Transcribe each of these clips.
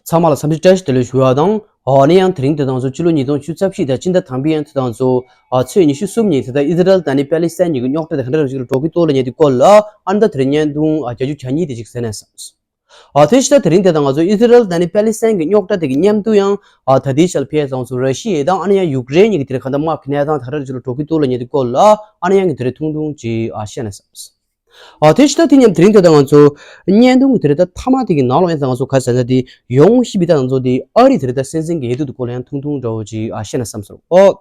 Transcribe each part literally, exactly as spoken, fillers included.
ཚང་མ་ལ་འཚམས་འདྲི་བཀྲ་ཤིས་བདེ་ལེགས་ཞུ་བ་དང་། ཨ་ནི་ཡང་དེ་རིང་དེ་དང་ཚོ་ཕྱི་ལོ་ཉིས་སྟོང་བཅུ་རྩ་བཞི་དང་སྤྱི་ཟླ་དང་པོའི་ཡང་དེ་དང་ཚོ་ཨ་ཚེས་ཉི་ཤུ་གསུམ་ཉིན་དེ་དང་ཨི་ཟི་རལ་དང་ནི་པེ་ལི་སི་ཐན་གཉིས་ཀྱི་རྙོག་དྲ་དེ་ག་འདྲ་རུ་ཞིག་ལ་འགྲོ་གི་འདུག་ལ་ཉེ་དུས་སྐོར་ལ་ཨ་ནི་ད་དེ་རིང་བརྙན་ཐུང་ཨ་བརྒྱད་ཅུ་གྱ་གཉིས་དེ་ཅིག་གསན་ན་བསམས། ཨ་དེ་ཕྱི་ཟླ་དེ་རིང་དེ་དང་ང་ཚོ་ཨི་ཟི་རལ་དང་ནི་པེ་ལི་སི་ཐན་གྱི་རྙོག་དྲ་དེ་གི་མཉམ་དུ་ཡང་ཨ་ད་ལྟའི་ཆར་ཕེ་དང་ཚོ་ར་ཤི་ཡ་དང་ཨ་ནི་ཡང་ཡུཀ་རེན་གཉིས་ཀྱི་དེ་རིང་ག་འདྲ་དམག་གི་གནས་སྟངས་དེ་ག་འདྲ་རུ་ཞིག་ལ་འགྲོ་གི་འདུག་ལ་ཉེ་དུས་སྐོར་ལ་ཨ་ནི་ཡང་གི་དེ་རིང་ཐུང་ཐུང་ཅིག་ཨ་བཤད་ན་བསམས། ཨ་དེ་ཕྱི་ཟླ་དེ་མཉམ་དེ་རིང་དེ་དང་ང་ཚོ་བརྙན་ཐུང་གི་དེ་རིང་ད་མཐའ་མ་དེ་གི་ནང་ལོགས་ཡང་ད་ང་ཚོ་ག་ཟེར་ན་དེ་ཡོང་ཤི་བི་ད་ང་ཚོ་དེ་ཨ་རི་དེ་རིང་ད་སྲིད་འཛིན་གྱི་འོས་བསྡུ་དེ་སྐོར་ལ་ཡང་ཐུང་ཐུང་འདྲ་བོ་ཅིག་ཨ་བཤད་ན་བསམ་སོང་ཨོ།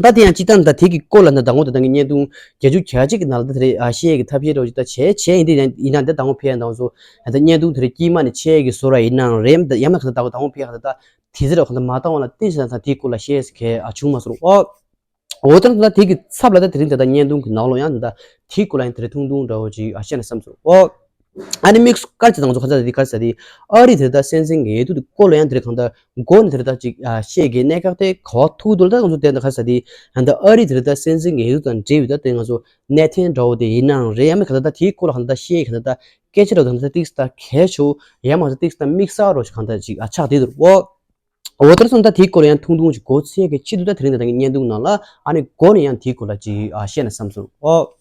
ད་དེ་ཡང་སྤྱི་བཏང་ད་དེ་གི་སྐོར་ལ་ད་ལྟ་ངོ་ད་ལྟ་གི་བརྙན་ཐུང་བརྒྱད་ཅུ་གྱ་གཅིག་གི་ནང་ལ་ད་དེ་རིང་ཨ་བཤད་ཀྱི་ཐབས་ཤེས་འདྲ་བོ་ཅིག་ད་བྱས་བྱས་ཡིན་དེ་ཡིན་ན་ད་ལྟ་ངོ་ཕེ་ཡང་ད་ང་ཚོ་ད་བརྙན་ཐུང་དེ་རིང་དཀྱིལ་མ་ནས་བཤད་ཀྱི་བཟོ་འདྲ་ཡིན་ནའང་རེད་ད་ཡང་ན་ག་ད་ལྟ་ངོ་ཕེ་ཡང་ད་ད་དེ་ཟེར་ར་ག་ད་མ་བཏང་བ་ལ་དེ་ཟེར་ད་དེ་གི་སྐོར་ལ་བཤད་ཟེར་མཁན་ཨ་བྱུང་མ་སོང་ཨོ། འོ་ད་ད་དེ་གི་ཚབ་ལ་ད་དེ་རིང་ད་ལྟ་བརྙན་ཐུང་གི་ནང་ལོགས་ཡང་ད་དེའི་སྐོར་ལ་ཡང་དེ་རིང་ཐུང་ཐུང་འདྲ་བོ་ཅིག་ཨ་བཤད་ན་བསམ་སོང་ཨོ། ཨ་ནི་དམིགས་སུ་བཀར་ཅིག་ད་ང་ཚོ་ག་ཚ་དེ་ག་ཚ་དེ་ཨ་རི་དེ་ད་སྲིད་འཛིན་གྱི་འོས་བསྡུ་དེ་སྐོར་ལ་ཡང་དེ་རིང་གང་ད་མགོ་ནས་དེ་རིང་ད་ཅིག་ཨ་བཤད་གི་གནད་འགག་དེ་ག་བ་ཐུག་འདུག་ད་ང་ཚོ་དེ་ད་ག་ཚ་དེ་ད་ཨ་རི་དེ་རིང་ད་སྲིད་འཛིན་གྱི་འོས་བསྡུ་དང་འབྲེལ་བའི་ད་དེ་ང་ཚོ་གནད་དོན་འདྲ་བོ་དེ་ཡིན་ནའང་རེད་ཡང་མིན་གང་ད་ད་དེའི་སྐོར་ལ་གང་ད་ད་བཤད་གི་གང་ད་ད་སྐད་ཆ་འདྲ་བོ་དང་ད་ཏིག་ད་གལ་ཆེ་བོ་ཡང་མ་ད་ཏིག་ད་དམིགས་བསལ་རོ་ཞིག་གང་ད་ཅིག་ཨ་ཆགས་བསྡད་འདུག་ཨོ། འོ་དེར་སོང་ད་དེའི་སྐོར་ཡང་ཐུང་ཐུང་ཅིག་གོ་ཚད་ཀྱི་ཆེད་དུ་ད་དེ་རིང་ད་ལྟ་བརྙན་ཐུང་ནང་ལ་ཨ་ནི་མགོ་ནས་ཡང་དེའི་སྐོར་ལ་ཅིག་ཨ་བཤད་ན་བསམ་སོང་ཨོ།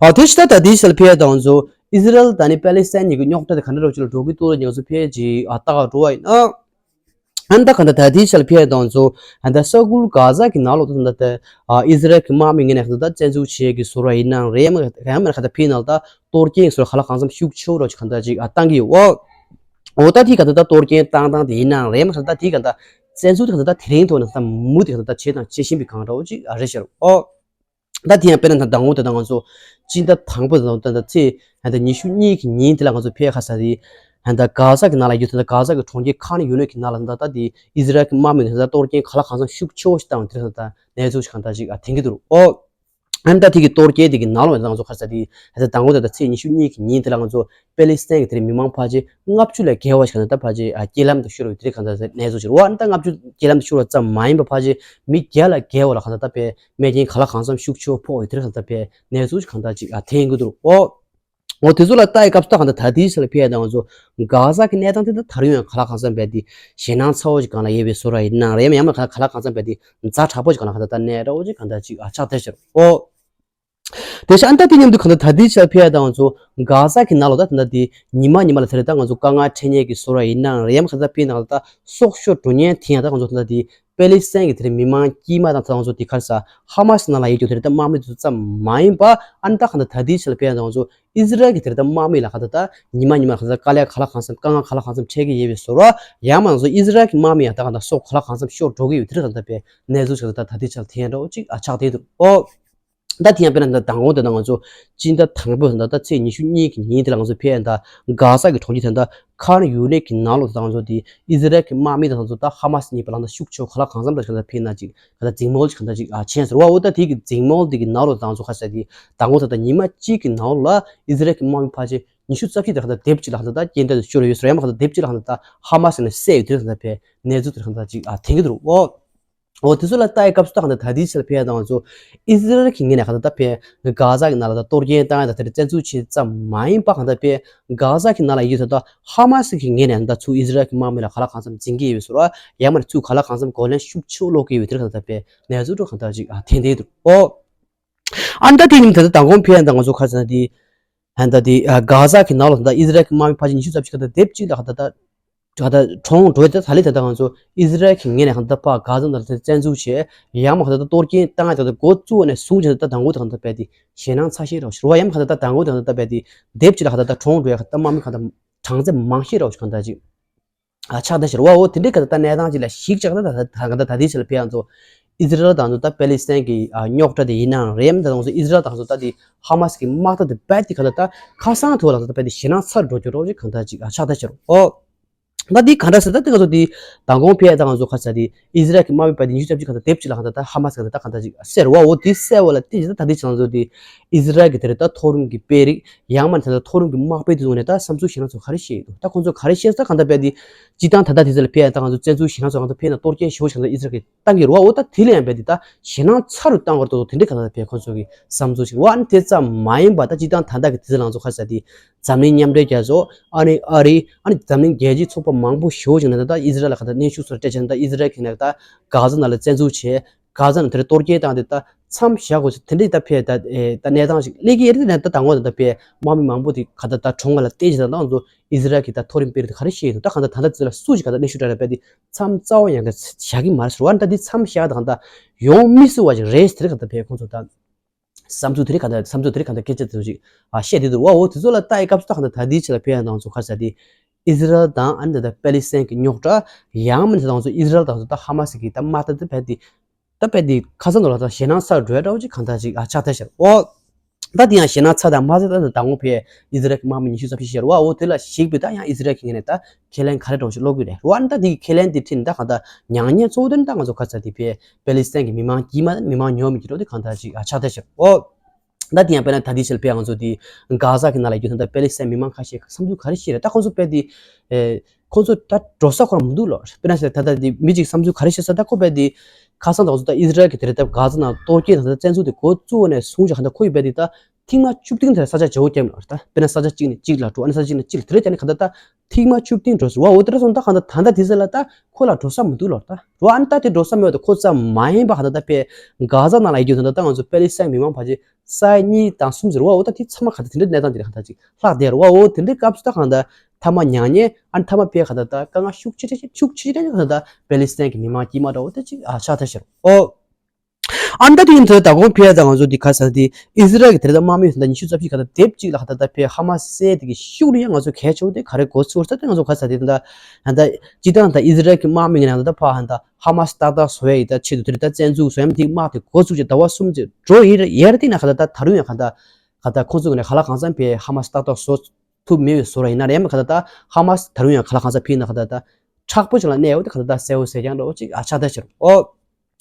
ཨ་དེ་ཕྱི་ད་ད་དེའི་ཕྱི་ལ་ཕེ་དང་ཚོ་ཨི་ཟི་རལ་ད་ནི་པེ་ལི་སི་ཐན་གཉིས་ཀྱི་རྙོག་དྲ་དེ་ག་འདྲ་རོ་ཅིག་ལ་འགྲོ་གི་འདུག་ལ་ང་ཚོ་ཕེ་ཅིག་ཨ་ལྟ་ག་འགྲོ་བ་ཡིན་ཨ། ཨ་ནི་ད་ག་ད་ད་དེའི་ཕྱི་ལ་ཕེ་དང་ཚོ་ཨ་ད་ས་ཁུལ་གྷ་ཟ་གི་ནང་ལོགས་ད་ད་ཨ་ཨི་ཟི་རལ་གྱི་དམག་མི་ངོས་ནས་ད་ད་བཙན་འཛུལ་བྱེད་ཀྱི་བཟོ་འདྲ་ཡིན་ནའང་རེད་ཡང་མིན་ཡང་མིན་ག་ད་ཕེ་ནང་ད་གཏོར་སྐྱོན་བཟོ་འདྲ་ག་ལ་གང་འཚམ་ཤུགས་ཆེ་བོ་རོ་ཅིག་ག་ད་ཅིག་ཨ་བཏང་གི་ཡོད་ཨོ། འོ་ད་དེ་ག་ད་ད་གཏོར་སྐྱོན་བཏང་སྟངས་དེ་ཡིན་ནའང་རེད་མ་ད་དེ་ག་ད་བཙན་འཛུལ་དེ་ག་ད་དེ་རིང་ཐོག་ནས་ད་མུ་དེ་ག་ད་བྱས་དང་བྱེད་བཞིན་པའི་གང་འདྲ་བོ་ཅིག་ཨ་རེད་ཤག་ཨོ། ད་དེ་ཡང་དཔེར་ན་ད་ཟླ་ངོ་དེ་ད་ང་ཚོ་སྤྱི་ཟླ་དང་པོ་དང་ད་ད་ཚེས་ད་ཉི་ཤུ་གཉིས་ཀྱི་ཉིན་དེ་ལ་ང་ཚོ་ཕེ་ཁ་ས་དེ་ད་གྷ་ཟ་གི་ནང་ལ་ཡོད་ད་གྷ་ཟ་གི་གྲོང་ཁྱེར་ཁཱན་ཡུ་ནིས་ཀྱི་ནང་ལ་ད་ད་དེ་ཨི་ཟི་རལ་གྱི་དམག་མི་ད་གཏོར་སྐྱོན་ག་ལ་གང་འཚམ་ཤུགས་ཆེ་བོ་ཞིག་བཏང་བ་དེ་ད་གནས་ཚུལ་ཞིག་གང་ད་ཅིག་ཨ་ཐོན་གྱི་འདུག་ཨོ། ཨ་ནི་ད་དེ་གི་གཏོར་སྐྱོན་དེ་གི་ནང་ལོགས་ནས་ང་ཚོ་ག་རེ་ཟེར་དེ་ད་ལྟ་དང་པོ་དེ་ད་ཚེས་ཉི་ཤུ་གཉིས་ཀྱི་ཉིན་དེ་ལ་ང་ཚོ་པེ་ལི་སི་ཐན་གྱི་དེ་རིང་མི་མང་ཕལ་ཆེར་ལྔ་བཅུ་ལས་བརྒལ་བ་ཞིག་ད་ཕལ་ཆེར་ཨ་རྐྱེན་ལམ་དུ་ཤོར་བའི་དེ་རིང་གང་ལྟར་གནས་ཚུལ་ཅིག་རེད་བ། ཨ་ནི་ད་ལྔ་བཅུ་རྐྱེན་ལམ་དུ་ཤོར་བ་ཙམ་མ་ཡིན་པ་ཕལ་ཆེར་མི་བརྒྱ་ལས་བརྒལ་བ་ལ་གང་ལྟར་ད་དཔེ་རྨས་སྐྱོན་ག་ལ་གང་འཚམ་ཤུགས་ཆེ་བ་ཕོག་ཡོད་དེ་རིང་གང་ལྟར་དཔེ་གནས་ཚུལ་ཅིག་གང་ལྟར་ཅིག་ཨ་ཐོན་གྱི་འདུག་ཨོ། འོ་དེ་ཚོ་ལ་ལྟ་ཡི་སྐབས་སུ་ད་གང་ལྟར་ད་ལྟའི་ཆ་ལ་ཕེ་ཡ་ད་ང་ཚོ་གྷ་ཟ་གི་གནས་སྟངས་དེ་ད་ད་རུང་ཡང་ག་ལ་གང་འཚམ་རྦད་དེ་ཞེད་སྣང་ཚ་བོ་ཅིག་སྒང་ལ་ཡོད་པའི་བཟོ་འདྲ་ཡིན་ནའང་རེད་ཡང་མིན་ཡང་མིན་ག་ལ་གང་འཚམ་རྦད་དེ་ཛ་དྲག་པོ་ཅིག་སྒང་ལ་གང་ལྟར་ད་གནས་འདྲ་བོ་ཅིག་གང་ལྟར་ཅིག་ཨ་ཆགས་བསྡད་ཤག་ཨོ། དེ་ཤ་ཨ་ནི་ད་དེ་མཉམ་དུ་གང་ལྟར་ད་ལྟའི་ཆ་ལ་ཕེ་ཡ་ད་ང་ཚོ་གྷ་ཟ་གི་ནང་ལོགས་ད་ད་ལྟ་དེ་ཉི་མ་ཉི་མ་ལ་དེ་རེད་ད་ང་ཚོ་དཀའ་ངལ་འཕྲད་མཁན་གྱི་བཟོ་འདྲ་ཡིན་ནའང་རེད་ཡང་མིན་ག་ལ་ད་ཕེ་ནང་ལ་ད་སྲོག་ཤོར་འགྲོ་མཁན་དེ་ཡང་ད་ང་ཚོ་ད་ལྟ་དེ་པེ་ལི་སི་ཐན་གྱི་དེ་རིང་མི་མང་དཀྱུས་མ་དང་ད་ང་ཚོ་དེ་ག་རེ་ཟ་ཧ་མ་སི་ནང་ལ་ཡོད་རྒྱུ་དེ་རེད་ད་དམག་མི་དེ་ཚོ་ཙམ་མ་ཡིན་པ་ཨ་ནི་ད་གང་ལྟར་ད་ལྟའི་ཆ་ལ་ཕེ་ཡ་ད་ང་ཚོ་ཨི་ཟི་རལ་གྱི་དེ་རེད་ད་དམག་མི་ལ་གང་ལྟར་ད་ཉི་མ་ཉི་མ་གང་ལྟར་དཀའ་ལས་ག་ལ་གང་འཚམ་དཀའ་ངལ་ག་ལ་གང་འཚམ་འཕྲད་ཀྱི་ཡོད་པའི་བཟོ་འདྲ་ཡང་མིན་ང་ཚོ་ཨི་ཟི་རལ་གྱི་དམག་མི་ཡང་ད་གང་ལྟར་སྲོག་ག་ལ་གང་འཚམ་ཤོར་འགྲོ་གི་ཡོད་དེ་རེད་གང་ལྟར་པའི་གནས་ཚུལ་ཞིག་ད་ད་ལྟའི་ཆ་ལ་ཐོན་འདྲ་བོ་ཅིག་ཨ་ཆགས་བསྡད་འདུག་ཨོ། ད་དེ་ཡང་དཔེར་ན་ད་དང་པོ་དེ་ད་ང་ཚོ་སྤྱི་ཟླ་དང་པོ་དེ་ད་ད་ཚེས་ཉི་ཤུ་གཉིས་ཀྱི་ཉིན་དེ་ལ་ང་ཚོ་ཕེ་ཡ་ད་གྷ་ཟ་གི་གྲོང་ཁྱེར་དེ་ད་ཁཱན་ཡུ་ནིས་ཀྱི་ནང་ལོགས་དེ་ད་ང་ཚོ་དེ་ཨི་ཟི་རལ་གྱི་དམག་མི་དང་ང་ཚོ་ད་ཧ་མ་སི་གཉིས་བར་ལ་ད་ཤུགས་ཆེ་བ་ག་ལ་གང་འཚམ་ད་ཞིག་ད་ཕེ་ན་ཅིག་ག་ད་འཛིང་མོལ་ཅིག་ག་ད་ཅིག་ཨ་ཆེན་ཟེར་བ་འོ། ད་དེ་གི་འཛིང་མོལ་དེ་གི་ནང་ལོགས་དེ་ད་ང་ཚོ་ག་ཟེར་དེ་དང་པོ་དེ་ད་ཉི་མ་གཅིག་གི་ནང་ལོགས་ལ་ཨི་ཟི་རལ་གྱི་དམག་མི་ཕལ་ཆེར་ཉི་ཤུ་རྩ་བཞི་དེ་ག་ད་སྡེབ་གཅིག་ལ་ག་ད་ད་རྐྱེན་འདས་དུ་ཤོར་ཡོད་ཟེར་ཡང་མིན་ག་ད་སྡེབ་གཅིག་ལ་ག་ད་ད་ཧ་མ་སི་ནས་བསད་ཡོད་དེ་ག་ད་ཕེ་གནས་ཚུལ་དེ་ག་ད་ཅིག་ཨ་ཐོན་གྱི་འདུག་ཨོ། འོ་དེ་ཚོ་ལ་ལྟ་ཡི་སྐབས་སུ་ད་གང་ལྟར་ད་ལྟའི་ཆར་ཕེ་ཡ་ད་ང་ཚོ་ཨི་ཟི་རལ་གྱི་ངོས་ནས་གང་ལྟར་ད་ཕེ་གྷ་ཟ་གི་ནང་ལ་ད་གཏོར་སྐྱོན་བཏང་ཡ་ད་དེ་རིང་བཙན་འཛུལ་བྱས་ཙམ་མ་ཡིན་པ་གང་ལྟར་ཕེ་གྷ་ཟ་གི་ནང་ལ་ཡོད་ད་ད་ཧ་མ་སི་གི་ངོས་ནས་ད་ཚུར་ཨི་ཟི་རལ་གྱི་དམག་མི་ལ་ག་ལ་གང་འཚམ་འཛིང་གི་ཡོད་པའི་བཟོ་འདྲ་ཡང་མིན་ཚུར་ག་ལ་གང་འཚམ་གོ་ལན་ཤུགས་ཆེ་བོ་སློག་གི་ཡོད་པའི་དེ་རིང་གང་ལྟར་ཕེ་གནས་ཚུལ་འདྲ་གང་ལྟར་ཅིག་ཨ་ཐོན་བསྡད་འདུག་ཨོ། ཨ་ནི་ད་དེ་ཡིན་ད་ད་མདང་དགོང་ཕེ་ཡ་ད་ང་ཚོ་ག་ཟེར་ན་དེ་ཨ་ད་དེ་ཨ་གྷ་ཟ་གི་ནང་ལ་ད་ཨི་ཟི་རལ་གྱི་དམག་མི་ཕལ་ཆེར་ཉི་ཤུ་རྩ་བཞི་ག་ད་སྡེབ་གཅིག་ལ་ག་ད་ད། ད་ལྟ་གྲོངས་འགྲོ་ཡ་ད་ད་ལི་ད་ལྟ་ང་ཚོ་ཨི་ཟི་རལ་གྱི་ངོས་ནས་གང་ལྟར་ཕར་གྷ་ཟ་ནང་ལ་བཙན་འཛུལ་བྱས་ཡང་མ་གང་ལྟར་གཏོར་སྐྱོན་བཏང་ཡ་ད་ལྟ་འགོ་བཙུགས་ནས་བཟུང་བྱས་ད་ལྟ་དང་པོ་ད་གང་ལྟར་རྦད་དེ་ཞེད་སྣང་ཚ་ཤས་རོ་ཞུ་བ་ཡང་མ་གང་ལྟར་ད་དང་པོ་ད་གང་ལྟར་རྦད་དེ་སྡེབ་ཅིག་ལ་གང་ལྟར་ད་གྲོངས་འགྲོ་ཡ་གང་ལྟར་དམག་མི་གང་ལྟར་གྲངས་ཚད་མང་ཤས་རོ་ཞུ་གང་ལྟར་ཅིག་ཨ་ཆགས་ད་ཞེ་རོ་བ་འོ་དེ་འདྲའི་གང་ལྟར་ད་གནས་སྟངས་ཅིག་ལ་གཞིགས་ཅག་ད་ད་གང་ལྟར་ད་ལྟའི་ཆ་ལ་ཕེ་ཡ་ང་ཚོ་ཨི་ཟི་རལ་དང་ད་པེ་ལི་སི་ཐན་གྱི་ཨ་རྙོག་དྲ་དེ་ཡིན་ནའང་རེད་ཡང་ད་ང་ཚོ་ཨི་ཟི་རལ་དང་ང་ཚོ་ད་དེ་ཧ་མ་སི་གི་དམག་འཐབ་དེ་རྦད་དེ་གང་ལྟར་ད་ཁ་སང་ཐུག་ལ་ད་རྦད་དེ་ཞེད་སྣང་ཚ་རུ་འགྲོ་རྒྱུ་རོ་ཞིག་གང་ལྟར་ཅིག་ཨ་ཆགས་ད་ཞེ་རོ་འོ། ད་འདི་ག་འདྲ་ཟེར་ད་འདི་ང་ཚོ་འདི་མདང་དགོང་ཕེ་ཡ་ད་ང་ཚོ་ག་ཟེར་འདི་ཨི་ཟི་རལ་གྱི་དམག་མི་པ་འདི་ཉི་ཤུ་རྩ་བཞི་ག་ད་སྡེབ་གཅིག་ལ་ག་ད་ད་ཧ་མ་སི་ག་ད་ད་ག་ད་ཅིག་ཟེར་བ་འོ། འདི་ཟེར་བ་ལ་དེ་ད་ད་འདི་ང་ཚོ་འདི་ཨི་ཟི་རལ་གྱི་དེ་རེད་ད་མཐོ་རིམ་གྱི་དཔོན་རིགས་ཡང་མ་ད་ད་མཐོ་རིམ་གྱི་དམག་དཔོན་དེ་ཚོ་ནས་ད་བསམ་ཚུལ་ཞེ་དྲག་ཚོ་ག་རེ་བཤད་ཡོད་འདུག་ད་ཁོང་ཚོ་ག་རེ་བཤད་ས་ག་ད་པས་འདི་སྤྱི་བཏང་ད་ད་དེ་ཚོ་ལ་ཕེ་ཡ་ད་ང་ཚོ་བཙན་འཛུལ་ཞེ་དྲག་ཚོ་ག་ད་ཕེ་ན་གཏོར་སྐྱོན་ཞེ་པོ་ཞིག་ག་ད་ཨི་ཟི་རལ་གྱི་བཏང་གི་རེད་བ། འོ་ད་དེ་ལ་ཡང་པས་འདི་ད་ཞེད་སྣང་ཚ་རུ་བཏང་བར་དོ་དེ་འདྲའི་ག་ད་པས་ཁོང་ཚོ་གི་བསམ་ཚུལ་ཞིག་བ། ཨ་ནི་དེ་ཙམ་མ་ཡིན་པ་ད་སྤྱི་བཏང་ད་ད་གི་དེ་ཚོ་ལ་ང་ཚོ་ག་ཟེར་འདི་འཛམ་གླིང་མཉམ་འབྲེལ་རྒྱལ་ཚོགས་ཨ་ནི་ཨ་རི་ཨ་ནི་འཛམ་གླིང་རྒྱལ་སྤྱིའི་ཚོགས་པ་ མང་པོ་ཞེ་པོ་ཅིག་ནས་ད་ཨི་ཟི་རལ་ལ་ག་ད་གནོན་ཤུགས་ཚུར་སྤྲད་བྱས་ནས་ད་ཨི་ཟི་རལ་གྱི་ནས་ད་གྷ་ཛ་ནང་ལ་བཙན་འཛུལ་བྱས། གྷ་ཛ་ནང་དེར་གཏོར་སྐྱོན་བཏང་སྟེ་ད་མཚམས་བཞག་དགོས་ཚུལ་དེ་འདྲའི་ད་ཕེ་ད་ད་གནས་སྟངས་ཤིག་སླེབས་ཀྱི་ཡོད་རེད། ད་ད་ངོ་ད་ད་ཕེ་དམག་མི་མང་པོ་དེ་ག་ད་ད་གྲོང་ཁ་ལ་བསྡད་བྱས་ད་ད་ང་ཚོ་ཨི་ཟི་རལ་གྱི་ད་མཐོ་རིམ་དཔོན་རིགས་དེ་ག་རེ་བཤད་ཡོད་འདུག་ད་གང་ད་ད་ད་དེ་ལ་སུ་ཞིག་ག་ད་གནོན་ཤུགས་སྤྲད་རེད་པས་དེ་མཚམས་རྩ་བ་ཡང་ད་བཞག་གི་མ་རེད་ཟེར་བ། ད་འདི་མཚམས་བཞག་ད་གང་ད་ཡོང་མི་སྲིད་པ་ཞིག་རེད་ཟེར་ག་ད་ཕེ་ཁོང་ཚོ་ད། བསམ་ཚུལ་དེ་རིགས་གང་ལྟར་བསམ་ཚུལ་དེ་རིགས་གང་ལྟར་སྐད་ཆ་དེ་ཚོ་ཅིག་ཨ་བཤད་དེ་འདུག་བ། འོ་དེ་ཚོ་ལ་ལྟ་ཡི་སྐབས་སུ་ད་གང་ལྟར་ད་ལྟའི་ཆ་ལ་ཕེ་ཡ་ནང་ཚོ་ག་རེ་ཟེར་དེ་ཨི་ཟི་རལ་དང་ཨ་ནི་ད་ལྟ་པེ་ལི་སི་ཐན་གྱི་རྙོག་དྲ་ཡང་མིན་ད་ང་ཚོ་ཨི་ཟི་རལ་དང་ཚོ་ད་ཧ་མ་སི་གི་ད་དམག་འཐབ་དེ་ཕེ་དེ་ད་ཕེ་དེ་ཁ་སང་ནང་ལ་ད་ཞེད་སྣང་ཚ་འགྲོ་ཡ་འདྲ་བོ་ཅིག་གང་ལྟར་ཅིག་ཨ་ཆགས་ཐལ་ཤག་འོ་ད་དེ་ཡང་ཞེད་སྣང་ཚ་དང་མ་ཚད་ད་ད་ད་ངོ་ཕེ་ཨི་ཟི་རལ་གྱི་དམག་མི་ཉི་ཤུ་རྩ་བཞི་ཤར་བ། འོ་དེ་ལ་གཞིགས་པའི་ད་ཡང་ཨི་ཟི་རལ་གྱི་ངོས་ནས་ད་ཁས་ལེན་ག་རེ་འདྲ་བོ་ཞིག་སློག་གི་རེད་བ། ཨ་ནི་ད་དེ་གི་ཁས་ལེན་དེ་ཁྲིད་ནས་ད་གང་ལྟར་མྱ་ངན་གཙོ་བོ་དེ་ནི་ད་ང་ཚོ་ག་རེ་ཟེར་དེ་ཕེ་པེ་ལི་སི་ཐན་གྱི་མི་མང་དཀྱུས་མ་དང་མི་མང་ཉོ་མི་གྱི་འགྲོ་དེ་གང་ལྟར་ཅིག་ཨ་ཆགས་ཐལ་ཤག་འོ། ད་དེ་ཡང་དཔེར་ན་ད་དེ་ཕྱིར་དཔེ་ང་ཚོ་དེ་གྷ་ཟ་གི་ནང་ལ་ཡོད་ད་ལྟ་པེ་ལི་སི་ཐན་མི་མང་ཁ་ཤས་བསམ་ཚུལ་ག་རེ་བཤད་རེད། ད་ཁོང་ཚོ་དཔེ་དེ་ཨེ་ཁོང་ཚོ་ད་འགྲོ་ས་ཁོ་རང་མི་འདུག་ལོ། དཔེར་ན་ཞེ་ད་ད་དེ་མི་གཅིག་བསམ་ཚུལ་ག་རེ་བཤད་ས་ད་ཁོ་དཔེ་དེ་ཁ་སང་ད་ང་ཚོ་ད་ཨི་ཟི་རལ་གི་དེ་རེད་ད་གྷ་ཟ་ནང་གཏོར་སྐྱོན་ད་ད་བཙན་འཛུལ་དེ་འགོ་བཙུགས་ནས་བཟུང་ཅིག་གང་ལྟར་ཁོ་ཡི་དཔེ་དེ་ད་ཐེངས་མ་བཅུ་བདུན་དེར་ས་ཆ་བརྗེ་བོ་བརྒྱབ་ལ་ད་དཔེར་ན་ས་ཆ་གཅིག་ནས་གཅིག་ལ་འགྲོ་ཨ་ནི་ས་ཆ་གཅིག་ནས་གཅིག་ལ་དེ་རེད་ཀྱང་ནི་གང་ལྟར་ད། ཐེངས་མ་བཅུ་བདུན་འགྲོ་ཟེར་བ། འོ་དེ་འདྲ་སོང་ད་གང་ལྟར་ད་ལྟ་དེ་ཚོ་ལ་ད་ཁོ་ལ་འགྲོ་ས་མི་འདུག་ལོ། ད་རོ་ཨ་ནི་ད་དེ་འགྲོ་ས་མེད་པ་ད་ཁོ་ཙམ་མ་ཡིན་པ་གང་ལྟར་ད་ཕེ་གྷ་ཟ་ནང་ལ་ཡོད་རྒྱུ་ད་ལྟ་ད་ང་ཚོ་པེ་ལི་སི་ཐན་མི་མང་ཕལ་ཆེར་ས་ཡ་གཉིས་དང་གསུམ་ཟེར་བ། འོ་ད་དེ་ཚང་མ་གང་ལྟར་དེ་འདྲའི་གནས་སྟངས་དེ་རེད། གང་ལྟར་ཅིག་ལྷག་བསྡད་རོ་བ། འོ་དེ་འདྲའི་སྐབས་སུ་ད་གང་ལྟར་མཐའ་མ་མྱ་ངན་ཨ་ནི་མཐའ་མ་ཕེ་གང་ལྟར་ད་དཀའ་ངལ་ཤུགས་ཆེ་ཆེ་ཤུགས་ཆེ་ཆེ་གང་ལྟར་པེ་ལི་སི་ཐན་གྱི་མི་མང་དཀྱུས་མ་འདྲ་བོ་ད་ཅིག་ཨ་ཆགས་ཐལ་ཤག་འོ། ཨ་ནི་ད་དེ་ཡིན་ཚེ་ད་གོང་ཕེ་ད་ང་ཚོ་འདི་ག་ས་དེ་ཨི་ཟི་རལ་གྱི་དེ་ད་དམག་མི་ད་ཉི་ཤུ་རྩ་བཞི་ག་ད་དེབ་གཅིག་ལ་ཧ་ད་ད་ཕེ་ཧ་མ་སི་སེ་དེ་གི་ཤུགས་རིང་ང་ཚོ་གལ་ཆེ་བོ་དེ་ག་རེ་གོ་ཚུར་ས་དེ་ང་ཚོ་ག་ས་དེ་ད་ད་སྤྱི་བཏང་ད་ཨི་ཟི་རལ་གྱི་དམག་མི་ངན་ད་ད་ཕ་ཧ་ད་ཧ་མ་སི་ཏག་ཏག་བཟོ་ཡ་ཡི་ད་ཆེད་དུ་དེ་ད་བཙན་འཛུལ་བཟོ་ཡ་དེ་དམག་དེ་གོ་ཚུགས་ཀྱི་ཟླ་བ་གསུམ་ཅིག་འགྲོ་ཡི་རེད། ཡར་དེ་ན་ཧ་ད་ད་ད་རུང་ཡང་ཧ་ད་ཧ་ད་ཁོང་ཚོ་ངན་ཧ་ལ་གང་ཚང་ཕེ་ཧ་མ་སི་ཏག་ཏག་བཟོ་ཐུབ་མེད་པའི་བཟོ་ར་ཡིན་ན་རེད། ཡང་མ་ག་ད་ད་ཧ་མ་སི་ད་རུང་ཡང་ག་ལ་གང་ས་ཕིན་ན་ག་ད་ད་མཁྲེགས་པོ་ཅིག་ལ་གནས་ཡོད་དེ་ག་ད་ད་གསལ་བོ་གསལ་རྐྱང་འདྲ་བོ་ཅིག་ཨ་ཆགས་ད་ཕྱིར་ཨོ།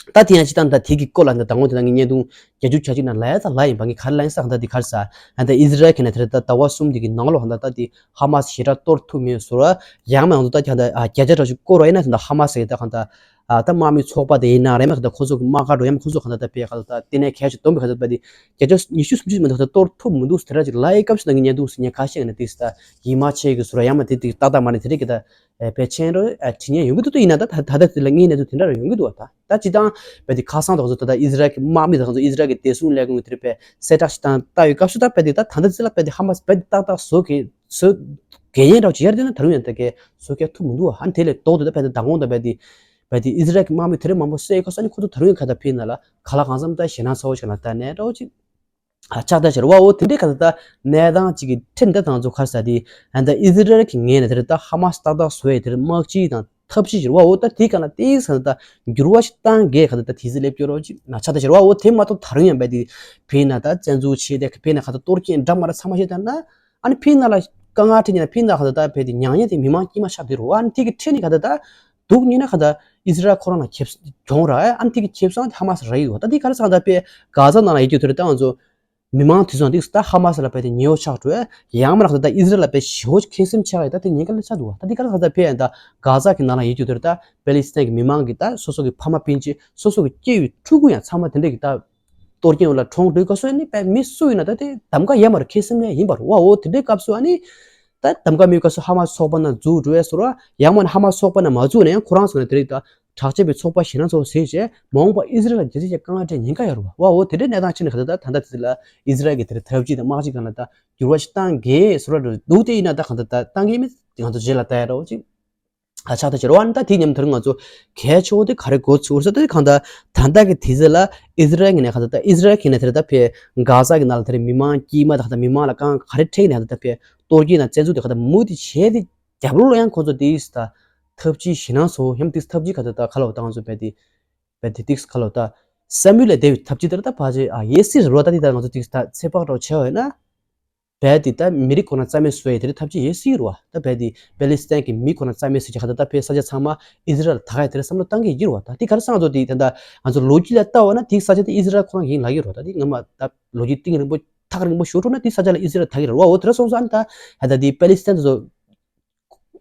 ད་དེ་ཡང་ཅི་ད་ད་དེ་གི་སྐོར་ལ་ད་ད་ངོ་དེ་ད་ངའི་བརྙན་ཐུང་བརྒྱད་ཅུ་གྱ་གཅིག་ན་ལ་ཡ་ད་ལ་ཡིན་པ་ངས་ག་རེ་ལ་ཡིན་ས་ག་ད་དེ་ག་རེ་ས་ད་ད་ཨི་ཟི་རལ་གྱི་ནས་དེ་ད་ཟླ་བ་གསུམ་དེ་གི་ནང་ལོགས་ད་ད་དེ་ཧ་མ་སི་ཞེ་དྲག་གཏོར་ཐུབ་མེད་བཟོ་ར་ཡང་མ་ཡང་དུ་ད་ཀྱང་ད་བརྒྱ་ཆ་གྲངས་ཅིག་སྐོར་བ་ཡིན་ན་ད་ཧ་མ་སི་ད་ག་ད། ཨ་ད་དམག་མི་ཚོགས་པ་དེ་ཡིན་ན་རེད་མ་ག་ད་ཁོ་ཚོ་གི་དམག་སྒར་འགྲོ་ཡ་མ་ཁོ་ཚོ་ག་ད་ད་པའི་ག་ད་ད་དེ་ནས་གལ་ཆེ་སྡོམ་པའི་ག་ད་པ་དེ་བརྒྱ་ཆ་ཉི་ཤུ་སུམ་ཅུ་མ་གཏོགས་ད་གཏོར་ཐུབ་མི་འདུག་ཟེར་ར་ཅིག་ལ་ཡི་སྐབས་སུ་ད་ངས་ཉན་འདུག་ཟེར་ཉན་ཁ་ཤས་ཀྱི་ནས་དེ་ད་ཡིད་མ་ཆེས་ཀྱི་ཟེར་ར་ཡང་མ་དེ་དེ་ཏག་ཏག་མ་རེད། དེ་རིགས་ཀྱི་ད་བེད་ཆེན་རོ་དྲི་ཉན་ཡོང་གི་འདུག་ད་ཡིན་ན་ད་ད་ད་ད་དེ་ལ་ངའི་གནས་ཚུལ་དེ་འདྲ་ར་ཡོང་གི་འདུག་ད་ད་ཅི་ད་པ་དེ་ཁ་སང་ད་ཁོ་ཚོ་ད་ད་ཨི་ཟི་རལ་གྱི་དམག་མི་ད་ཁོ་ཚོ་ཨི་ཟི་རལ་གྱི་བདེ་སྲུང་ལས་ཁུངས་དེ་རིགས་པའི་གསལ་བསྒྲགས་ཤིག་བཏང་ད་ཡོད་སྐབས་སུ་ད་པ་དེ་ད་ད་ད་དེ་ཚེ་ལ་པ་དེ་ཧ་མ་སི་པ་དེ་ཏག་ཏག་བཟོ་གི་བཟོ་གི་ཡན་འདྲ་བོ་ཅིག་ཡར་དེ་ན་ད་རུང་ཡང་ད་གས་བཟོ་གི་ཐུབ་མི་འདུག་ཨ་ནི་དེ་ལས་ལྡོག་ཏུ་ད་པ་དེ་ད་དགོང་ད་པ་དེ་པ་དེ་ཨི་ཟི་རལ་གྱི་དམག་མི་དེ་རིང་མང་པོ་བསད་ཁ་སང་ནི་ཁོ་ཚོ་ད་རུང་ཡང་ག་ད་ཕིན་ན་ལ་ག་ལ་གང་འཚམ་ད་ཞེད་སྣང་ཚ་བོ་ཞིག་ལ་ད་ནས་འདྲ་བོ་ཅིག་ཨ་ཆགས་ད་ཤར་བ་འོ་དེ་འདྲའི་ག་ད་ད་གནས་སྟངས་ཅིག་གི་ཁྲིམས་ད་དང་ཚོ་ཁར་ས་དེ་ཨ་ད་ཨི་ཟི་རལ་གྱི་ངོས་ནས་དེ་རེད་ད་ཧ་མ་སི་ཏག་ཏག་བཟོ་ཡས་དེ་རེད་དམག་སྤྱི་དང་ཐབས་ཇུས་ཤིག་རེད་བ། འོ་ད་དེའི་སྒང་ལ་ཏིག་ཙམ་ད་འགྱུར་བ་ཞིག་བཏང་གས་ག་ད་ད་དེ་ཚོ་སླེབས་ཀྱི་རོགས་ཅིག་ན་ཆ་ད་ཤར་བ། འོ་དེ་མ་གཏོགས་ད་རུང་ཡང་བས་དེ་ཕན་ན་ད་བཙན་འཛུལ་བྱས་ཏེ་ཕན་ན་ག་ད་གཏོར་སྐྱོན་འདྲ་མ་ར་ཚང་མ་བྱས་བཏང་ན་ཨ་ནི་ཕན་ན་ལ་དཀའ་ངལ་འཕྲད་ཉིན་ན་ཕན་ན་ག་ད་ད་བས་དེ་མྱ་ངན་དེ་མི་མང་དཀྱུས་མ་ཤར་དེ་རོགས་ཨ་ནི་དེ་གི་ཁྲིད་ནི་ག་ད་ད་འདུག་ཉིན་ན་ག་ད་ཨི་ཟི་རལ་ཁོ་རང་ལ་ཁེབས་གྱོང་ར་ཨ་ནི་དེ་གི་ཁེབས་སང་ཧ་མ་སི་ར་ཡི་རོགས་ད་དེ་ག་ར་ཚང་ད་བས་གྷ་ཟ་ནང་ལ་ཡི་གྱོད་དེ་རེད་ད་ང་ཚོ། མི་མང་དེ་ཚོ་འདི་ད་ཧ་མ་སི་ལ་བས་ཏེ་ཉེ་བོ་ཆགས་འགྲོ་ཡ། ཡང་མ་རག་ད་ཨི་ཟི་རལ་ལ་བས་ཞེ་བོ་ཁེངས་སེམས་ཆགས་ཡ་ད་དེ་ཉེན་ཁ་ལ་ཆགས་འདུག་བ། ད་འདི་ག་ར་ཧ་ད་ཕེ་ཡ་ད་གྷ་ཟ་གི་ནང་ལ་ཡོད་རྒྱུ་དེར་ད་པེ་ལི་སི་ཐན་གི་མི་མང་གི་ད་སོ་སོ་གི་ཕ་མ་སྤུན་མཆེད་སོ་སོ་གི་སྐྱེ་བའི་ཕྲུ་གུ་ཡང་ཚང་མ་དེ་འདྲས་གི་ད་གཏོར་སྐྱོན་འོག་ལ་གྲོངས་འགྲོ་ག་སོ་ནི་བས་མི་སུ་ཡིན་ན་ད་དེ་གདམ་ག་ཡ་མ་ར་ཁེངས་སེམས་ཡ་ཡིན་པར་བ། འོ་དེ་འདྲས་སྐབས་སུ་ཨ་ནི་ད་གདམ་ག་མེད་ག་སོ་ཧ་མ་སི་ཚོགས་པ་ན་འཛུགས་འགྲོ་ཡ་སོ་ར་ཡང་མ་ན་ཧ་མ་སི་ཚོགས་པ་ན་མ་འཛུགས་ན་ཡང་ཁོ་རང་ཚོ་ན་དེ་རིགས་ད། དྲག་ཆེ་བའི་ཚོགས་པ་ཞེ་ན་ཚོགས་ཟེར་བྱས་མ་འོངས་པ་ཨི་ཟི་རལ་ལ་རྒྱལ་སྤྱི་ཀྱི་དཀའ་ངལ་འཕྲད་ཉེན་ཁ་ཡོད་རེད་བ། ཨོ་དེ་འདྲའི་གནས་སྟངས་ཕྱིན་ནས་ག་ད་ད་ད་ལྟ་དེ་ལ་ཨི་ཟི་རལ་གྱི་དེར་ཐབས་ཇུས་དང་དམག་སྤྱི་སྒང་ལ་ད་འགྱུར་བ་ཞིག་བཏང་གི་སོ་ར་འདུག་སྟེ་ཡིན་ན་ད་ག་ད་ད་བཏང་གི་མེད་ང་ཚོ་རྗེས་ལ་ལྟ་ཡ་འདྲ་བོ་ཅིག་ཨ་ཆགས་ད་ཕྱིར་བ་ནི་ད་དེ་མཉམ་དུ་ང་ཚོ་གལ་ཆེ་བོ་དེ་ག་རེ་གོ་ཚུལ་ས་དེ་གང་ད་ད་ད་གི་དེ་ཚེ་ལ་ཨི་ཟི་རལ་གྱི་ནས་ག་ད་ད་ཨི་ཟི་རལ་གྱི་ནས་དེར་ད་ཕེ་གྷ་ཟ་གི་ནང་ལ་དེར་མི་མང་དཀྱུས་མ་ད་ག་ད་མི་མང་ལ་གང་ག་རེ་འཕྲད་ནས་ད་ད་ཕེ་གཏོར་སྐྱོན་དང་བཙན་འཛུལ་དེ་ག་ད་མུ་མཐུད་བྱས་ཏེ། རྒྱབ་ལོགས་ལ་ཡང་ཁོ་ཚོ་དེའི་ད་ཐབས་ཇུས་ཞེད་སྣང་ཚོ་ཡང་དེ་ཐབས་ཇུས་ག་ད་ད་ག་ལ་བ་ད་ང་ཚོ་བས་དེ་བས་དེ་ཏིག་ག་ལ་བ་ད་བསམ་ཡུལ་ལས་འདས་པའི་ཐབས་ཇུས་དེ་ལ་ད་ཕལ་ཆེར་ཨ་ཡེ་སི་རེད་བ། ད་དེ་ད་ང་ཚོ་དེ་ད་ཚེ་དཔག་འདྲ་བོ་བྱས་པ་ཡིན་ན་བས་དེ་ད་མི་རིགས་ཁོ་ན་རྩ་མེད་བཟོ་ཡ་དེ་རིགས་ཐབས་ཇུས་ཡེ་སི་རེད་བ། ད་བས་དེ་པེ་ལི་སི་ཐན་གྱི་མི་ཁོ་ན་རྩ་མེད་བཟོ་ཡ་ག་ད་ད་བས་ས་ཆ་ཚང་མ་ཨི་ཟི་རལ་ད་ག་ཡ་དེ་རིགས་བསམ་བློ་བཏང་གི་ཡིན་རེད་བ། ད་དེ་ག་རེ་ས་ང་ཚོ་དེ་ད་ད་ང་ཚོ་ལོ་རྒྱུས་ལ་ལྟ་བ་ན་དེ་ས་ཆ་དེ་ཨི་ཟི་རལ་ཁོ་རང་ཡིན་ལབ་ཡོད་རེད་བ། ད་དེ་ངོ་མ་ད་ལོ་རྒྱུས་གཏིང་རིང་པོ་ཐག་རིང་པོ་ཞུ་འགྲོ་ན་དེ་ས་ཆ་ལ་ཨི་ཟི་རལ་ད་གི་རེད་བ། འོ་དེ་ར་སོང་ཙང་ཨ་ནི་ད་ཧ་ད་དེ་པེ་ལི་སི་ཐན་དེ་ཚོ་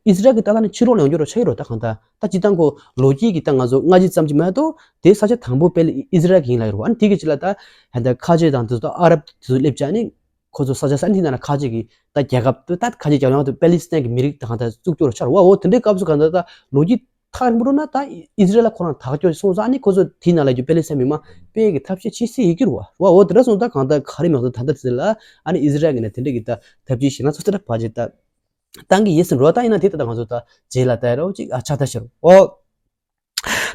ཨི་ཟི་རལ་གི་ལྟ་ས་ནི་ཕྱི་ལོགས་ལ་ཡོང་རྒྱུ་རོ་ཆགས་ཀྱི་རོ། ད་གང་ལྟར་ད་སྤྱི་བཏང་གོ་ལོ་རྒྱུས་ཀྱི་ད་ང་ཚོ་སྔ་ཕྱི་ཙམ་གྱི་མ་གཏོགས་དེ་ས་ཆ་དང་པོ་པེ་ལི་ཨི་ཟི་རལ་གི་ཡིན་ལ་ཡོད་རོ། ཨ་ནི་དེ་གི་ཅི་ལ་ད་ཧ་ད་ཁ་ཆེ་དང་དེ་ཚོ་ད་ཨ་རབ་དེ་ཚོ་སླེབས་ཅག་ནི་ ཁོ་ཚོ་ས་ཆ་ས་གནས་ནང་ཁ་ཅིག་གི་ད་རྒྱལ་ཁབ་ད་ཁ་ཅིག་རྒྱལ་ཡོངས་དུ་པེ་ལི་སི་ཐན་གྱི་མི་རིགས་ད་གང་ལྟར་བཙུགས་སྐྱོར་ཆགས་རེད་བ། འོ་དེ་འདྲའི་སྐབས་སུ་གང་ལྟར་ད་ལོ་རྒྱུས་ཐག་རིང་པོ་འགྲོ་ན་ད་ཨི་ཟི་རལ་ལ་ཁོ་རང་དག་སྐྱོར་སོང་ཙང་ཨ་ནི་ཁོ་ཚོ་དེའི་ནང་ལ་ཡོད་པེ་ལི་སི་ཐན་མི་མང་སྤེལ་གྱི་ཐབས་ཤེས་བྱེད་སྲིད་ཡོད་ཀྱི་རེད་བ། འོ་དེ་འདྲ་སོང་ད་གང་ལྟར་ག་རེ་མེད་ད་ད་ལྟ་དེ་ལ་ཨ་ནི་ཨི་ཟི་རལ་གྱི་ནས་དེ་འདྲ་གི་ད་ཐབས་ཇུས་བྱས་ན་ཚོ་དེ་འདྲ་བ་ཅིག་ད་བཏང་གི་ཡིན་ཟེར་རོ། ད་ཡིན་ན་དེ་ད་ད་ང་ཚོ་ད་རྗེས་ལ་ད་རོ་ཅིག་ཨ་ཆགས་ད་ཤར་འོ།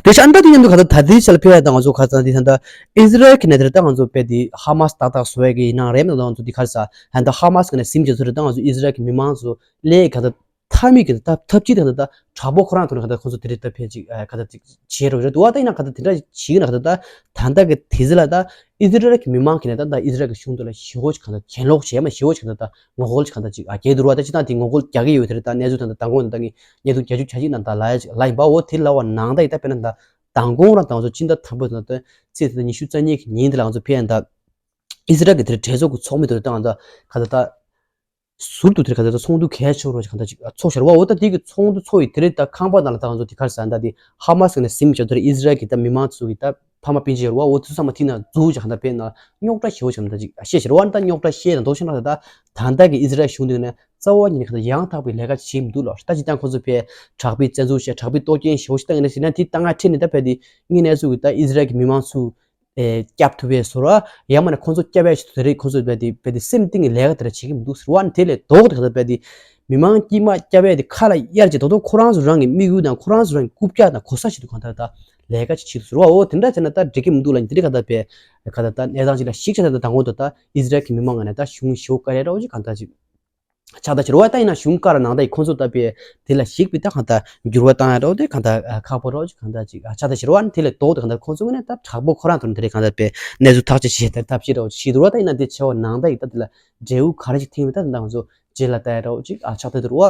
དེ་ཤ་ཨན་ད་དེ་མཉམ་དུ་ག་ད་ད་དེ་ཆ་ལ་ཕེ་ཡ་ད་ང་ཚོ་ག་ཚང་དེ་ད་ད་ཨི་ཟི་རལ་གྱི་ནས་དེ་ད་ང་ཚོ་པེ་དེ་ཧ་མ་སི་ཏག་ཏག་བཟོ་ཡ་གི་ཡིན་ན་རེད་མ་ད་ང་ཚོ་དེ་ག་རེ་ས་ཧན་ད་ཧ་མ་སི་གི་ནས་སིམ་ཅེ་ཚོ་རེད། ད་ང་ཚོ་ཨི་ཟི་རལ་གྱི་མི་མང་ཚོ་ལས་ག་ད་ཐ་མི་གི་ད་ཐབས་ཅི་ད་ད་དྲག་པོ་ཁོ་རང་ཐོག་ནས་ག་ད་ཁོ་ཚོ་དེ་རེད་ད་ཕེ་ཅིག་ག་ད་ཅིག་བྱེད་རོགས་རེད་འདུག་བ། ད་ཡིན་ན་ག་ད་དེ་འདྲ་བྱེད་ཀྱི་ན་ག་ད་ད་ད་ད་གི་དེ་ཟི་ལ་ད་ཨི་ཟི་རལ་གྱི་མི་མང་གི་ནས་ད་ད་ཨི་ཟི་རལ་གྱི་གཞུང་དུ་ལ་ཞི་བོ་ཅིག་ག་ད་གྱེན་ལོག་བྱས་མ་ཞི་བོ་ཅིག་ག་ད་ད་ངོ་རྒོལ་ཅིག་ག་ད་ཅིག་ཨ་རྒྱལ་འདུག་བ། ད་ཅི་ད་དེ་ངོ་རྒོལ་རྒྱག་གི་ཡོད་དེ་རེད། ད་གནས་ཚུལ་ད་ད་དང་གོང་ད་ད་ངས་གནས་ཚུལ་བརྒྱ་ཆུ་བྱ་གཅིག་ནང་ད་ལ་ཡ་ལ་ཡིན་པའོ། དེ་ལ་བ་ནང་ད་ཡི་ད་དཔེར་ན་ད་དང་གོང་རང་ད་ང་ཚོ་སྤྱི་ཟླ་དང་པོའི་ནང་ད་ཚེས་ད་ཉི་ཤུ་རྩ་གཉིས་ཀྱི་ཉིན་དེ་ལ་ང་ཚོ་ཕེ་ཡ་ད་ཨི་ཟི་རལ་གྱི་དེར་གྲོས་ཚོགས་ཀྱི་ཚོགས་མི་དེར་ད་ང་ཚོ་ག་ད་ད་ཟུར་དུ་དེར་ག་ད་ད་ཚོགས་འདུ་གལ་ཆེ་བོ་རོ་ག་ད་ཅིག་ཚོགས་ཤར་བའོ། ད་དེ་གི་ཚོགས་འདུ་ཚོགས་ཡི་དེ་རེད། ད་ཁང་པ་ནང་ལ་ད་ང་ཚོ་དེ་གར་ས་ད་དེ་ཧ་མ་སི་ནས་སིམ་ཅོ་དེར་ཨི་ཟི་རལ་གྱི་ད་མི་མང་ཚོ་གི་ད་ཕ་མ་སྤུན་མཆེད་རོ་བའོ། དེ་ཚོ་ཚང་མ་དེ་ན་འཛུལ་ཅིག་ག་ད་ཕེ་ན་རྙོག་དྲ་ཞེ་བོ་ཅིག་ག་ད་ཅིག་བཤད་ཤར་བ། ད་རྙོག་དྲ་བཤད་ད་འདོགས་ཤར་ན་ད་ད་ད་གི་ཨི་ཟི་རལ་གཞུང་དེ་ནས་རྩ་བ་ཉིད་ནས་ག་ད་ཡང་དག་པའི་ལས་ཀ་བྱེད་མི་འདུག་ལ། ད་ཅི་ད་ཁོ་ཚོ་ཕེ་དྲག་པོའི་བཙན་འཛུལ་བྱས་དྲག་པོའི་གཏོར་སྐྱོན་ཞེ་བོ་ཞིག་བཏང་ཡིན་ན་ཞེ་ན་དེ་ད་ང་ཁྲིད་ནས་ད་ཕེ་དེ་ངའི་གནས་ཚུལ་གི་ད་ཨི་ཟི་རལ་གྱི་མི་མང་ཚོ་ཨེ་སྐྱབས་ཐུབ་པའི་བཟོ་ར་ཡང་མ་ན་ཁོ་ཚོ་སྐྱབས་ཡ་ཞིག་དེ་རེད། ཁོ་ཚོ་ཕེ་དེ་ཕེ་དེ་སེམས་གཏིང་གི་ལས་ཀ་དེ་ར་བྱེད་ཀྱི་མི་འདུག་ཟེར་བ་ནི་དེ་ལས་ལྡོག་དེ་ག་ད་ཕེ་དེ་མི་མང་དཀྱིལ་མ་སྐྱབས་ཡ་དེ་ཁ་ལ་གཡར་གྱི་ད་དུང་ཁོ་རང་ཚོ་རང་གི་དམིགས་ཡུལ་དང་ཁོ་རང་ཚོ་རང་གི་རྐུབ་བཀྱག་དང་གོ་ས་ཞིག་ཏུ་གང་ལྟར་ད་ལས་ཀ་ཅིག་བྱེད་དུ་ཟེར་བ། འོ་དེ་འདྲ་བྱས་ན་ད་འགྲིག་གི་མི་འདུག་ལ་ནི་དེ་རིགས་ག་ད་ཕེ་ག་ད་ད་གནས་སྟངས་ཅིག་ལ་ཞིག་ཆ་ད་ད་དང་པོ་ད་ད་ཨི་ཟི་རལ་གྱི་མི་མང་ང་ནས་ད་གཞུང་ཞེ་བོ་བཀའ་རེ་ར་བ་ཅིག་གང་ལྟར་ཅིག་ཆགས་ད་ཕྱིར་བ། ད་ཡིན་ན་གཞུང་བཀའ་ར་ནང་ད་ཡི་ཁོང་ཚོ་ད་ཕེ་དེ་ལ་གཞིགས་པའི་ད་གང་ལྟར་འགྱུར་བ་བཏང་ཡ་རོགས་དེ་གང་ལྟར་ཁག་པོ་རོགས་ཅིག་གང་ལྟར་ཅིག་ཆགས་ད་ཕྱིར་བ། ནི་དེ་ལས་ལྡོག་དེ་གང་ལྟར་ཁོང་ཚོ་ངོས་ནས་ད་དྲག་པོ་ཁོ་རང་ཐོག་ནས་དེ་རེད་གང་ལྟར་ཕེ་གནས་ཚུལ་ཐག་གཅོད་བྱེད་ད་ཐབས་ཤེས་རོགས་ཅིག་ཞིག་འདུག་བ། ད་ཡིན་ན་དེ་ཆེ་བ་ནང་ད་ཡི་ད་དེ་ལ་འབྲས་བུ་ག་རེ་ཅིག་ཐིམ་ཡོད་ད་ད་ང་ཚོ་རྗེས་ལ་ལྟ་ཡ་རོགས་ཅིག་ཆགས་ད་དེ་རུ་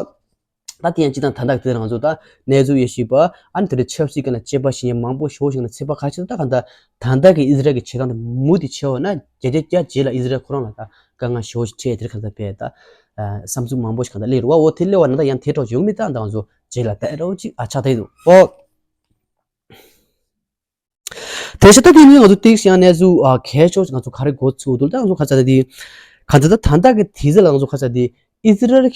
བ། ད་དེ་ཡང་ཅི་དང་ད་ལྟ་དེ་ང་ཚོ་ད་གནས་ཚུལ་ཡོད་ཤེས་པ་ཨ་ནི་དེ་རེད་ཆབ་སྲིད་ཀྱི་ན་དཔྱད་པ་ཞིག་ཡང་མང་པོ་ཞེ་བོ་ཞིག་ན་ཚོད་དཔག་ག་ཅི་ད་གང་ལྟར་ད་ལྟ་གི་ཨི་ཟི་རལ་གྱི་བྱེད་སྟངས་དེ་མུ་མཐུད་བྱས་པ་ན་བརྒྱ་ཆ་བརྒྱ་རྗེས་ལ་ཨི་ཟི་རལ་ཁོ་རང་ལ་ད་དཀའ་ངལ་ཞེ་བོ་ཞིག་འཕྲད་དེར་གང་ལྟར་ཕེ་ད་བསམ་ཚུལ་མང་པོ་ཞིག་གང་ལྟར་སླེབས་རུ་བ། འོ་དེ་སླེབས་པ་ན་ད་ཡང་དེ་གྲོགས་ཡོང་མི་ད་ད་ང་ཚོ་རྗེས་ལ་ལྟ་རོགས་ཅིག་ཆགས་ད་ཡི་འདུག་ཨོ། དེ་བཞིན་ད་དེ་ནི་ང་ཚོ་ཏིག་ཡང་གནས་ཚུལ་གལ་ཆེ་ང་ཚོ་ག་རེ་འགོ་ཚུགས་འདུག་ད་ང་ཚོ་ག་ཚ་ད་དེ་ག་ཚ་ད་ད་ལྟ་གི་དེ་ཚེ་ལ་ང་ཚོ་ག་ཚ་དེ་ཨི་ཟི་རལ་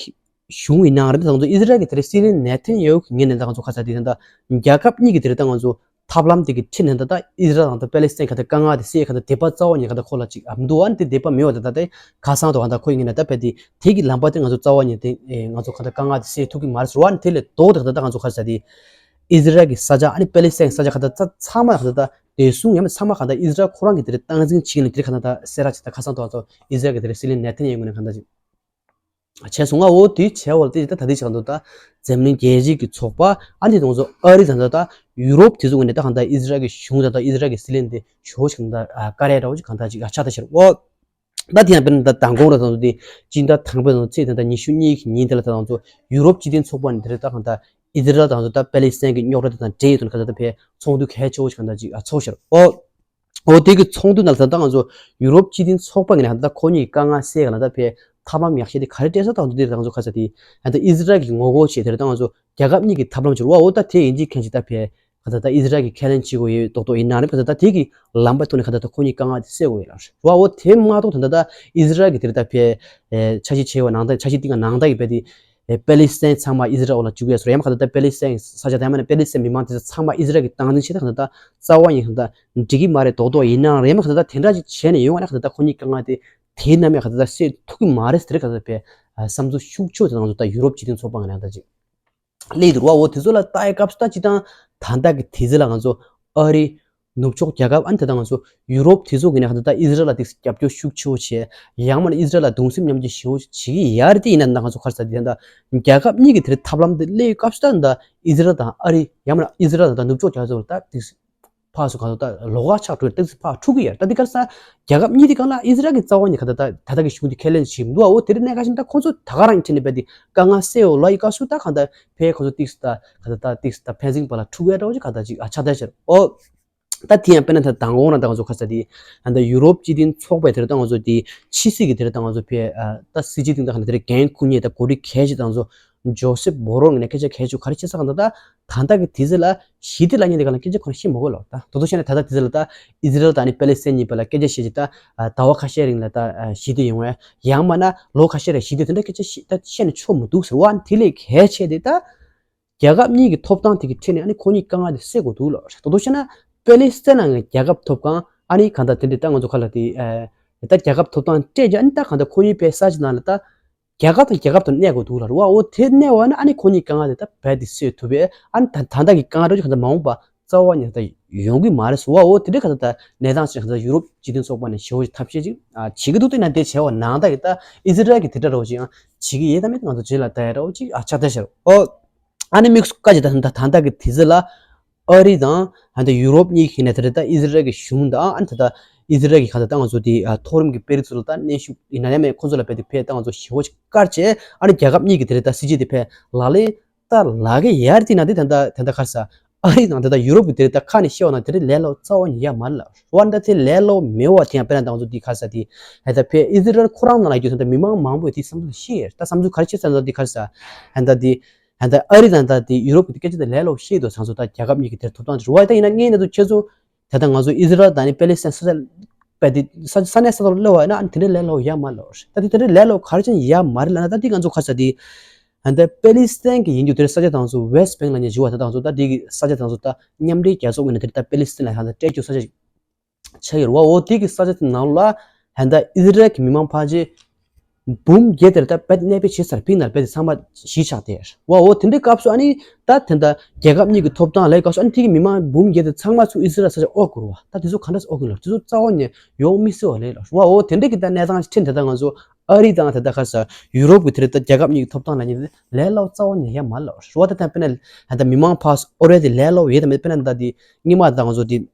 གཞུང་ཡིན་ནའང་རེད། ད་ང་ཚོ་ཨི་ཟི་རལ་གྱི་དེ་རེད་སྲིད་བློན་ནེ་ཐན་ཡ་ཧུ་གི་ངོས་ནས་ད་ང་ཚོ་ག་ཚ་དེ་ད་ལྟ་རྒྱལ་ཁབ་གཉིས་ཀྱི་དེ་རེད་ད་ང་ཚོ་ཐབས་ལམ་དེ་གི་ཁྲིད་ནས་ད་ལྟ་ཨི་ཟི་རལ་དང་ད་པེ་ལེ་སི་ཐན་ག་ད་དཀའ་ངལ་དེ་སེལ་ག་ད་དད་པ་རྩ་བ་ཉིད་ག་ད་ཁོ་ལ་ཅིག་ཨ་མི་འདུག་ཨ་ནི་དེ་དད་པ་མེད་པ་ད་ད་ད་ཁ་སང་དུ་ག་ད་ཁོ་ཡིན་ན་ད་པེ་དེ་དེ་གི་ལམ་པ་དེ་ང་ཚོ་རྩ་བ་ཉིད་དེ་ང་ཚོ་ག་ད་དཀའ་ངལ་དེ་སེལ་ཐུབ་ཀྱི་མ་རེད་ཟེར་བ་ནི། དེ་ལས་ལྡོག་དེ་ག་ད་ད་ང་ཚོ་ག་ཚ་དེ་ཨི་ཟི་རལ་གྱི་ས་ཆ་ཨ་ནི་པེ་ལེ་སི་ཐན་ས་ཆ་ག་ད་ཚ་ཚང་མ་ག་ད་ད་བདེ་སྲུང་ཡང་མེད་ཚང་མ་ག་ད་ཨི་ཟི་རལ་ཁོ་རང་གི་དེ་རེད་སྟངས་འཛིན་བྱེད་ཀྱི་ལ་དེ་རེད་ག་ད་ད་སེ་ར་ཅིག་ད་ཁ་སང་དུ་ང་ཚོ་ཨི་ཟི་རལ་གྱི་དེ་རེད་སྲིད་བློན་ནེ་ཐན་ཡ་ཧུ་ངོས་ནས་ག་ད་ཅིག་བྱས་སོང་ང་། འོ་དེ་བྱས་བ་ལ་དེ་ད་ད་དེ་ཞིག་ག་འདུག་ད་འཛམ་གླིང་རྒྱལ་སྤྱི་གི་ཚོགས་པ་ཨ་ནི་དེ་ང་ཚོ་ཨ་རི་དང་ད་ད་ཡུ་རོབ་དེ་ཚོ་ངོས་ནས་ད་གང་ལྟར་ཨི་ཟི་རལ་གྱི་གཞུང་དང་ད་ཨི་ཟི་རལ་གྱི་སྲིད་བློན་དེ་ཞོ་ཞིག་ད་ཀ་རེ་འདྲ་བོ་ཅིག་གང་ལྟར་ཅིག་ཨ་ཆགས་ད་ཤར་འོ། ད་དེ་ཡང་དཔེར་ན་ད་མདང་དགོང་ར་ད་ང་ཚོ་དེ་སྤྱི་ཟླ་དང་པོའི་ཚེས་དེ་ད་ཉི་ཤུ་གཉིས་ཀྱི་ཉིན་དེ་ལ་ད་ང་ཚོ་ཡུ་རོབ་སྤྱི་མཐུན་ཚོགས་པ་ནས་དེ་རེད་ད་གང་ལྟར་ཨི་ཟི་རལ་དང་ད་པེ་ལེ་སི་ཐན་གྱི་རྙོག་དྲ་དེ་དང་འབྲེལ་ཡོད་དུ་གང་ལྟར་ད་ཕེ་ཚོགས་འདུ་གལ་ཆེ་བོ་ཞིག་གང་ལྟར་ཅིག་ཨ་ཚོགས་ཤར་འོ། འོ་དེ་གི་ཚོགས་འདུ་ནང་ལ་ད་ལྟ་ང་ཚོ་ཡུ་རོབ་སྤྱི་མཐུན་ཚོགས་པ་ངོས་ནས་ད་ལྟ་ཁོ་གཉིས་ཀྱི་དཀའ་ངལ་སེལ་ག་ལ་ད་ཕེ་ཐབས་ལམ་ཡག་ཤོས་དེ་ག་རེ་སྤྲད་ས་ད་འདུག་དེ་ད་ང་ཚོ་ག་ཚ་དེ་ད་ལྟ་ཨི་ཟི་རལ་གྱི་ངོ་རྒོལ་བྱས་དེ་རེད་ད་ང་ཚོ་རྒྱལ་ཁབ་གཉིས་ཀྱི་ཐབས་ལམ་བྱུར་བ་འོ་ད་དེ་ཡིན་གཅིག་མཁན་གཅིག་ད་ཕེ་ག་ད་ད་ཨི་ཟི་རལ་གྱི་ཁས་ལེན་བྱེད་དགོས་ཡོད་རྡོག་རྡོག་ཡིན་ན་རེད་ག་ད་ད་དེ་གི་ལམ་པ་ཐོག་ནས་ག་ད་ད་ཁོ་གཉིས་དཀའ་ངལ་དེ་སེལ་དགོས་ཡོད་ལ་རེད་བ། འོ་དེ་མ་གཏོགས་ད་ད་ད་ཨི་ཟི་རལ་གྱི་དེ་རེད་ད་ཕེ་འཆར་གཞི་བྱས་པ་ནང་ད་འཆར་གཞི་དེ་ག་ནང་ད་གི་ཕེ་དེ། པེ་ལི་སི་ཐན་ཚང་མ་ཨི་ཟི་རལ་འོག་ལ་བཅུག་ཡ་སོ་རེད། ཡང་མ་ག་ད་ལྟ་པེ་ལི་སི་ཐན་ས་ཆ་དེ་མ་ནས་པེ་ལི་སི་ཐན་མི་མང་དེ་ཚོ་ཚང་མ་ཨི་ཟི་རལ་གྱི་སྟངས་འཛིན་བྱེད་ད་ག་ད་ལྟ་རྩ་བ་ཡིན་ག་ད་འགྲིག་གི་མ་རེད་རྡོག་རྡོག་ཡིན་ནའང་རེད། ཡང་མ་ག་ད་ལྟ་དེ་འདྲ་ཅིག་བྱས་ནས་ཡོང་བ་ན་ག་ད་ལྟ་ཁོ་གཉིས་དཀའ་ངལ་དེ་དེའི་ནམ་ཡང་ག་ད་ལྟ་སེལ་ཐུབ་ཀྱི་མ་རེད་ཟེར་ག་ད་པའི་བསམ་ཚུལ་ཤུགས་ཆེ་དེ་ང་ཚོ་ད་ཡུ་རོབ་སྤྱི་མཐུན་ཚོགས་པ་ངོས་ནས་ད་ཅིག་སླེབས་འདུག་བ། འོ་དེ་ཚོ་ལ་ལྟ་ཡའི་སྐབས་སུ་ད་ཅི་དང་ད་ལྟ་གི་དེ་ཚོ་ལ་ང་ཚོ་ཨ་རི། ནུབ་ཕྱོགས་རྒྱལ་ཁབ་ཨ་ནི་དེ་དག་ང་ཚོ་ཡུ་རོབ་དེ་ཚོ་གི་ནས་ད་ལྟ་ཨི་ཟི་རལ་ལ་དེ་རྒྱབ་སྐྱོར་ཤུགས་ཆེ་བོ་བྱས། ཡང་མིན་ན་ཨི་ཟི་རལ་ལ་གདུང་སེམས་མཉམ་སྐྱེད་ཞེ་བོ་བྱེད་ཀྱི་ཡོད་རེད། དེ་ཡིན་ན་ད་ང་ཚོ་ག་རེ་ཟེར་དེ་ད་རྒྱལ་ཁབ་གཉིས་ཀྱི་དེ་རིང་ཐབས་ལམ་དེ་སླེབས་སྐབས་སུ་ད་ད་ཨི་ཟི་རལ་དང་ཨ་རི་ཡང་མིན་ན་ཨི་ཟི་རལ་དང་ད་ནུབ་ཕྱོགས་རྒྱལ་ཁབ་ཚོ་ད་དེ་ཕར་ཚུར་ག་ཚོད་ད་ལོགས་ཀ་ཆགས་འགྲོ་ད་དེ་ཕར་འཁྲུག་གི་ཡོད་རེད། ད་དེ་ག་རེ་ཟེར་རྒྱལ་ཁབ་གཉིས་དེ་གང་ལ་ཨི་ཟི་རལ་གྱི་རྩ་བ་ཉིད་ག་ད་ད་ད་ལྟ་གི་གཞུང་དེ་ཁས་ལེན་བྱེད་མི་འདུག་བ། འོ་དེ་རིང་གནད་འགག་ཆེན་ད་ཁོང་ཚོ་ད་ག་རང་ཁྲིད་ནས་པས་དེ་དཀའ་ངལ་སེལ་འོ་ལ་ཡི་སྐབས་སུ་ད་གང་ད་ཕའི་ཁོང་ཚོ་ཏིག་སི་ད་ག་ད་ད་ཏིག་སི་ད་ཕན་ཚུན་བར་ལ་འཁྲུག་ཡ་འདྲ་བོ་ཅིག་ག་ད་ཅིག་ཨ་ཆགས་ད་ཤར་འོ། ད་དེ་ཡང་དཔེར་ན་ད་མདང་དགོང་རང་ད་ང་ཚོ་ག་ས་དེ་ད་ཡུ་རོབ་སྤྱི་མཐུན་ཚོགས་པའི་དེར་ད་ང་ཚོ་དེ་ཕྱི་སྲིད་ཀྱི་དེར་ད་ང་ཚོ་ཕའི་ད་སྲིད་སྤྱི་མཐུན་ད་ག་ད་དེར་འགན་འཁུར་མཁན་ད་འགོ་ཁྲིད་གལ་ཆེ་ད་ང་ཚོ་ ཇོ་སེབ་བྷོ་རོ་ངོས་ནས་སྐད་ཆ་གལ་ཆེ་ག་རེ་བཤད་ས་གང་ལྟར་ད་ད་ལྟ་གི་དུས་ཚོད་ལ་ཞི་བདེ་ལབ་མཁན་དེ་ག་ལ་སྐད་ཆ་ཁོ་རང་བཤད་མ་དགོས་ལབ། ད་དོ་དོ་བཤད་ན་ད་ལྟ་དུས་ཚོད་ལ་ད་ཨི་ཟི་རལ་དང་ནི་པེ་ལེ་སི་ཐན་གཉིས་བར་ལ་སྐད་ཆ་བཤད་ཀྱི་ད་ཟླ་བ་ཁ་ཤས་རིང་ལ་ད་ཞི་བདེ་ཡོང་བས་ཡང་མིན་ན་ལོ་ཁ་ཤས་རིང་ཞི་བདེ་དེ་འདྲ་སྐད་ཆ་བཤད་ད་བཤད་ན་ཆོག་མི་འདུག་ཟེར་བ། དེ་ལས་གལ་ཆེ་དེ་ད་རྒྱལ་ཁབ་གཉིས་ཀྱི་ཐོབ་ཐང་དེ་གི་ཁྲིད་ནས་ཨ་ནི་ཁོ་གཉིས་དཀའ་ངལ་དེ་སེལ་དགོས་འདུག་ལབ། དོ་དོ་བཤད་ན་པེ་ལེ་སི་ཐན་ནང་གི་རྒྱལ་ཁབ་ཐོབ་ཁང་ཨ་ནི་གང་ལྟར་དེ་འདྲ་ད་ང་ཚོ་ག་ལ་དེ་ད་རྒྱལ་ཁབ་ཐོབ་ཐང་སྤྲད་རྒྱུ་ཨ་ནི་ད་གང་ལྟར་ཁོ་གཉིས་པའི་ས་ཆ་ནང་ལ་ད་རྒྱལ་ཁབ་དང་རྒྱལ་ཁབ་དང་གནས་དགོས་འདུག་ལབ་རེད་བ། འོ་དེ་གནས་པ་ན་ཨ་ནི་ཁོ་གཉིས་དཀའ་ངལ་དེ་ད་རྦད་དེ་སེལ་ཐུབ་པས། ཨ་ནི་ད་ད་ལྟ་གི་དཀའ་ངལ་རེད་ཅིག་གང་ལྟར་མ་འོངས་པ་རྩ་བ་ཉིད་ད་ཡོང་གི་མ་རེད་ཟེར་བ། འོ་དེ་འདྲའི་གང་ལྟར་ད་གནས་སྟངས་ཤིག་གང་ལྟར་ཡུ་རོབ་སྤྱི་མཐུན་ཚོགས་པ་ནས་ཞེ་པོ་ཅིག་ཐབས་ཤེས་ཅིག་ཨ་བྱེད་ཀྱི་འདུག་དེ་ན་དེ་བྱས་པ་ནང་ལྟར་གི་ད་ཨི་ཟི་རལ་གི་དེ་འདྲ་རོགས་ཅིག་ཨ་བྱེད་ཀྱི་ཡོད་དམ་མེད་ང་ཚོ་རྗེས་ལ་ལྟ་ཡ་རོགས་ཅིག་ཨ་ཆགས་བསྡད་ཤག་འོ་ཨ་ནི་དམིགས་སུ་བཀར་བྱས་ད་ད་ད་ལྟ་གི་དུས་ཚོད་ལ། ཨ་རི་དང་ཨ་ནི་ད་ཡུ་རོབ་གཉིས་ཀྱི་ནས་ད་རེས་ད་ཨི་ཟི་རལ་གྱི་གཞུང་དང་ཨ་ནི་ད་ད་ཨི་ཟི་རལ་གྱི་ག་ད་ད་ང་ཚོ་དེ་ཨ་མཐོ་རིམ་གྱི་དཔོན་རིགས་ཚོ་ལ་ད་གནོན་ཤུགས་ཡིན་ན་ཡང་མེད་ཁོང་ཚོ་ལ་རྦད་དེ་ཕེ་ད་ང་ཚོ་ཞེ་པོ་ཅིག་བཀར་བྱས། ཨ་ནི་རྒྱལ་ཁབ་གཉིས་ཀྱི་དེ་རེད་ད་སྲིད་ཇུས་དེ་ཕེ་ལག་ལེན་ད་ལག་གི་ཡར་དེ་ན་དེ་ད་ད་ད་ད་ག་རེ་ཟ། ཨ་རི་དང་ད་ད་ཡུ་རོབ་ཀྱི་དེ་རེད་ད་ཁ་ནས་བཤད་བ་ན་དེ་རེད་ལས་སླ་པོ་རྩ་བ་ཉིད་ཡ་མ་རེད་ལ། འོ་ན་ད་དེ་ལས་སླ་པོ་མེད་བ་དེ་ཡང་དཔེར་ན་ད་ང་ཚོ་དེ་ག་རེ་ཟ་དེ་ད་ད་ཕེ་ཨི་ཟི་རལ་ཁོ་རང་ནང་ལ་ཡོད་ད་ད་མི་མང་མང་པོས་དེ་བསམ་ཚུལ་བཤད་ད་བསམ་ཚུལ་ག་རེ་བཤད་ས་ན་ད་དེ་ག་རེ་ཟ་ད་ད་དེ། ཨ་ནི་ད་ཨ་རི་དང་ད་དེ་ཡུ་རོབ་ཀྱི་སྐད་ཆ་དེ་ལས་སླ་པོ་བཤད་འདུག་ཚང་ཚོ་ད་རྒྱལ་ཁབ་གཉིས་ཀྱི་དེར་ཐོབ་ཐང་དེ་རེད་བ། ད་ཡིན་ན་ངས་ན་དུ་ཁྱེད་ཚོ་ད་ལྟ་ང་ཚོ་ཨི་ཟི་རལ་དང་ནི་པེ་ལེ་སི་ཐན་ས་ཆ་པ་དེ་ས་ས་གནས་ས་ཐོག་ལ་སླེབས་པ་ཡིན་ན་ཨ་ནི་དེ་འདྲའི་ལས་སླ་པོ་ཡ་མ་ལོ། ད་དེ་དེ་འདྲའི་ལས་སླ་པོ་ག་རེ་བྱས་ནས་ཡ་མ་རེད་ལབ་ན་ད་དེ་ང་ཚོ་ག་རེ་ཟ་དེ་ཨ་ནི་ད་པེ་ལེ་སི་ཐན་གྱི་ཡིན་རྒྱུ་དེ་ས་ཆ་དང་ཚོ་ཝེ་སི་ཊི་བེང་ལ་ཉེ་ཞུ་བ་ད་དང་ཚོ་ད་དེ་གི་ས་ཆ་དང་ཚོ་ད་མཉམ་འབྲེལ་རྒྱལ་ཚོགས་ངོས་ནས་དེ་ད་པེ་ལེ་སི་ཐན་ལ་ཧ་ད་སྤྲད་རྒྱུ་ས་ཆ་ཆགས་ཡོད་རེད་བ། འོ་དེ་གི་ས་ཆ་དེ་ནང་ལ་ཧན་ད་ཨི་ཟི་རལ་གྱི་མི་མང་ཕལ་ཆེར་འབུམ་བརྒྱད་དེར་ད་བེད་གནས་སྤོས་བྱས་ཚར་ཕིག་ན་བེད་ཚང་མ་གཞིས་ཆགས་དེ་བ། འོ་དེ་འདྲའི་སྐབས་སུ་ཨ་ནི་ད་དེ་འདྲ་རྒྱལ་ཁབ་གཉིས་ཀྱི་ཐོབ་ཐང་ལས་སྐབས་སུ་ཨ་ནི་དེ་གི་མི་མང་འབུམ་བརྒྱད་དེ་ཚང་མ་ཚུར་ཨི་ཟི་རལ་ས་ཆ་འོག་བསྐུར་བ། ད་དེ་ཚོ་ག་འདྲ་འོག་གི་ལ་དེ་ཚོ་རྩ་བ་ནས་ཡོང་མི་སྲིད་བ་ལས་ལ་བ། འོ་དེ་འདྲའི་གི་ད་གནས་སྟངས་ཁྲིད་དེ་ད་ང་ཚོ་ཨ་རི་དང་དེ་ད་ཁ་ས་ཡུ་རོབ་ཀྱི་དེ་རེད་ད་རྒྱལ་ཁབ་གཉིས་ཀྱི་ཐོབ་ཐང་ལ་ཉེ་ལས་སླ་པོ་རྩ་བ་ནས་ཡ་མ་ལ་བ། ད་ད་དཔེར་ན་ད་མི་མང་ཕར་ཨོ་རེད་དེ་ལས་སླ་པོ་ཡོད་ད་མེད་དཔེར་ན་ད་དེ་སྔོན་མ་ད་ང་ཚོ་དེ།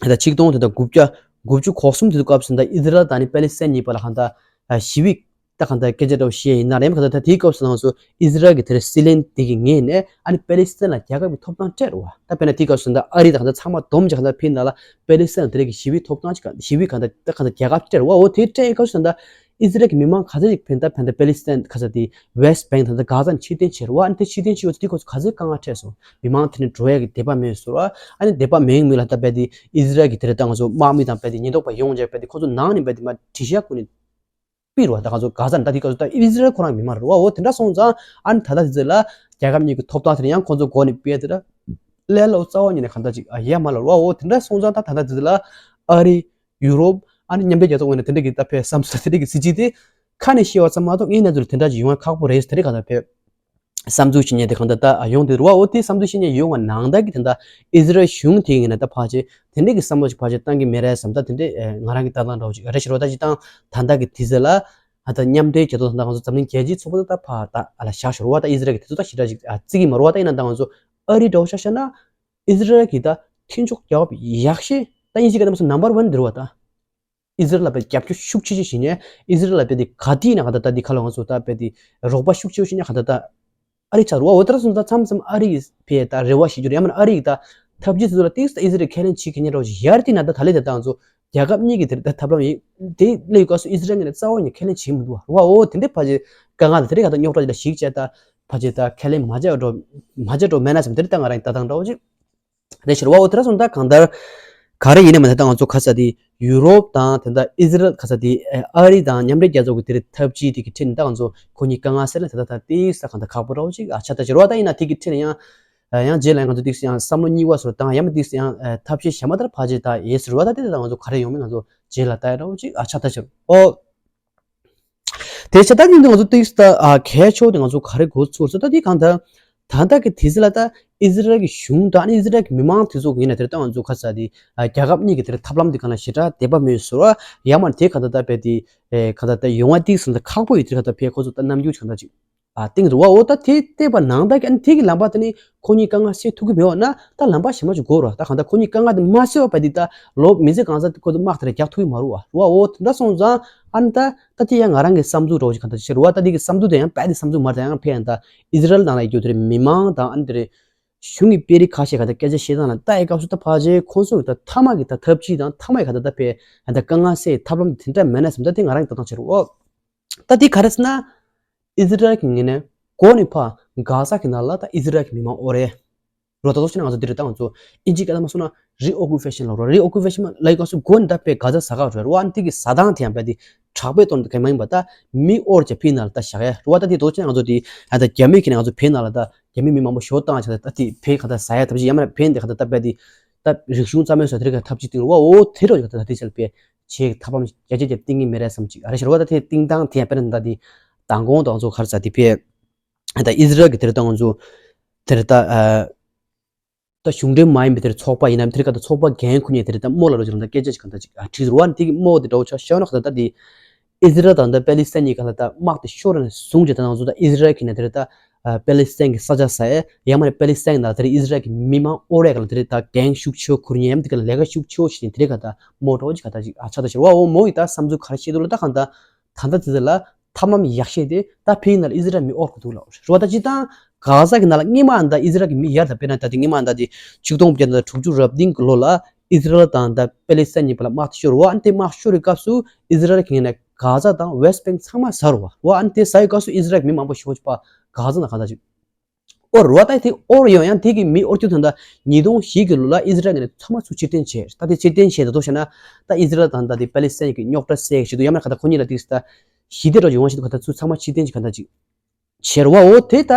ད་ཆིག་སྟོང་དེ་དག་དགུ་བརྒྱ་དགུ་བཅུ་གོ་གསུམ་དེ་དུས་སྐབས་སུ་ད་ཨི་ཟི་རལ་དང་ནི་པེ་ལེ་སི་ཐན་གཉིས་བར་ལ་གང་ལྟར་ཞི་བའི་ད་གང་ལྟར་སྐད་ཆ་འདྲ་བོ་བཤད་ཡིན་ན་རེམ་གང་ལྟར་ད་དེའི་སྐབས་སུ་ང་ཚོ་ཨི་ཟི་རལ་གྱི་དེར་སྲིད་བློན་དེ་གི་ངོས་ནས་ཨ་ནི་པེ་ལེ་སི་ཐན་ལ་རྒྱལ་ཁབ་ཀྱི་ཐོབ་ཐང་སྤྲད་རེད་བ། ད་དཔེར་ན་དེའི་སྐབས་སུ་ད་ཨ་རི་དང་གང་ལྟར་ཚང་མ་བསྡོམས་ཀྱི་གང་ལྟར་ཕིན་ན་ལ་པེ་ལེ་སི་ཐན་དེ་རིགས་ཀྱི་ཞི་བའི་ཐོབ་ཐང་ཅིག་ཞི་བའི་གང་ལྟར་ད་གང་ལྟར་རྒྱལ་ཁབ་སྤྲད་རེད་བ། འོ་དེ་སྤྲད་ཡི་སྐབས་སུ་ད་ཨི་ཟི་རལ་གྱི་མི་མང་ག་ཚོད་ཅིག་ཕིན་ད་ཕན་ད་པེ་ལེ་སི་ཐན་ག་ཚ་དེ་ཝེ་སི་ཊི་བེང་ད་ད་ག་ཚ་ནས་ཕྱིར་འཐེན་བྱེད་རེད་བ། ཨ་ནི་དེ་ཕྱིར་འཐེན་བྱེད་ཡོད་ཚེ་དེ་ཁོ་ཚོ་ག་ཚོད་དཀའ་ངལ་འཕྲད་སོང་། མི་མང་དེ་ནི་འགྲོ་ཡ་གི་དད་པ་མེད་ཟེར་བ། ཨ་ནི་དད་པ་མེད་མི་ལ་ད་རྦད་དེ་ཨི་ཟི་རལ་གྱི་དེ་རེད་ད་ང་ཚོ་དམག་མི་དང་རྦད་དེ་ཉེན་རྟོག་པ་ཡོང་བྱས་རྦད་དེ་ཁོ་ཚོ་ནང་ནས་རྦད་དེ་མར་དྲི་ཤག་ཀུན་ནས་ཕུད་རེད་བ། ད་ང་ཚོ་ག་ཚ་ནས་ད་དེ་ག་ཚོད་ད་ཨི་ཟི་རལ་ཁོ་རང་མི་མང་རེད་བ། འོ་དེ་འདྲ་སོང་ཙང་ཨ་ནི་ད་ལྟ་དེ་ཚོ་ལ་རྒྱལ་ཁབ་གཉིས་ཀྱི་ཐོབ་ཐང་དེ་ཡང་ཁོ་ཚོ་མགོ་ནས་སྤེལ་དེ་ལས་སླ་པོ་རྩ་བ་ཉིད་ནས་གང་ལྟར་ཅིག་ཡ་མ་ལ་རེད་བ། འོ་དེ་འདྲ་སོང་ཙང་ད་ད་ལྟ་དེ་ཚོ་ལ་ཨ་རི་ཡུ་རོབ་ཨ་ནི་མཉམ་འབྲེལ་རྒྱལ་ཚོགས་ངོས་ནས་དེ་འདྲ་གི་ད་ཕེ་བསམ་ཚུལ་དེ་འདྲ་གི་སྲིད་ཇུས་དེ་ཁ་ནས་བཤད་པ་ཙམ་མ་གཏོགས་དངོས་གནས་ཚུལ་དེ་འདྲ་ཅིག་ཡོང་ཡ་ཁག་པོ་རེད་ཟེར་དེ་རེད་གང་ལྟར་ཕེ། བསམ་ཚུལ་བྱེད་མཁན་དེ་གང་ལྟར་ད་ཡོང་དེ་རེད་བ། འོ་དེ་བསམ་ཚུལ་བྱེད་མཁན་ཡོང་བ་ནང་ལྟར་གྱི་དེ་འདྲ་ཨི་ཟི་རལ་གཞུང་དེ་ཡིན་ན་ད་ཕལ་ཆེར་དེ་འདྲས་ཀྱི་བསམ་བློ་ཞིག་ཕལ་ཆེར་བཏང་གི་མེད་རེད་བསམ། ད་དེ་འདྲས་ང་རང་གི་ལྟ་སྟངས་འདྲ་བོ་ཅིག་རེད་ཤི་རོ། ད་ཅི་ད་ད་ལྟ་གི་དུས་ཚོད་ལ་ད་ལྟ་མཉམ་འབྲེལ་རྒྱལ་ཚོགས་དང་ད་ང་ཚོ་འཛམ་གླིང་རྒྱལ་སྤྱིའི་ཚོགས་པ་ད་ད་ཕར་ད་ཨ་ལ་བཞག་ཤོར་བ། ད་ཨི་ཟི་རལ་གྱི་དེ་ཚོ་ད་ཞེ་དྲག་ཅིག་བརྩི་གི་མ་རེད་བ། ད་ཡིན་ན་ད་ང་ཚོ་ཨ་རི་འདྲ་བོ་ཆ་བཞག་ན་ཨི་ཟི་རལ་གྱི་ད་མཐུན་ཕྱོགས་རྒྱལ་ཁབ་ཡག་ཤོས་ད་ཡིན་ཞིག་ག་ད་མ་སོང་ནམ་བར་ཝན་དེ་རེད་བ་ད། ཨི་ཟི་རལ་ལ་དཔེ་རྒྱབ་སྐྱོར་ཤུགས་ཆེ་ཆེ་བྱེད་ནས་ཨི་ཟི་རལ་ལ་དཔེ་དེ་ག་དུས་ན་ག་ད་ད་དེ་ཁ་ལ་ང་ཚོ་ད་དཔེ་དེ་རོགས་པ་ཤུགས་ཆེ་བྱེད་ནས་ག་ད་ད་ཨ་རི་ཆགས་རུ་བ། འོ་དེ་འདྲ་སོང་ཙང་མཚམས་མཚམས་ཨ་རི་ཕེ་ད་རེ་བ་བྱེད་རྒྱུ་རེད། ཡང་མིན་ཨ་རི་ད་ཐབས་ཇུས་ཚོ་ལ་ཏིག་ཙམ་ཨི་ཟི་རལ་ཁས་ལེན་བྱེད་མཁན་རོགས་ཞིག་ཡར་དེ་ན་ད་ད་ལེ་ད་ད་ང་ཚོ་རྒྱལ་ཁབ་གཉིས་ཀྱི་དེ་ད་ཐབས་ལམ་ཡིན་དེ་ལས་ཡོད་སྐབས་སུ་ཨི་ཟི་རལ་ངོས་ནས་རྩ་བ་ནས་ཁས་ལེན་བྱེད་མི་འདུག་བ། འོ་དེ་འདྲའི་ཕ་ཆེ་དཀའ་ངལ་ད་དེ་རིགས་ག་ད་རྙོག་དྲ་ཅིག་ལ་ཞིག་བྱས་ད་ཕ་ཆེ་ད་ཁས་ལེན་མ་བྱས་འགྲོ་མ་བྱས་འགྲོ་མེད་ན་བསམ་དེ་རིགས་ད་ང་རང་ལྟ་སྟངས་འདྲ་བོ་ཅིག་རེད་ཤི་རོ་བ། འོ་དེ་འདྲ་སོང་ད་གང་ལྟར་ག་རེ་ཡིན་ནའི་མ་ད་ད་ང་ཚོ་ཁ་ས་དེ་ཡུ་རོབ་དང་དེ་འདྲ་ཨི་ཟི་རལ་ཁ་ས་དེ་ཨ་རི་དང་མཉམ་འབྲེལ་རྒྱལ་ཚོགས་ཀྱི་དེ་རིགས་ཐབས་ཇུས་དེ་གི་ཁྲིད་ནས་ད་ང་ཚོ་ཁོ་གཉིས་དཀའ་ངལ་སེལ་ན་ད་ད་ད་ཏིག་ཙམ་གང་ལྟར་ཁག་པོ་འདྲ་བོ་ཅིག་ཨ་ཆགས་ད་ཤི་རོ་བ། ད་ཡིན་ན་དེ་གི་ཁྲིད་ནས་ཡང་ཡང་རྗེས་ལ་ང་ཚོ་ཏིག་ཙམ་ཡང་བསམ་བློ་གཉིས་པ་སོར་དང་ཡང་མིན་ཏིག་ཙམ་ཡང་ཐབས་ཤེས་གཞན་མ་ལྟར་ཕལ་ཆེར་ད་ཡོད་ཟེར་བ། ད་དེ་ད་ང་ཚོ་ག་རེ་ཡོང་མིན་ང་ཚོ་རྗེས་ལ་ལྟ་ཡ་འདྲ་བོ་ཅིག་ཨ་ཆགས་ད་ཤི་རོ། ཨོ། དེ་བྱས་ད་ནི་ང་ཚོ་ཏིག་ཙམ་ཨ་གལ་ཆེ་བ་དེ་ང་ཚོ་ག་རེ་གོ་ཚུལ་ཟེར་ད་དེ་གང་ལྟར་ད་ལྟ་གི་དུས་ཚོད་ལ་ད་ཨི་ཟི་རལ་གྱི་གཞུང་དང་ཨི་ཟི་རལ་གྱི་མི་མང་དེ་ཚོ་ཡིན་ན་དེར་ད་ང་ཚོ་ཁ་ས་དེ་ཨ་རྒྱལ་ཁབ་གཉིས་ཀྱི་དེར་ཐབས་ལམ་དེ་གང་ལ་ཞེ་དྲག་དད་པ་མེད་ཟེར་བ་ཡང་མ་དེ་གང་ལྟར་ད་དཔེ་དེ་ཨེ་གང་ལྟར་ད་ཡོང་བ་ཏིག་ཙམ་ད་ཁག་པོ་ཡོད་དེ་གང་ལྟར་དཔེ་ཁོ་ཚོ་ད་རྣམ་འགྱུར་གང་ལྟར་ཅིག་ཨ་སྟེང་རུ་བ། འོ་ད་དེ་བལྟས་པ་ནང་ད་ཀྱང་དེ་གི་ལམ་པ་དེ་ནི་ཁོ་གཉིས་དཀའ་ངལ་སེལ་ཐུབ་ཀྱི་མེད་བ་ན་ད་ལམ་པ་གཞན་པ་ཅིག་དགོས་ར། ད་གང་ལྟར་ཁོ་གཉིས་དཀའ་ངལ་དེ་མ་སེལ་བ་བ་དེ་ད་ལོ་མི་ཚེ་གང་ཚ་ཁོ་ཚོ་དམག་དེ་ལ་རྒྱག་ཐུབ་ཀྱི་མ་རུ་བ་རུ་བ། འོ་དེ་འདྲ་སོང་ཙང་ཨ་ནི་ད་ད་དེ་ཡང་ང་རང་གི་བསམ་ཚུལ་རོགས་ཅིག་གང་ལྟར་ཅིག་རུ་བ། ད་དེ་གི་བསམ་ཚུལ་དེ་ཡང་བལ་དེ་བསམ་ཚུལ་མ་རེད། ད་ཡང་ཕེ་ཡང་ད་ཨི་ཟི་རལ་ནང་ལ་ཡོད་དེ་རེད་མི་མང་དང་ཨ་ནི་དེ་རེད་གཞུང་གི་དཔོན་རིགས་ཁ་ཤས་གང་ལྟར་སྐད་ཆ་བཤད་སྟངས་ལ་ལྟ་ཡི་སྐབས་སུ་ད་ཕལ་ཆེར་ཁོང་ཚོ་གི་ད་མཐའ་མ་གི་ད་ཐབས་ཇུས་དང་མཐའ་མ་གི་གང་ལྟར་ད་ཕེ་ཡང་ད་དཀའ་ངལ་སེལ་ཐབས་ལམ་དེ་འདྲ་མེད་ན་བསམ། ད་དེ་ང་རང་གི་ལྟ་སྟངས་ཅིག་རུ་བ། ད་དེ་ག་རེ་ཟེར་ན། ཨི་ཟི་རལ་གྱི་ངོས་ནས་ འགོ་ནས་ཕར་གྷ་ཟ་གི་ནང་ལ་ད་ཨི་ཟི་རལ་གྱི་མི་མང་ཨོ་རེད། རོ་ད་དོ་ཆེ་ན་ང་ཚོ་འདི་རེད། ད་ང་ཚོ་ཨིན་ཇི་སྐད་ལ་མ་སོང་ན་རི་ཨོ་ཀུ་པེ་ཤན་ལ་རོ། རི་ཨོ་ཀུ་པེ་ཤན་ལ་ཡི་ག་སུ་འགོ་ནས་ད་པའི་གྷ་ཟ་ཟ་ག་རོ་རོ། ཨ་ནི་དེ་གི་ཟ་སྟངས་དེ་ཡང་པ་དེ་དྲག་པོའི་དོན་དུ་ག་མ་ཡིན་པ། ད་མི་ཨོར་གྱི་ཕི་ནང་ལ་ད་བཞག་ཡ་རོ། ད་དེ་དོ་ཆེ་ན་ང་ཚོ་དེ་ཨ་ད་རྒྱ་མི་གི་ནས་ང་ཚོ་ཕི་ནང་ལ་ད་རྒྱ་མི་མི་མང་པོ་ཞོ་བཏང་ཆ་ད་དེ་ཕི་ག་ད་ཟ་ཡ་ཐབས་ཤེས་ཡ་མ་ར་ཕི་འདི་ག་ད་ད་པ་དེ་ད་རིག་གཞུང་རྩ་མེད་སོ་དེ་རིགས་ག་ཐབས་ཅིག་བཏིང་རོ། ཨོ་དེ་རོ་ག་ད་ད་དེ་ཆ་ལ་པའི་ཆེ་ཐབས་ལམ་རྒྱ་ཆེ་རྒྱ་བཏིང་གི་མེད་རེད་བསམ་ཅིག་ཨ་རེ་ཤར་བ། ད་དེ་བཏིང་སྟངས་དེ་ཡང་པ་ན་ད་དེ་མདང་དགོང་དང་ཚོ་ག་རེ་ཟ་དེ་ཕི་ད་ཨི་ཟི་རལ་གྱི་དེར་ད་ང་ཚོ་དེར་ད་ཨ་ད་གཞུང་འབྲེལ་མ་ཡིན་པའི་དེར་ཚོགས་པ་ཡིན་ནམ་དེར་ག་ད་ཚོགས་པ་འགན་ཁུར་ནས་དེར་ད་དམོ་ལ་རོ་ཅིག་ལ་ད་སྐད་ཆ་ཅིག་ག་ད་ཅིག་ཨ་དྲིས་རུ་བ་ནི་དེ་གི་དམོ་དེ་འདྲ་བོ་ཆ་ཤོད་ན་ག་ད་ད་དེ་ཨི་ཟི་རལ་དང་ད་པེ་ལི་སི་ཐན་གཉིས་ག་ལ་ད་དམག་དེ་ཤོར་ནས་བཟུང་རྗེས་ད་ང་ཚོ་ད་ཨི་ཟི་རལ་གྱི་ནས་དེར་ད་པེ་ལི་སི་ཐན་གྱི་ས་ཆ་ཟ་ཡ་ཡང་མ་རེད། པེ་ལི་སི་ཐན་གྱི་ནང་དེར་ཨི་ཟི་རལ་གྱི་མི་མང་ཨོ་རེ་ག་ལ་དེར་ད་འགན་ཤུགས་ཆེ་བོ་ཁུར་ཉན་དེ་ག་ལ་ལས་ཀ་ཤུགས་ཆེ་བོ་བྱེད་ནས་དེར་ག་ད་དམོ་འདྲ་བོ་ཅིག་ག་ད་ཅིག་ཨ་ཆ་ད་ཤར་བ། ཨོ་མོ་ཡི་ད་བསམ་ཚུལ་ག་རེ་བཤད་འདུག་ལ་ད་ག་ད། ད་ལྟ་དེ་ལ་ཐབས་ལམ་ཡག་ཤོས་དེ་ད་ཕིའི་ནང་ལ་ཨི་ཟི་རལ་མི་ཨོར་གི་འདུག་ལ་རེད་བ། ད་ཅི་ད་གྷ་ཟ་གི་ནང་ལ་སྔོན་མ་ད་ཨི་ཟི་རལ་གི་མི་ཡར་ད་དཔེར་ན་ད་དེ་སྔོན་མ་ད་དེ་ཆིག་སྟོང་དགུ་བརྒྱ་དང་དྲུག་ཅུ་རེ་བདུན་གི་ལོ་ལ་ཨི་ཟི་རལ་དང་ད་པེ་ལི་སི་ཐན་གཉིས་བར་ལ་དམག་ཤོར་རེད་བ། ཨ་ནི་དེ་དམག་ཤོར་རེད་སྐབས་སུ་ཨི་ཟི་རལ་གི་ངོས་ནས་གྷ་ཟ་དང་ཝེ་སི་ཊི་བེང་ཚང་མ་ཟ་རུ་བ་བ། ཨ་ནི་དེ་ཟ་ཡི་སྐབས་སུ་ཨི་ཟི་རལ་གི་མི་མང་པོ་ཞེ་པོ་ཅིག་ཕར་གྷ་ཟ་ནང་ག་ད་ཅིག་ཨོ་རོ་ད་དེ་ཨོ་རོ་ཡོང་ཡང་དེ་གི་མི་ཨོ་ཅུ་ད་ད་ཉིས་སྟོང་བཞི་གི་ལོ་ལ་ཨི་ཟི་རལ་གི་ནས་ཚང་མ་ཚུར་ཕྱིར་འཐེན་བྱས། ད་དེ་ཕྱིར་འཐེན་བྱས་ད་དོ་བྱས་ན་ད་ཨི་ཟི་རལ་དང་ད་དེ་པེ་ལི་སི་ཐན་གི་རྙོག་དྲ་སེལ་ཞིག་ཏུ་ཡང་མ་ག་ད་ཁོ་གཉིས་ལ་དེ་ད་ཞི་བདེ་འགྲོ་ཡོང་བ་ཞིག་ཏུ་ག་ད་ཚུར་ཚང་མ་ཕྱིར་འཐེན་ཞིག་ག་ད་ཅིག་བྱས་ར་བ། འོ་དེ་ད་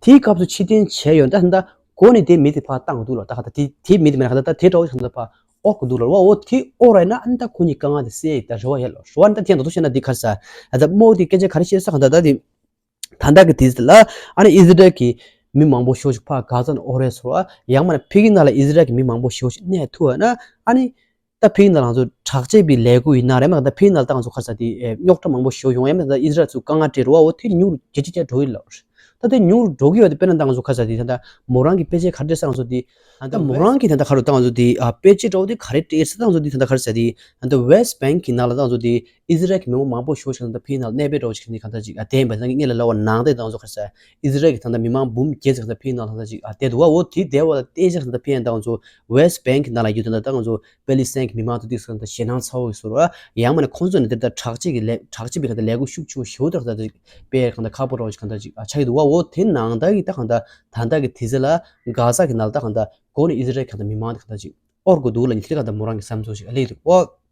དེའི་སྐབས་སུ་ཕྱིར་འཐེན་བྱས་ཡོད་ད་ད་གོ་ནས་དེ་མི་དེ་ཕར་བཏང་གི་འདུག་ལ། ད་ག་ད་དེ་དེ་མི་དེ་མེད་ན་ག་ད་ད་དེ་འདྲ་བོ་ཞིག་ད་ཕར་ཨོ་གི་འདུག་ལ་བ། འོ་དེ་ཨོ་ར་ན་ཨ་ནི་ད་ཁོ་གཉིས་དཀའ་ངལ་དེ་སེལ་ཡིག་ད་རེ་བ་ཡོད་ལ་རེ་བ། ད་དེ་ད་དོ་བྱས་ན་དེ་ག་རེ་ཟ་ད་མོ་དེ་སྐད་ཆ་ག་རེ་བཤད་ས་ག་ད་ད་དེ། ད་ལྟ་གི་དུས་ཚོད་ལ་ཨ་ནི་ཨི་ཟི་རལ་གྱི་མི་མང་པོ་ཤོས་ཤིག་ཕར་གྷ་ཛ་ནས་ཨོ་རེད་ཟེར་བ། ཡང་མིན་ན་ཕ་གི་ནང་ལ་ཨི་ཟི་རལ་གྱི་མི་མང་པོ་ཤོས་ཤིག་གནས་ཐུབ་པ་ན་ཨ་ནི་ད་ཕ་གི་ནང་ལ་ང་ཚོ་དྲག་སྐྱེད་པའི་ལས་འགུལ་ཡིན་ན་རེད་མ་གཏོགས་ད་ཕ་གི་ནང་ལ་ད་ང་ཚོ་ག་རེ་ཟེར་དེ་རྙོག་དྲ་མང་པོ་ཤོས་ཡོང་ཡང་མིན་ད་ཨི་ཟི་རལ་ཚོ་དཀའ་ངལ་འཕྲད་རེད་བ། འོ་དེ་ཉུང་རུ་ཇེ་ཆེ་ཇེ་འགྲོ་ཡི་ལབ། ད་དེ་ཉུང་རུ་འགྲོ་གི་ཡོད་དེ་དཔེར་ན་ད་ང་ཚོ་ག་རེ་ཟེར་དེ་ད་ལྟ་མོ་རང་གི་དཔེ་ཆ་ག་རེ་སྤྲད་ས་ང་ཚོ་དེ་ད་ལྟ་མོ་རང་གི་ད་ལྟ་ག་རེ་ད་ང་ཚོ་དེ་དཔེ་ཆ་འདྲ་བོ་དེ་ག་རེ་སྤྲད་ས་ད་ང་ཚོ་དེ་ད་ལྟ་ག་རེ་ཟེར་དེ་ད་ལྟ་ཝེ་སི་ཊི་བེང་གི་ནང་ལ་ད་ང་ཚོ་དེ་ཨི་ཟི་རལ་གྱི་མི་མང་མང་པོ་ཞེ་པོ་ཞིག་ད་ལྟ་ཕ་གི་ནང་ལ་གནས་སྤོས་འདྲ་བོ་ཞིག་ནི་གང་ལྟར་ཅིག་ཨ་བསྟན་པ་ད་ངེད་ལ་ལབ་པ་ནང་བསྟན་ད་ང་ཚོ་ག་རེ་ཟེར་ཨི་ཟི་རལ་གྱི་ད་ལྟ་མི་མང་འབུམ་བརྒྱད་ཅིག་ད་ལྟ་ཕ་གི་ནང་ལ་ད་ལྟ་ཅིག་ཨ་བསྡད་འདུག་བ། འོ་དེ་བསྡད་པ་ལ་བལྟས་ཅིག་ད་ལྟ་ཕ་གི་ནང་ད་ང་ཚོ་ཝེ་སི་ཊི་བེང་གི་ནང་ལ་ཡོད་དུས་ད་ལྟ་ང་ཚོ་པེ་ལི་སི་ཐན་གྱི་མི་མང་ཚོ་དེ་ཚོ་ད་ལྟ་ཞེད་སྣང་ཚ་བོ་ཞིག་བཟོ་ར་ཡང་མིན་ན་ཁོང་ཚོ་ནི་དེ་ལྟ་དྲག་སྐྱེད་ཀྱི་ལས་དྲག་སྐྱེད་པའི་གང་ལྟར་ལས་འགུལ་ཤུགས་ཆེ་བོ་ཞེ་པོ་ད་ལྟ་དཔེ་གང་ལྟར་ཁག་པོ་འདྲ་བོ་ཞིག་གང་ལྟར་ཅིག་ཨ་ཆགས་ཀྱི་འདུག་བ། འོ་དེ་ནང་ལྟར་གྱི་ད་གང་ལྟར་ད་ལྟ་གི་དུས་ཚོད་ལ་གྷ་ཛ་གི་ནང་ལ་ད་གང་ལྟར་འགོ་ནས་ཨི་ཟི་རལ་གང་ལྟར་མི་མང་དེ་གང་ལྟར་ཅིག་ཨོར་དགོས་འདུག་ལབ་ནས་དེ་གང་ལྟར་མོ་རང་གི་བསམ་ཚུལ་ཞིག་ཨ་སླེབས་འདུག་བ།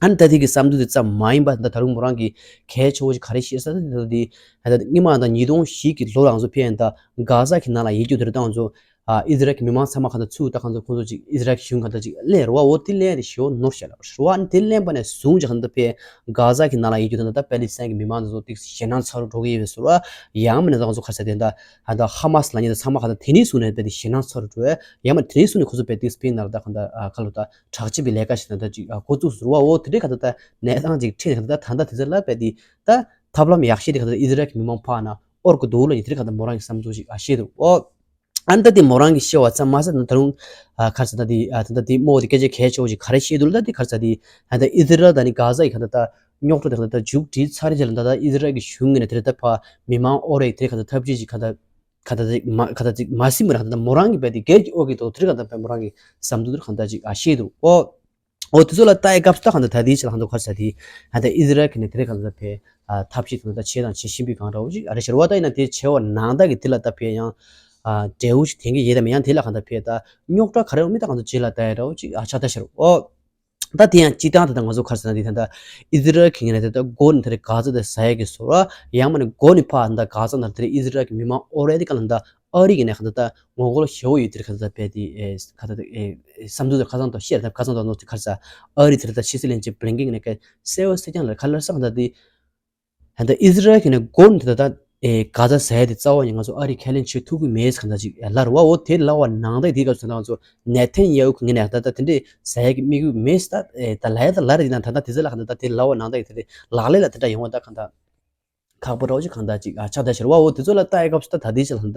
ཨ་ནི་ད་ལྟའི་གི་བསམ་ཚུལ་དེ་ཙམ་མ་ཡིན་པ་ད་ལྟ་ད་རུང་མོ་རང་གི་གལ་ཆེ་བོ་ཞིག་ག་རེ་བཤད་ས་ད་ད་དེ་ད་ལྟ་སྔོན་མ་ད་ཉིས་སྟོང་བཞི་གི་ལོ་ལ་ང་ཚོ་ཕེབས་ཡིན་ད་གྷ་ཛ་གི་ནང་ལ་ཡིན་རྒྱུ་དེ་རེད། ད་ང་ཚོ་ཨ་ཨི་ཟི་རལ་གྱི་མི་མང་ཚང་མ་གང་ལྟར་ཚུར་ད་གང་ཚོ་ཁོང་ཚོ་ཅིག་ཨི་ཟི་རལ་གྱི་གཞུང་གང་ལྟར་ཅིག་གླེང་རེད་བ། འོ་དེ་གླེང་དེ་ཞེ་པོ་ནོར་བཞག་ལ་རེད་བ། ཨ་ནི་དེ་གླེང་པ་ནས་བཟུང་ཅིག་གང་ལྟར་ཕེབས་གྷ་ཛ་གི་ནང་ལ་ཡིན་རྒྱུ་དེ་ད་ད་པེ་ལི་སི་ཐན་གྱི་མི་མང་ཚོ་ཏིག་ཞེད་སྣང་ཚ་རུ་འགྲོ་གི་ཡོད་པའི་བཟོ་འདྲ། ཡང་མིན་ན་ད་ང་ཚོ་ག་རེ་ཟེར་དེ་ད་ད་ཧ་མ་སི་ལབ་མཁན་དེ་ཚང་མ་གང་ལྟར་དེ་ནས་བཟུང་ནས་རྦད་དེ་ཞེད་སྣང་ཚ་རུ་འགྲོ་བས། ཡང་མིན་དེ་ནས་བཟུང་ནས་ཁོ་ཚོ་རྦད་དེ་ཕེབས་ནང་ལ་ད་གང་ལྟར་ཨ་ག་ལོ་ད་དྲག་སྐྱེད་པའི་ལས་ཀ་ཞིག་ད་ད་ཅིག་ཨ་འགོ་བཙུགས་ཟེར་བ། འོ་དེ་འདྲའི་གང་ལྟར་ད་གནས་སྟངས་ཅིག་འཕྲད་ནས་གང་ལྟར་ད་ད་ལྟ་དེ་ཚོ་ལ་རྦད་དེ་ད་ཐབས་ལམ་ཡག་ཤོས་དེ་གང་ལྟར་ཨི་ཟི་རལ་གྱི་མི་མང་ཕར་ནང་ཨོར་གི་འདུག་ལབ་ནས་དེ་འདྲའི་གང་ལྟར་མོ་རང་གི་བསམ་ཚུལ་ཞིག་ཨ་བཤད་འདུག་འོ། ཨ་ནི་ད་དེ་མོ་རང་གིས་བཤད་པ་ཙམ་མ་ཟད་ད་ད་རུང་ཨ་ག་རེ་ཟེར་ད་དེ་ཨ་ད་ད་དེ་མོ་དེ་སྐད་ཆ་གལ་ཆེ་བོ་ཞིག་ག་རེ་བཤད་འདུག་ལབ་ད་དེ་ག་རེ་ཟེར་དེ་ཨ་ད་ཨི་ཟི་རལ་དང་ནི་གྷ་ཛ་ཡི་གང་ལྟར་ད་རྙོག་དྲ་དེ་གང་ལྟར་ད་མཇུག་སྒྲིལ་ཚར་རྗེས་ལ་ད་ད་ཨི་ཟི་རལ་གྱི་གཞུང་ངོས་ནས་དེ་ལ་ད་ཕར་མི་མང་ཨོ་རེ་དེ་གང་ལྟར་ཐབས་ཇུས་ཅིག་གང་ལྟར་གང་ལྟར་ཅིག་མ་གང་ལྟར་ཅིག་མ་ཟིན་པར་གང་ལྟར་མོ་རང་གིས་རྦད་དེ་སྒེར་གྱི་ཨོ་གི་ཐོག་དེ་གང་ལྟར་རྦད་མོ་རང་གི་བསམ་ཚུལ་དེ་གང་ལྟར་ཅིག་ཨ་བཤད་འདུག་ཨོ། འོ་དེ་ཚོ་ལ་ལྟ་ཡི་སྐབས་སུ་ད་གང་ལྟར་ད་དེའི་ཆེད་ལ་གང་ལྟར་ག་རེ་ཟེར་དེ་ཨ་ད་ཨི་ཟི་རལ་གྱི་ནས་དེ་རེད་གང་ལྟར་ཕར་ཨ་ཐབས་ཤེས་གང་ལྟར་བྱས་དང་བྱེད་བཞིན་པའི་གང་འདྲ་བོ་ཞིག་ཨ་རེ་ཤར་བ། ད་ཡིན་ན་དེ་བྱས་པ་ནང་ལྟར་གྱི་དེ་ལ་ད་ཕར་ཡང་ཨ་འབྲས་བུ་ཞིག་ཐོན་གྱི་ཡོད་དམ་ཡང་དེ་ལ་གང་ལྟར་ཕར་ད་རྙོག་དྲ་ག་རེ་ཡོད་མེད་ད་གང་ལྟར་རྗེས་ལ་ལྟ་ཡ་འདྲ་བོ་ཞིག་ཨ་ཆགས་ད་ཤར་འོ། ད་དེ་ཡང་སྤྱིར་བཏང་དེ་ད་ང་ཚོ་ག་རེ་ཟེར་ན་དེ་ད་ད་ཨི་ཟི་རལ་གྱི་ངོས་ནས་དེ་ད་འགོ་ནས་དེ་རེད་གྷ་ཛ་དེ་ཟ་ཡ་གི་བཟོ་འདྲ། ཡང་མིན་ན་འགོ་ནས་ཕར་ད་གྷ་ཛ་ནང་དེ་རེད་ཨི་ཟི་རལ་གྱི་མི་མང་ཨོ་རེ་དེ་གང་ལྟར་ཨ་རི་གི་ནས་གང་ལྟར་ད་ངོ་རྒོལ་ཞེ་པོ་ཡོད་དེ་གང་ལྟར་ད་རྦད་དེ་ཨེ་གང་ལྟར་ཨེ་བསམ་ཚུལ་དེ་ཁ་སང་དང་བཤད་ད་ཁ་སང་དང་ནོར་དེ་ག་རེ་ཟེར་ཨ་རི་དེ་ད་ཕྱི་སྲིད་བློན་ཆེན་བྷི་ལིན་ཀེན་གི་ནས་ག་གསལ་པོ་གསལ་རྐྱང་ལ་ག་ལ་ཟེར་གང་ལྟར་དེ་ད་ལྟ་ཨི་ཟི་རལ་གྱི་ནས་འགོ་ནས་ད་ལྟ་ཨེ་གྷ་ཛ་ཟ་ཡ་དེ་རྩ་བ་ནས་ང་ཚོ་ཨ་རི་ཁས་ལེན་བྱེད་ཐུབ་ཀྱི་མེད་ཟེར་གང་ལྟར་ཅིག་ལབ་རེད་བ། འོ་དེ་ལབ་པ་ནང་ལྟར་དེ་སྐབས་སུ་ད་ང་ཚོ་ནེ་ཐན་ཡ་ཧུ་གི་ངོས་ནས་ད་ལྟ་དེ་འདྲས་ཟ་ཡ་གི་དམིགས་ཡུལ་མེད་ཟེར་ད་ཨེ་ད་ལབ་ཡ་ད་ལབ་རེད། ཡིན་ན་ད་ལྟ་དེ་ཚོ་ལ་གང་ལྟར་ད་དེ་ལབ་པ་ནང་ལྟར་གྱི་དེ་རེད་ལག་ལེན་ལ་དེ་འདྲ་ཡོང་བ་ད་གང་ལྟར་ཁག་པོ་འདྲ་བོ་ཅིག་གང་ལྟར་ཅིག་ཨ་ཆགས་བསྡད་ཤར་བ། འོ་དེ་ཚོ་ལ་ལྟ་ཡི་སྐབས་སུ་ད་ད་དེའི་ཆེད་ལ་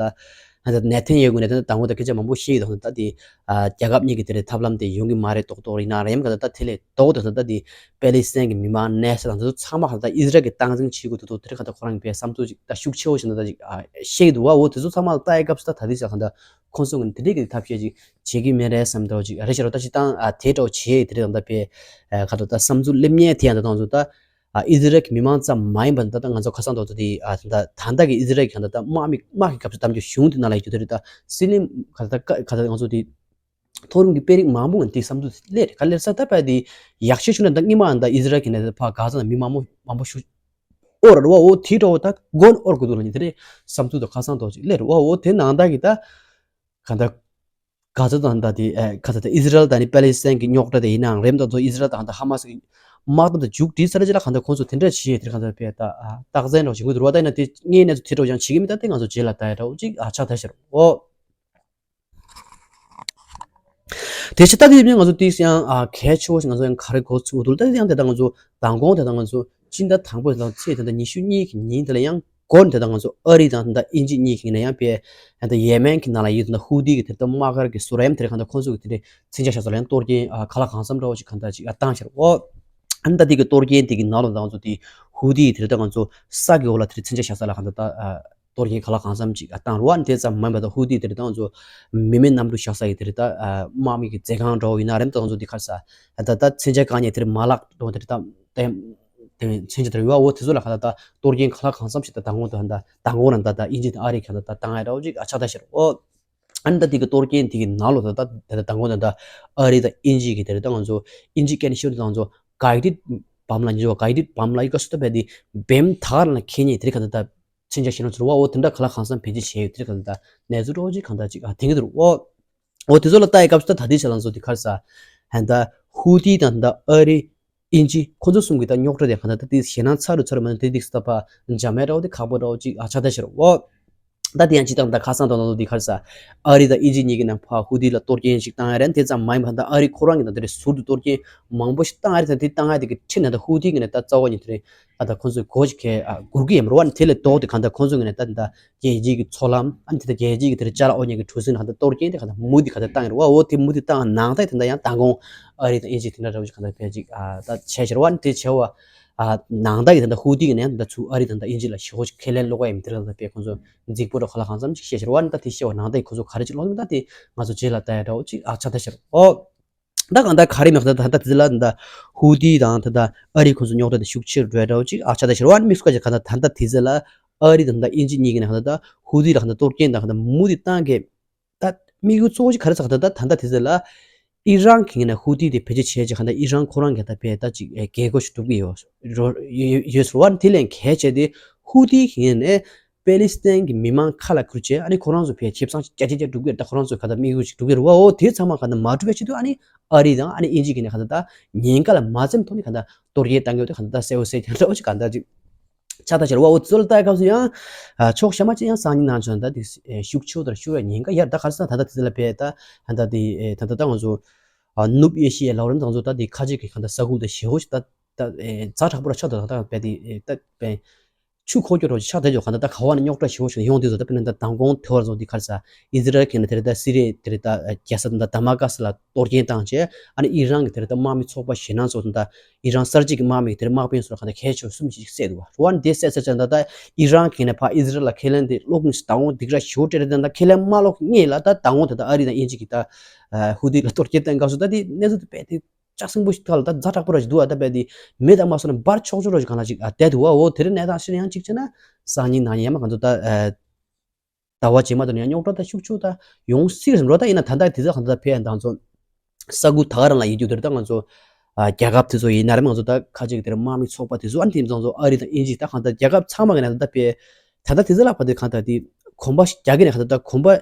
ད་ད་ནེ་ཐན་ཡ་ཧུ་ནས་ད་དང་པོ་ད་སྐད་ཆ་མང་པོ་བཤད་ཡོད་དང་ད་དེ་ཨ་རྒྱལ་ཁབ་གཉིས་ཀྱི་དེ་རེད་ཐབས་ལམ་དེ་ཡོང་གི་མ་རེད་མདོག་མདོག་རེད། ཡིན་ན་རེད་ཡང་གང་ལྟར་ད་དེ་ལས་ལྡོག་ཏུ་ད་ད་དེ་པེ་ལི་སི་ཐན་གྱི་མི་མང་གནས་ས་དང་དེ་ཚོ་ཚང་མ་གང་ལྟར་ཨི་ཟི་རལ་གྱིས་སྟངས་འཛིན་བྱེད་དགོས་འདུག་དེ་རེད་གང་ལྟར་ཁོ་རང་གི་བསམ་ཚུལ་ཅིག་ད་ཤུགས་ཆེ་བོ་ཞིག་ད་ད་ཅིག་ཨ་བཤད་ཀྱི་འདུག་བ། འོ་དེ་ཚོ་ཚང་མ་ལ་ལྟ་ཡི་སྐབས་སུ་ད་ད་དེའི་ཆེད་ལ་གང་ལྟར་ཁོང་ཚོ་གིས་དེ་འདྲས་ཀྱི་ཐབས་ཤེས་ཅིག་བྱེད་ཀྱི་མེད་རེད་བསམ་འདྲ་བོ་ཅིག་རེད་ཤར་བ། ད་སྤྱིར་བཏང་ཨ་དེ་འདྲ་བོ་བྱེད་དེ་རེད་གང་ལྟར་པས་ཨ་ག་ད་ད་བསམ་ཚུལ་སླེབས་མཁན་དེ་ཡང་ད་ད་ང་ཚོ་ད། ཨ་ཨི་ཟི་རལ་གྱི་མི་མང་ཙམ་མ་ཡིན་པ་ད་ལྟ་ང་ཚོ་ཁ་སང་དོ་ཚོ་དེ་ཨ་ད་ད་ལྟ་གི་ཨི་ཟི་རལ་གྱི་ད་ལྟ་དམག་མི་དམག་གི་སྐབས་སུ་གཏམ་རྒྱུད་གཞུང་དེ་ནང་ལ་ཡོད་རྒྱུ་དེ་རེད། ད་སྲིད་བློན་ག་ད་ད་ང་ཚོ་དེ་མཐོ་རིམ་གྱི་དཔོན་རིགས་མང་པོ་ང་དེ་བསམ་ཚུལ་སླེབས་རེད། ག་ལེར་ས་ད་པ་དེ་ཡག་ཤོས་ཤོས་ན་ད་སྔོན་མ་ད་ཨི་ཟི་རལ་གྱི་ནས་ཕ་ག་ས་ན་མི་མང་པོ་མང་པོ་ཤུ་ཨོ་ར་ར་བ་ཨོ་དེ་འདྲ་བོ་ད་དགོན་ཨོར་གོ་དུ་ལ་ནི་དེ་རེད། བསམ་ཚུལ་དང་ཁ་སང་དོ་ཅིག་སླེབས་རེད་བ། ཨོ་དེ་ནང་ད་གི་ད་ག་ད་ག་ཚོད་དང་ད་དེ་ཨ་ག་ཚོད་ད་ཨི་ཟི་རལ་དང་ནི་པེ་ལི་སི་ཐན་གྱི་རྙོག་དྲ་དེ་ཡིན་ནའང་རེམ་ད་ཚོ་ཨི་ཟི་རལ་དང་ད་ཧ་མ་སི་གི་དམག་འཐབ་དང་མཇུག་སྒྲིལ་ཚར་རྗེས་ལ་ག་ད་ཁོང་ཚོ་དེ་འདྲ་བྱེད་དེ་ག་ད་པས་ད་ཨ་རྟགས་མཚན་འདྲ་བོ་བྱེད་དགོས་འདུག་ར། ད་ཡིན་ན་དེ་ངའི་གནས་ཚུལ་དེ་འདྲ་བོ་ཡང་བྱེད་ཀྱི་མི་ད་དེ་ང་ཚོ་རྗེས་ལ་ད་ཡ་འདྲ་བོ་ཅིག་ཨ་ཆགས་ད་ཤར་ཨོ། དེ་ཕྱི་ལྟ་དུས་ང་ཚོ་ཏིས་ཡང་ཨ་གལ་ཆེ་བོ་ཞིག་ང་ཚོ་ཡང་ག་རེ་གོ་ཚུལ་འདུག་ད་ཡང་དེ་ད་ང་ཚོ་མདང་དགོང་དེ་ད་ང་ཚོ་སྤྱི་ཟླ་དང་པོ་དང་ཚེས་དེ་ད་ཉི་ཤུ་གཉིས་ཀྱི་ཉིན་དེ་ལ་ཡང་སྒོར་དེ་ད་ང་ཚོ་ཨ་རི་དང་དེ་ད་དབྱིན་ཇི་གཉིས་ཀྱི་ནས་ཡང་པའི་ད་ཡེ་མེན་གྱི་ནང་ལ་ཡོད་དེ་ད་ཧུ་ཏི་གི་དེ་ད་དམག་སྒར་གྱི་སུ་རེམ་དེ་རེ་གང་ད་ཁོང་ཚོ་གི་དེ་རེ་མཚོན་ཆ་བཞག་ས་ལ་ཡང་གཏོར་སྐྱོན་ཨ་ག་ལ་གང་འཚམ་འདྲ་བོ་ཞིག་གང་ད་ཅིག་ཨ་བཏང་ཤར་འོ། ཨ་ནི་ད་དེ་གི་གཏོར་སྐྱོན་དེ་གི་ནང་ལ་ད་ང་ཚོ་དེ་ཧུ་ཏི་དེ་རེ་ད་ང་ཚོ་ས་གི་འོག་ལ་དེ་རེ་མཚོན་ཆ་བཞག་ས་ལ་གང་ད་ད་ཨ། གཏོར་སྐྱོན་ག་ལ་གང་འཚམ་ཅིག་བཏང་རུ་བ་དེ་ཙམ་མིན་པ་དང་ཧུ་ཏི་དེ་རེད་ད་ང་ཚོ་མི་མེད་གནམ་གྲུ་བཞག་ས་ཡི་དེ་རེད་ད་དམག་མི་གི་མཛད་ཁང་འདྲ་བོ་ཡིན་ན་རེད་ད་ང་ཚོ་འདི་ཁར་ས་ད་ད་མཚོན་ཆ་གང་ཉེ་དེ་རེད་མ་ལག་འདྲ་བོ་དེ་རེད་ད་དེ་མཚོན་ཆ་དེ་རེད་ཡོད་འོ་དེ་ཚོ་ལ་ག་ད་ད་གཏོར་སྐྱོན་ག་ལ་གང་འཚམ་ཞིག་ད་ད་ངོ་ད་ད་ད་ངོ་རང་ད་ད་དབྱིན་ཇི་དང་ཨ་རི་ག་ད་ད་བཏང་ཡ་འདྲ་བོ་ཅིག་ཨ་ཆགས་ད་ཤར་འོ། ཨ་ནི་ད་དེ་གི་གཏོར་སྐྱོན་དེ་གི་ནང་ལོ་ད་ད་ད་ད་ངོ་ད་ད་ཨ་རི་ད་དབྱིན་ཇི་གི་དེ་རེད་ད་ང་ཚོ་དབྱིན་ཇི་སྐད་ནས་ཤོད་ད་ང་ཚོ་གའི་ཌེཌ་བམ་ལ་ཉེ་བ་གའི་ཌེཌ་བམ་ལ་ཡི་ག་སུ་ད་བས་དེ་བེམ་ཐག་ལ་ཁེ་ཉེ་དེ་རེད་ག་ད་ད། མཚོན་ཆ་ཞིག་ནང་ཚུར་བ་འོ་དེ་འདྲ་ག་ལ་གང་འཚམ་བེད་སྤྱོད་བྱས་ཡོད་དེ་ག་ལ་ད་གནས་ཚུལ་འདྲ་བོ་ཅིག་གང་ལྟར་ཅིག་ཨ་དེང་གི་འདུག་འོ། འོ་དེ་ཚོ་ལ་ལྟ་ཡི་སྐབས་སུ་ད་ད་ལྟའི་ཆ་ལ་ཚོ་དེ་གར་ས་ཧན་ད་ཧུ་ཏི་དང་ད་ཨ་རི་ཨིན་ཇི་ཁོ་ཚོ་གསུམ་གྱི་ད་རྙོག་དྲ་དེ་གང་ལྟར་ད་དེ་ཞེད་སྣང་ཚ་རུ་ཚ་རུ་མ་ནི་དེ་དེ་སུ་ད་ཕ་འཇམ་མེ་འདྲ་བོ་དེ་ཁག་པོ་འདྲ་བོ་ཅིག་ཨ་ཆགས་ད་ཤར་འོ། ད་དེ་ཡང་ཅི་ད་ད་ཁ་སང་ད་ད་དེ་གར་ས་ཨ་རི་ད་ཨིན་ཇི་གཉིས་ཀྱི་ནང་ཕ་ཧུ་ཏི་ལ་གཏོར་སྐྱོན་ཞིག་བཏང་ཡ་རེད། དེ་ཙམ་མ་ཡིན་པ་ད་ཨ་རི་ཁོ་རང་གི་ད་དེ་རེ་ཟུར་དུ་གཏོར་སྐྱོན་མང་པོ་ཞིག་བཏང་ཡ་རེད། ད་དེ་བཏང་ཡ་དེ་གི་ཁྲིད་ན་ད་ཧུ་ཏི་གི་ནས་ད་རྩ་བ་ཉིད་དེ་རེ། ཨ་ད་ཁོང་ཚོས་གོ་ཅིག་གེ་ཨ་སྒུར་གི་ཡིན་རོ་ཨ་ནི་དེ་ལས་ལྡོག་སྟེ་གང་ལྟར་ཁོང་ཚོ་ངོས་ནས་ད་ད་རྒྱལ་སྤྱིའི་གི་ཚོགས་ལམ་ཨ་ནི་དེ་ལྟར་རྒྱལ་སྤྱིའི་གི་དེ་ལ་ཅ་ལག་ཨོ་ཉན་གི་གྲུ་གཟིངས་ནང་ད་གཏོར་སྐྱོན་དེ་གང་ལྟར་མུ་མཐུད་གང་ལྟར་བཏང་ཡིན་རོ། ཨ་འོ་དེ་མུ་མཐུད་བཏང་ནང་ད་དེ་འདྲ་ཡང་མདང་དགོང་ཨ་རི་དང་དབྱིན་ཇི་དེ་འདྲ་འདྲ་བོ་ཅིག་གང་ལྟར་ཕལ་ཅིག་ཨ་ད་བྱས་ཤར་བ་ཨ་ནི་དེ་བྱས་བ་ཨ་ནང་ད་གི་དེ་འདྲ་ཧུ་ཏི་གི་ནས་ད་ཚུར་ཨ་རི་དང་ད་དབྱིན་ཇི་ལ་ཞེ་པོ་ཅིག་ཁས་ལེན་བློ་ཁ་ཡིན་དེ་གང་ལྟར་དཔེ་ཁོང་ཚོ་འཛིག་པོ་འདྲ་ག་ལ་གང་འཚམ་ཅིག་བཤད་ཤར་བ་ཨ་ནི་ད་དེ་བཤད་བ་ནང་ད་གི་ཁོང་ཚོ་ག་རེ་ཅིག་ལོག་མི་ད་དེ་ང་ཚོ་རྗེས་ལ་ལྟ་ཡ་འདྲ་བོ་ཅིག་ཨ་ཆགས་ད་ཤར་ཨོ། ད་གང་ལྟར་ག་རེ་མེད་ད་ད་ལྟ་དེ་ལ་ད་ཧུ་ཏི་དང་ད་ལྟ་ཨ་རི་ཁོ་ཚོ་རྙོག་དྲ་དེ་ཤུགས་ཆེར་འགྲོ་འདྲ་བོ་ཅིག་ཨ་ཆགས་ད་ཤར་བ་ཨ་ནི་དམིགས་སུ་བཀར་ཅིག་གང་ལྟར་ད་ལྟ་དེ་ཚོ་ལ་ཨ་རི་དང་ད་ལྟ་ཨིན་ཇི་གཉིས་ཀྱི་ནང་ད་ལྟ་ཧུ་ཏི་ལ་གང་ལྟར་གཏོར་སྐྱོན་དང་གང་ལྟར་མུ་མཐུད་བཏང་གི་ད་དམིགས་ཡུལ་གཙོ་བོ་ཅིག་ག་རེ་ཟེར་གང་ལྟར་ད་ད་ལྟ་དེ་ཚོ་ལ་ཨི་རན་གྱི་ནས་ཧུ་ཏི་དེ་བེད་སྤྱོད་བྱས་ཅིག་གང་ལྟར་ཨི་རན་ཁོ་རང་གི་ད་བེད་ད་ཅིག་རྒྱལ་སྒོ་ཞིག་གྲུབ་ཀྱི་ཡོད་ཡོད་ཟེར་བ་ཨ་ནི་དེ་ལས་གལ་ཆེ་དེ་ཧུ་ཏི་གི་ནས། པེ་ལི་སི་ཐན་གྱི་མི་མང་ཁ་ལ་ཁུར་བྱས་ཨ་ནི་ཁོ་རང་ཚོ་ཕའི་ཁེ་བཟང་ཅིག་བརྒྱ་ཆ་བརྒྱ་སྒྲུབ་ཀྱི་རེད། ད་ཁོ་རང་ཚོ་ག་ད་དམིགས་ཡུལ་ཅིག་སྒྲུབ་ཀྱི་རེད་བ། འོ་དེ་ཚང་མ་ག་ད་མ་སྒྲུབ་པའི་ཆེད་དུ་ཨ་ནི་ཨ་རི་དང་ཨ་ནི་དབྱིན་ཇི་གི་ནས་ག་ད་ད་ཉེན་ཁ་ལ་མ་འཛེམས་ཐོག་ནས་ག་ད་གཏོར་སྐྱོན་བཏང་གི་ཡོད་དེ་ག་ད་ད་གསལ་བོ་གསལ་རྐྱང་འདྲ་བོ་ཅིག་ཆགས་ད་ཤར་བ། འོ་ཚོ་ལ་ལྟ་སྐབས་སུ་ཡང་ཕྱོགས་གཞན་མ་ཅིག་ཡང་སང་ཉིན་གནངས་ཚེ་ད་དེ་ཤུགས་ཆེ་བོ་དང་ཤུགས་ཡ་ཉེན་ཁ་ཡར་ད་ག་རེ་ཟེར་ད་ད་དེ་ཚོ་ལ་བས་ད་ད་ད་དེ་ད་ད་ད་ང་ཚོ་ནུབ་ཨེ་ཤི་ཡའི་ལའོ་རེན་ད་ང་ཚོ་ད་དེ་ཁ་ཆེ་གི་ག་ད་ས་ཁུལ་ད་ཞེ་བོ་ཞིག་ད་ད་ཛ་དྲག་པོ་ར་ཆགས་ད་ད་ད་བས་དེ་ད་བས། ཆུ་འཁོར་སྐྱོད་རོགས་ཆགས་བསྡད་ཡོད་གང་ལྟར་ད་ག་བ་ནས་རྙོག་དྲ་ཞེ་པོ་ཞིག་ཡོང་དུས་ཚོད་ད་དཔེར་ན་ད་མདང་དགོང་དེ་བར་ཚོ་འདི་ག་རེ་ཟེར་ཨི་ཟི་རལ་གྱི་ནས་དེ་རེད་ད་སི་རི་ཡའི་དེ་རེད་ད་རྒྱལ་ས་ད་དམ་ཀ་སི་ལ་གཏོར་སྐྱོན་བཏང་བྱས་ཨ་ནི་ཨི་རན་གྱི་དེ་རེད་ད་དམག་མི་ཚོགས་པ་ཞེད་སྣང་ཚོགས་ད་ཨི་རན་གསར་བརྗེ་གི་དམག་མི་དེ་རེད་དམག་དཔོན་ཚོ་གང་ལྟར་གལ་ཆེ་བ་གསུམ་ཞིག་བསད་འདུག་བ། རུ་ཝན་དེ་བསད་ཚར་ཙང་ད་ད་ཨི་རན་གྱི་ནས་ཕར་ཨི་ཟི་རལ་ལ་ཁས་ལེན་དེ་ཀློག་མི་ཞིག་དང་འོང་སྡིག་ར་ཞེ་པོ་སྤྲད་རེད། ད་ད་ཁས་ལེན་མ་ཀློག་གི་སྔས་ལ་ད་དང་འོང་དེ་ད་ཨ་རི་དང་དབྱིན་ཇི་གི་ད་ཧུ་ཏི་ལ་གཏོར་སྐྱོན་བཏང་སྐབས་སུ་ད་དེ་གནས་ཚུལ་དེ་རྦད་དེ། ལྕགས་སྲིན་པོ་ཞིག་ཐོག་ལ་ད་ཛ་དྲག་པོ་ར་ཞིག་འདུག་ཨ། ད་རྦད་དེ་མེད་དང་མ་སོང་ན་འབར་ཆོག་ཆོག་ར་ཞིག་གང་ལ་ཞིག་ཨ་བསྡད་འདུག་ཨ། འོ་དེ་རིང་གནས་སྟངས་ཤེས་ན་ཡང་གཅིག་བྱས་ན་སང་ཉིན་གནངས་ཉིན་ཡང་མ་གང་འདུག་ད་ཨ་ཟླ་བ་རྗེས་མ་དེ་ནས་ཡང་རྙོག་དྲ་ད་ཤུགས་ཆེ་ད་ཡོང་སྲིད་རེད་འགྲོ། ད་ཡིན་ན་ད་ལྟ་དེ་ཚོ་གང་འདུག་ད་ཕེ་ཡང་ད་ང་ཚོ་ས་ཁུལ་ད་ག་རང་ལ་ཡིན་རྒྱུ་དེ་རེད། ད་ང་ཚོ་ཨ་རྒྱལ་ཁབ་དེ་ཚོ་ཡིན་ན་རེད། ང་ཚོ་ད་ཁ་ཅིག་དེར་དམག་མི་ཚོགས་པ་དེ་ཚོ་ཨ་ནི་དེ་ཚོ་ཨ་རི་དང་དབྱིན་ཇི་ད་གང་ལྟར་རྒྱལ་ཁབ་ཚང་མ་གི་ནང་ད་ཕེ་ད་ལྟ་དེ་ཚོ་ལ་ཕ་དེ་གང་ལྟར་དེ་གོམ་པ་ཞིག་རྒྱག་གི་ནས་གང་ལྟར་ད་གོམ་པ།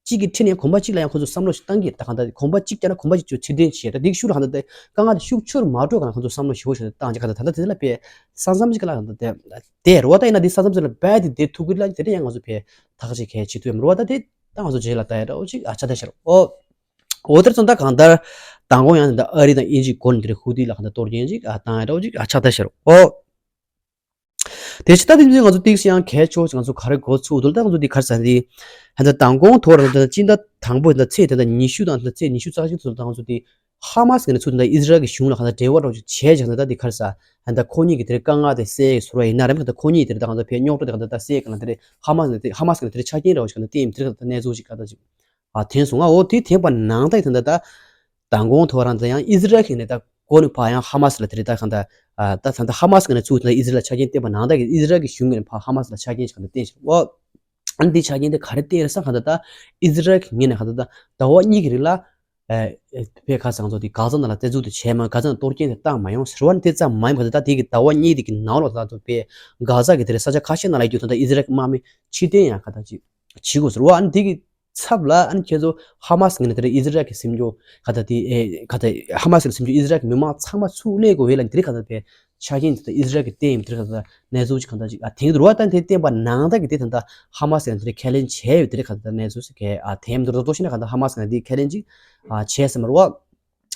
གཅིག་གི་ཁྲིད་ནས་གོམ་པ་གཅིག་ལ་ཡང་ཁོ་ཚོ་བསམ་བློ་ཞིག་བཏང་གི་རེད། ད་གང་ལྟར་གོམ་པ་གཅིག་བརྒྱབ་ན་གོམ་པ་གཅིག་ཚུར་ཕྱིར་འཐེན་བྱས་ད་འདི་ཤུགས་ལ་གང་ལྟར་དེ་དཀའ་ངལ་དེ་ཤུགས་ཆེར་མ་འགྲོ་གང་ལ་ཁོ་ཚོ་བསམ་བློ་ཞིག་བོ་ཞིག་བཏང་རྗེས་གང་ལྟར་ད་ལྟ་དེ་ལ་དཔེ་ས་མཚམས་ཅིག་ལ་གང་ལྟར་དེ་དེ་རེད་བ། ད་ཡིན་ན་འདི་ས་མཚམས་ཅིག་ལ་རྦད་དེ་བསྡད་ཐུབ་ཀྱི་རེད་ལ་དེ་འདྲ་ཡང་ང་ཚོ་དཔེ་ཐག་ཅིག་གལ་ཆེ་ཐུབ་ཡོད་མ་རེད་བ། ད་དེ་ད་ང་ཚོ་རྗེས་ལ་ལྟ་ཡ་འདྲ་བོ་ཅིག་ཨ་ཆགས་བསྡད་ཤག་རོ། ཨོ་དེར་སོང་ད་གང་ལྟར་མདང་དགོང་ཡང་ད་ཨ་རི་དང་དབྱིན་ཇིའི་སྒོ་ནས་དེ་རེད་ཧུ་ཏི་ལ་གང་ལྟར་གཏོར་སྐྱོན་ཅིག་ཨ་བཏང་ཡ་འདྲ་བོ་ཅིག་ཨ་ཆགས་བསྡད་ཤག་རོ། ཨོ། དེ་ཕྱི་ད་དེ་ཚོ་ང་ཚོ་ཏིག་སི་ཡང་གལ་ཆེ་བ་ཞིག་ང་ཚོ་ག་རེ་གོ་ཚུལ་འདུག་ད་ང་ཚོ་འདི་གར་ས་འདི་ཧན་ད་མདང་དགོང་ཐོག་རང་ད་སྤྱི་ཟླ་དང་པོ་ད་ཚེས་ད་ད་ཉི་ཤུ་དང་ད་ཚེས་ཉི་ཤུ་རྩ་གཅིག་ཚོ་ད་ང་ཚོ་འདི་ཧ་མ་སི་གི་ནས་ཚུར་ད་ཨི་ཟི་རལ་གི་གཞུང་ལ་ག་ད་འབྲེལ་བ་རོགས་ཅིག་བྱས་ཀྱང་ད་འདི་གར་ས་ཧན་ད་ཁོ་གཉིས་ཀྱི་དེ་རེད་དཀའ་ངལ་དེ་སེལ་ཡག་ཟུར་བ་ཡིན་ན་རེད། ད་ཁོ་གཉིས་དེ་རེད་ད་ང་ཚོ་བས་རྙོག་དྲ་དེ་ག་ད་ད་སེལ་ཡག་ག་ན་དེ་རེད། ཧ་མ་སི་ནས་དེ་ཧ་མ་སི་གི་ནས་དེ་རེད་ཆ་རྐྱེན་རོགས་ཅིག་ག་ན་དེ་ཡིན་དེ་རེད་ག་ད་གནས་ཚུལ་ཅིག་ག་ད་ཅིག་ཨ་ཐོན་སོང་ང་། འོ་དེ་ཐོན་པ་ནང་ད་ཡིན་ད་ད་མདང་དགོང་ཐོག་རང་ད་ཡང་ཨི་ཟི་རལ་གི་ནས་ད་གོ་ནས་ཕ་ཡང་ཧ་མ་སི་ལ་དེ་རེད་ད་གང་ད་ ཨ་ད་ད་ལྟ་ཧ་མ་སི་ངོས་ནས་ཚུར་ད་ལྟ་ཨི་ཟི་རལ་ལ་ཆ་རྐྱེན་བསྟན་པ་ནང་ལྟར་གྱི་ཨི་ཟི་རལ་གྱི་གཞུང་ངོས་ནས་ཕར་ཧ་མ་སི་ལ་ཆ་རྐྱེན་ཞིག་ག་ད་བསྟན་ཞིག་འོ། ཨ་ནི་དེའི་ཆ་རྐྱེན་དེ་ག་རེ་བསྟན་རེད་ཟེར་ན་ག་ད་ད་ཨི་ཟི་རལ་གྱི་ངོས་ནས་ག་ད་ད་ཟླ་བ་གཉིས་ཀྱི་རིང་ལ། ཨེ་ཨེ་བོད་ཁ་སང་ཚོ་དེ་གྷ་ཛ་ནང་ལ་རྩ་འཛུགས་དེ་བྱས་མ་གྷ་ཛ་ནང་གཏོར་སྐྱོན་དེ་བཏང་མ་ཡོང་ཟེར་བ་ནི་དེ་ཙམ་མ་ཡིན་པ་ད་ད་དེ་གི་ཟླ་བ་གཉིས་དེ་གི་ནང་ལོགས་ད་ཚོ་བོད་གྷ་ཛ་གི་དེ་རེད་ས་ཆ་ཁ་ཤས་ནང་ལ་ཡོད་རྒྱུ་ད་ད་ཨི་ཟི་རལ་གྱི་དམག་མི་ཕྱིར་འཐེན་ཡང་ག་ད་ཅིག་བྱེད་དགོས་ཟེར་བ་ཨ་ནི་དེ་གི་ཚབ་ལ་ཨ་ནི་ཁྱེད་ཚོ་ཧ་མ་སི་ངོས་ནས་དེ་རེད་ཨི་ཟི་རལ་གྱི་སེམས་ཤུགས་ག་ད་དེ་ཨེ་ག་ད་ཧ་མ་སི་གི་སེམས་ཤུགས་ཨི་ཟི་རལ་གྱི་མི་མང་ཚང་མ་ཚུར་སླེབས་དགོས་བས་ལ་དེ་རེད་ག་ད་བོད་ཆ་རྐྱེན་དེ་ད་ཨི་ཟི་རལ་གྱི་བསྟན་ཡོད་དེ་རེད་ག་ད་གནས་ཚུལ་ཅིག་གང་ལྟར་ཅིག་ཨ་དེང་དུ་རུ་བ་ད་དེ་བསྟན་པ་ནང་ལྟར་གྱི་དེ་ད་ལྟ་ཧ་མ་སི་ཡང་དེ་ཁས་ལེན་བྱས་ཡོད་དེ་རེད་ག་ད་གནས་ཚུལ་ཟེར་གས་ཨ་དེ་མི་འདུག་རྡོག་རྡོག་བཤད་ན་ག་ད་ཧ་མ་སི་ཡང་དེ་ཁས་ལེན་ཅིག་ཨ་བྱས་ཟེར་མ་རུ་བ།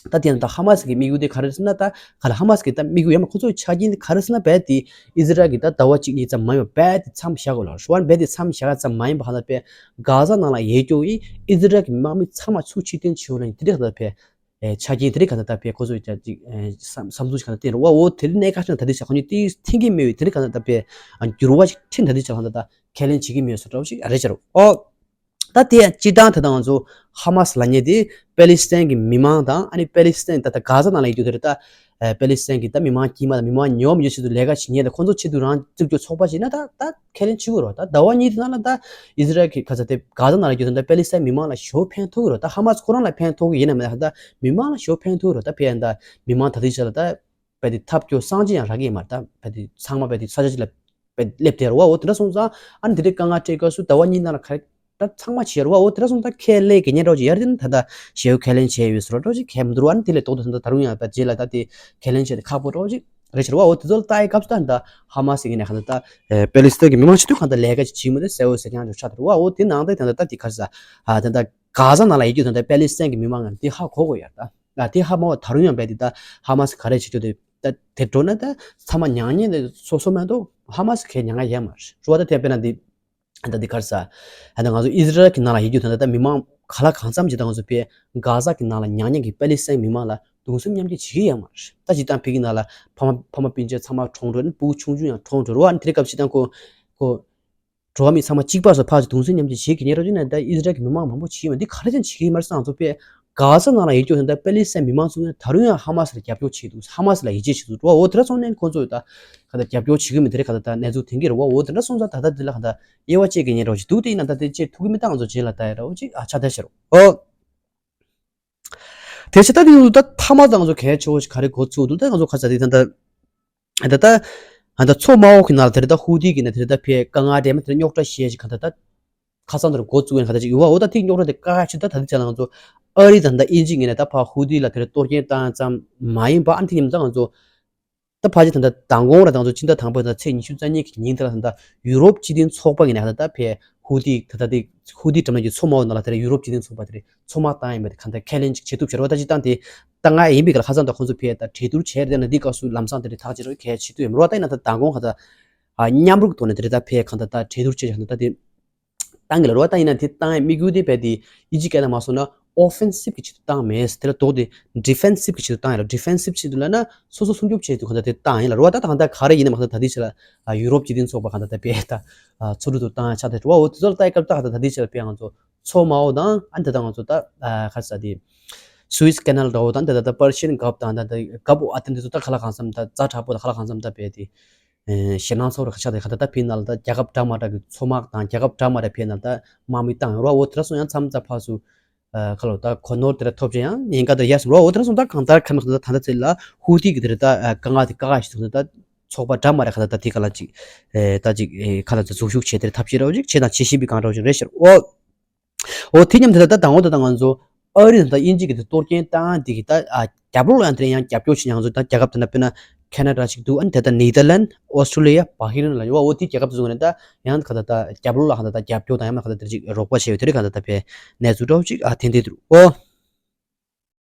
ད་དེ་ཡང་ད་ཧ་མ་སི་གི་དམིགས་ཡུལ་དེ་ག་རེ་རེད་ཟེར་ན་ད་ག་ལ་ཧ་མ་སི་གི་ད་དམིགས་ཡུལ་ཡང་མ་ཁོ་ཚོའི་ཆ་རྐྱེན་དེ་ག་རེ་ཟེར་ན་རྦད་དེ་ཨི་ཟི་རལ་གྱི་ད་ཟླ་བ་གཅིག་གཉིས་ཙམ་མ་ཡོང་རྦད་དེ་མཚམས་བཞག་དགོས་ལ་རུ་བ་རྦད་དེ་མཚམས་བཞག་ཙམ་མ་ཡིན་པ་ག་ད་བས་གྷ་ཛ་ནང་ལ་ཡོད་རྒྱུ་ཡིན་ཨི་ཟི་རལ་གྱི་དམག་མི་ཚང་མ་ཚུར་ཕྱིར་འཐེན་བྱེད་འོ་ལ་ཡིན་དེ་རེད་ག་ད་བས། ཨེ་ཆ་རྐྱེན་དེ་རིགས་ག་ད་ལྟ་བས་ཁོ་ཚོས་ཀྱང་ཅིག་ཨེ་བསམ་བསམ་ཚུལ་ཞིག་ག་ད་བསྟན་རུང་བ་འོ་དེ་རིགས་གནད་འགག་ཆེན་ད་ལྟའི་ཆ་ཁོ་གཉིས་ཏིས་མཐུན་གྱི་མེད་པའི་དེ་རིགས་ག་ད་ལྟ་བས་འགྱུར་བ་ཞིག་ཁྲིད་ད་ལྟའི་ཆ་ག་ད་ལྟ་ཁས་ལེན་བྱེད་ཀྱི་མེད་སོ་འདྲ་བོ་ཞིག་རེད་ཅེས་རུང་ཨོ། ད་དེ་སྤྱིར་བཏང་ད་ལྟ་ང་ཚོ་ཧ་མ་སི་ལབ་མཁན་དེ་པེ་ལི་སི་ཐན་གྱི་མི་མང་དང་ཨ་ནི་པེ་ལི་སི་ཐན་ད་ལྟ་གྷ་ཛ་ནང་ལ་ཡོད་རྒྱུ་དེ་རེད་ད། ཨེ་པེ་ལི་སི་ཐན་གྱི་ད་མི་མང་དཀྱུས་མ་དང་མི་མང་ཉོ་མི་ཉོ་ཆེད་དུ་ལས་ཀ་བྱེད་མཁན་དང་ཁོང་ཚོ་ཆེད་དུ་རང་གཅིག་གྱུར་ཚོགས་པ་ཞིག་ཡིན་ན་ད་ད། ཁས་ལེན་བྱེད་དགོས་རེད་བ། ད་ཟླ་བ་གཉིས་དེ་ནང་ལ་ད་ཨི་ཟི་རལ་གྱི་ག་ཚ་དེ་གྷ་ཛ་ནང་ལ་རྒྱུ་དོན་ད་པེ་ལི་སི་ཐན་མི་མང་ལ་ཞེ་པོ་ཕན་ཐོགས་ཀྱི་རེད། ད་ཧ་མ་སི་ཁོ་རང་ལ་ཕན་ཐོགས་ཀྱི་ཡིན་ན་མིན་ན་ད་མི་མང་ལ་ཞེ་པོ་ཕན་ཐོགས་ཀྱི་རེད། ད་ཕན་ཡང་ད་མི་མང་ད་ལྟའི་ཆ་ལ་ད་དཔེ་དེ་ཐབས་སྐྱོ་སངས་རྒྱས་ཡང་རག་གི་ཡིན་མ་རེད། ད་དཔེ་དེ་ཚང་མ་དཔེ་དེ་ས་ཆ་ཅིག་ལ་དཔེ་སླེབས་བསྡད་རེད་བ། འོ་དེ་འདྲ་སོང་ཙང་ཨ་ནི་དེ་འདྲའི་དཀའ་ངལ་འཕྲད་སྐབས་སུ་ཟླ་བ་གཉིས་ནང་ལ་ག་རེ་ད་ཚང་མ་བྱེད་རེད་བ། འོ་དེ་འདྲ་སོང་ཙང་ཁས་ལེན་གྱི་ཉེན་རོགས་ཅིག་ཡར་དེ་ནི་ད་ད་ཞེ་པོ་ཁས་ལེན་བྱས་ཡོད་ཟེར་བ་འདྲ་ཅིག་གས་མི་འདུག་ར། ཨ་ནི་དེ་ལས་ལྡོག་ཏུ་ད་ད་རུང་ཡང་ད་རྗེས་ལ་ད་དེ་ཁས་ལེན་བྱས་ཏེ་ཁག་པོ་འདྲ་ཅིག་རེད་ཤག་རེད་བ། འོ་དེ་ཚོ་ལ་ལྟ་ཡི་སྐབས་སུ་ད་ད་ཧ་མ་སི་ངོས་ནས་གང་ལྟར་ད་པེ་ལི་སི་ཐན་གྱི་མི་མང་ཆེད་དུ་གང་ལྟར་ལས་ཀ་ཅིག་བྱེད་མི་དེ་གསལ་བོ་གསལ་རྐྱང་ཅིག་ཆགས་འདུག་རེད་བ། འོ་དེ་ནང་ད་ད་ད་ད་དེ་ག་རེ་ཟ་ཨ་ད་ད་གྷ་ཛ་ནང་ལ་ཡོད་རྒྱུ་ད་ད་པེ་ལི་སི་ཐན་གྱི་མི་མང་ང་དེ་ཧ་གོ་དགོས་ཡ། ད་ད་དེ་ཧ་མ་བ་ད་རུང་ཡང་རྦད་དེ་ད་ཧ་མ་སི་ག་རེ་བྱེད་རྒྱུ་དེ་ད་དེ་འགྲོ་ན་ད་ཚང་མ་མྱངས་མཁན་དེ་སོ་སོ་མ་གཏོགས་ཧ་མ་སི་གས་མྱངས་མཁན་ཡོད་མ་རེད་བ། ད་དེ་དཔེར་ན་དེ་ད་འདི་ག་རེ་ཟ། ད་ང་ཚོ་ཨི་ཟི་རལ་གྱི་ནང་ལ་ཡོད་རྒྱུ་ད་ད་མི་མང་ག་ལ་གང་འཚམ་ཅིག་ད་ང་ཚོ་པས་གྷ་ཛ་གི་ནང་ལ་མྱ་ངན་གྱི་པེ་ལི་སི་ཐན་མི་མང་ལ་གདུང་སེམས་མཉམ་སྐྱེད་བྱེད་ཀྱི་ཡོད་མ་རེད། ད་སྤྱིར་བཏང་ཕ་གི་ནང་ལ་ཕ་མ་ཕ་མ་སྤུན་མཆེད་ཚང་མ་གྲོངས་འགྲོ་ནི་སྤུ་གུ་ཆུང་ཆུང་ཡང་གྲོངས་འགྲོ་རེད་བ། ཨ་ནི་དེ་རིང་སྐབས་སྤྱིར་བཏང་ཁོ་ཁོ་འགྲོ་བ་མི་ཚང་མ་གཅིག་པ་སོགས་ཕར་ཚུར་གདུང་སེམས་མཉམ་སྐྱེད་བྱེད་ཀྱི་ཉེ་རོགས་ཅིག་ན་ད་ཨི་ཟི་རལ་གྱི་མི་མང་མང་པོ་བྱེད་ཡོད་མ་འདི་ག་རེ་བྱས་ནས་བྱེད་ཀྱི་ཡོད་མ་རེད་བསམ་ཚོ་པས། གྷ་ཛ་ནང་ལ་ཡོད་རྒྱུ་དེ་འདྲ་པེ་ལི་སི་ཐན་མི་མང་ཚོ་ད་རུང་ཡང་ཧ་མ་སི་ལ་རྒྱབ་སྐྱོར་བྱེད་འདུག་ཧ་མ་སི་ལ་ཡིད་ཆེས་བྱེད་འདུག་འོ་དེ་འདྲ་སོང་ནས་ཁོང་ཚོས་ད་ག་ད་རྒྱབ་སྐྱོར་བྱེད་ཀྱི་མི་དེ་རེད། ག་ད་ད་གནས་ཚུལ་ཐོན་གྱི་རེད་བ། འོ་དེ་འདྲ་སོང་ཙང་ད་ལྟ་འདི་ལ་ག་ད་དབྱེ་བ་བཅད་ཀྱི་ཉེ་རོགས་ཅིག་འདུག་དེ་ཡིན་ན་ད་དེ་བཅད་ཐུབ་ཀྱི་མི་ད་ང་ཚོ་རྗེས་ལ་ད་ཡ་རོགས་ཅིག་ཨ་ཆ་ད་ཤར་འོ། དེ་ཕྱི་ད་དེ་ཡོད་ད་ཐ་མ་ད་ང་ཚོ་གལ་ཆེ་བོ་ཞིག་ག་རེ་གོ་ཚུགས་འདུག་ད་ང་ཚོ་ག་ཚ་དེ་ད་ད་ད་ད་ད་མཚོ་དམར་པོ་གི་ནང་ལ་དེ་རེད་ད་ཧུ་ཐི་གི་ནས་དེ་རེད་ད་ཕའི་དཀའ་ངལ་འདྲ་མི་དེ་རེད་རྙོག་དྲ་བཤད་ཞིག་ག་ད་ད། ཁ་སང་དེར་འགོ་བཙུགས་ཡོད་ཁ་ད་ཅིག་ཡོད་བ། འོ་ད་ཐིག་རྙོག་དྲ་དེ་ཀ་ཁ་ཆེ་ད་ད་ཐིག་ཆ་ལ་ང་ཚོ་ཨ་རི་དང་ད་དབྱིན་ཇི་ངོས་ནས་ད་ཕར་ཧུ་ཐི་ལ་དེར་གཏོར་སྐྱོན་བཏང་ཙམ་མ་ཡིན་པ་ཨ་ནི་ཐིག་ཉིན་ད་ང་ཚོ་ད་ཕལ་ཆེར་ད་ད་མདང་དགོང་ར་ད་ང་ཚོ་ཕྱི་ཟླ་དང་པོའི་ད་ཚེས་ཉི་ཤུ་རྩ་གཉིས་ཀྱི་ཉིན་དེ་ལ་ད་ད་ཡུ་རོབ་སྤྱི་མཐུན་ཚོགས་པ་ངོས་ནས་ད་ད་ཕར་ཧུ་ཐི་ད་ད་དེ་ཧུ་ཐི་འགྲམ་ལ་གི་མཚོ་དམར་པོ་ནང་ལ་དེར་ཡུ་རོབ་སྤྱི་མཐུན་ཚོགས་པ་དེར་མཚོ་དམག་བཏང་ཡིན་པ་དེ་གང་ལྟར་ཁས་ལེན་ཅིག་བྱེད་ཐུབ་བྱ་རོགས། ད་ཅི་སྟངས་དེ་ད་ང་ཡིན་པའི་ག་ལ་ཁ་སང་ད་ཁོང་ཚོ་ཕར་ད་གྲོས་བསྡུར་བྱས་རེད་ན་འདི་སྐབས་སུ་ལམ་སང་དེ་རེད་ཐག་བཅད་རོགས་གལ་ཆེ་ཐུབ་ཡིན་རོགས། ད་ཡིན་ན་ད་མདང་དགོང་ག་ད་མཉམ་རུབ་ཐོག་ནས་དེ་རེད་ད་ཕར་གང་ད་ད་གྲོས་བསྡུར་བྱས་བཞག་ན་ད་དེ། བཏང་གི་ལ་རོ། ད་ཡིན་ན་དེ་བཏང་ཡ་དམིགས་ཡུལ་དེ་རྦད་དེ་ཨི་ཇི་སྐད་ནང་མ་སོང་ན་ཨོ་ཕེན་སིབ་ཀྱི་ཆེད་དུ་བཏང་མེད། དེ་ལ་ལྡོག་སྟེ་ཌི་ཕེན་སིབ་ཀྱི་ཆེད་དུ་བཏང་ཡ་ལ། ཌི་ཕེན་སིབ་ཆེད་དུ་ལབ་ན་སོ་སོ་སྲུང་སྐྱོབ་ཆེད་དུ་གང་ལྟར་དེ་བཏང་ཡིན་ལ་རོ། ད་ད་གང་ལྟར་ག་རེ་ཡིན་ན་མ་གཏོགས་ད་ལྟའི་ཆ་ལ་ཡུ་རོབ་སྤྱི་མཐུན་ཚོགས་པ་གང་ལྟར་ད་རྦད་ད་ཚུར་རུ་དུ་བཏང་ཡ་ཆགས་ཏེ་རོ། འོ་དེ་ཚོ་ལ་ལྟ་ཡི་སྐབས་ད་གང་ལྟར་ད་ལྟའི་ཆ་ལ་དཔེ་ང་ཚོ་མཚོ་དམར་པོ་དང་ཨ་ནི་ད་ལྟ་ང་ཚོ་ད་ག་རེ་ཟ་དེ་སུ་ཨིས་ཀེ་ནལ་འདྲ་བོ་དང་ད་ད་ད་པར་ཤིན་གྷལཕ་དང་ད་ད་གྷལཕ་ཨ་དེ་འདི་ཚོ་ད་ག་ལ་གང་འཚམ་ད་ཛ་དྲག་པོ་ད་ག་ལ་གང་འཚམ་ད་རྦད་དེ། ཨེ་ཞེད་སྣང་ཚོར་ཁ་ཆགས་ཏེ་ག་ད་ལྟ་ཕི་ནང་ལ་ད་རྒྱལ་ཁབ་འདྲ་མ་འདྲ་གི་མཚོ་དམག་དང་རྒྱལ་ཁབ་འདྲ་མ་འདྲ་ཕི་ནང་ད་དམག་མི་བཏང་ཡོད་རོ། འོ་དེ་འདྲ་སོང་ཡང་མཚམས་ད་ཕར་ཚུར་ཨ་ཁ་ལོ་ད་གོ་ནོར་དེ་འདྲ་ཐོབ་ཅེ་ཡང་ཉེན་ཁ་དེ་ཡར་སོང་རོ། འོ་དེ་འདྲ་སོང་ད་གང་ལྟར་ཁ་མི་ཁ་ད་ད་ལྟ་ཚེ་ལ་ཧུ་ཐི་གི་དེ་འདྲ་ད་དཀའ་ངལ་དེ་དཀའ་ངལ་ཞིག་ད་ད་ཚོགས་པ་འདྲ་མ་འདྲ་ག་ད་ད་དེ་ག་ལ་ཅིག་ཨེ་ད་ཅིག་ཨེ་ཁ་ལ་ད་འཛུལ་ཞུགས་བྱས་དེ་འདྲ་ཐབས་ཤེས་འདྲ་བོ་ཅིག་བྱས་དང་བྱེད་བཞིན་པའི་གང་འདྲ་བོ་ཅིག་རེད་ཤག་འོ། འོ་དེ་མཉམ་དེ་ལ་ད་དང་པོ་ད་ང་ཚོ་ཨ་རི་དང་ད་དབྱིན་ཇི་གི་དེ་གཏོར་སྐྱོན་བཏང་དེ་གི་ད་ཨ་རྒྱབ་ལོགས་ལ་ཡང་དེ་ཡང་རྒྱབ་སྐྱོར་བྱེད་ཡང་ཚོ་ད་རྒྱལ་ཁབ་དེ་ན་དཔེར་ན་ཁེ་ན་ཌ་ཞིག་འདུག་ཨ་ནི་དེ་ད་ནེ་ཐར་ལན་ཨོ་སི་ཀྲི་ལི་ཡ་བྷ་ཧི་རན་ལ་ཡོད། འོ་དེ་རྒྱལ་ཁབ་དེ་ཚོ་ནས་ད་ཡང་ག་ད་ད་རྒྱབ་ལོགས་ལ་ག་ད་ད་རྒྱབ་སྐྱོར་དང་ཡང་ན་ག་ད་དེ་ཅིག་རོགས་པ་བྱས་ཡོད་དེ་རེད། ག་ད་ད་པའི་གནས་ཚུལ་འདྲ་བོ་ཅིག་ཨ་ཐེན་ཐེན་འདུག་འོ།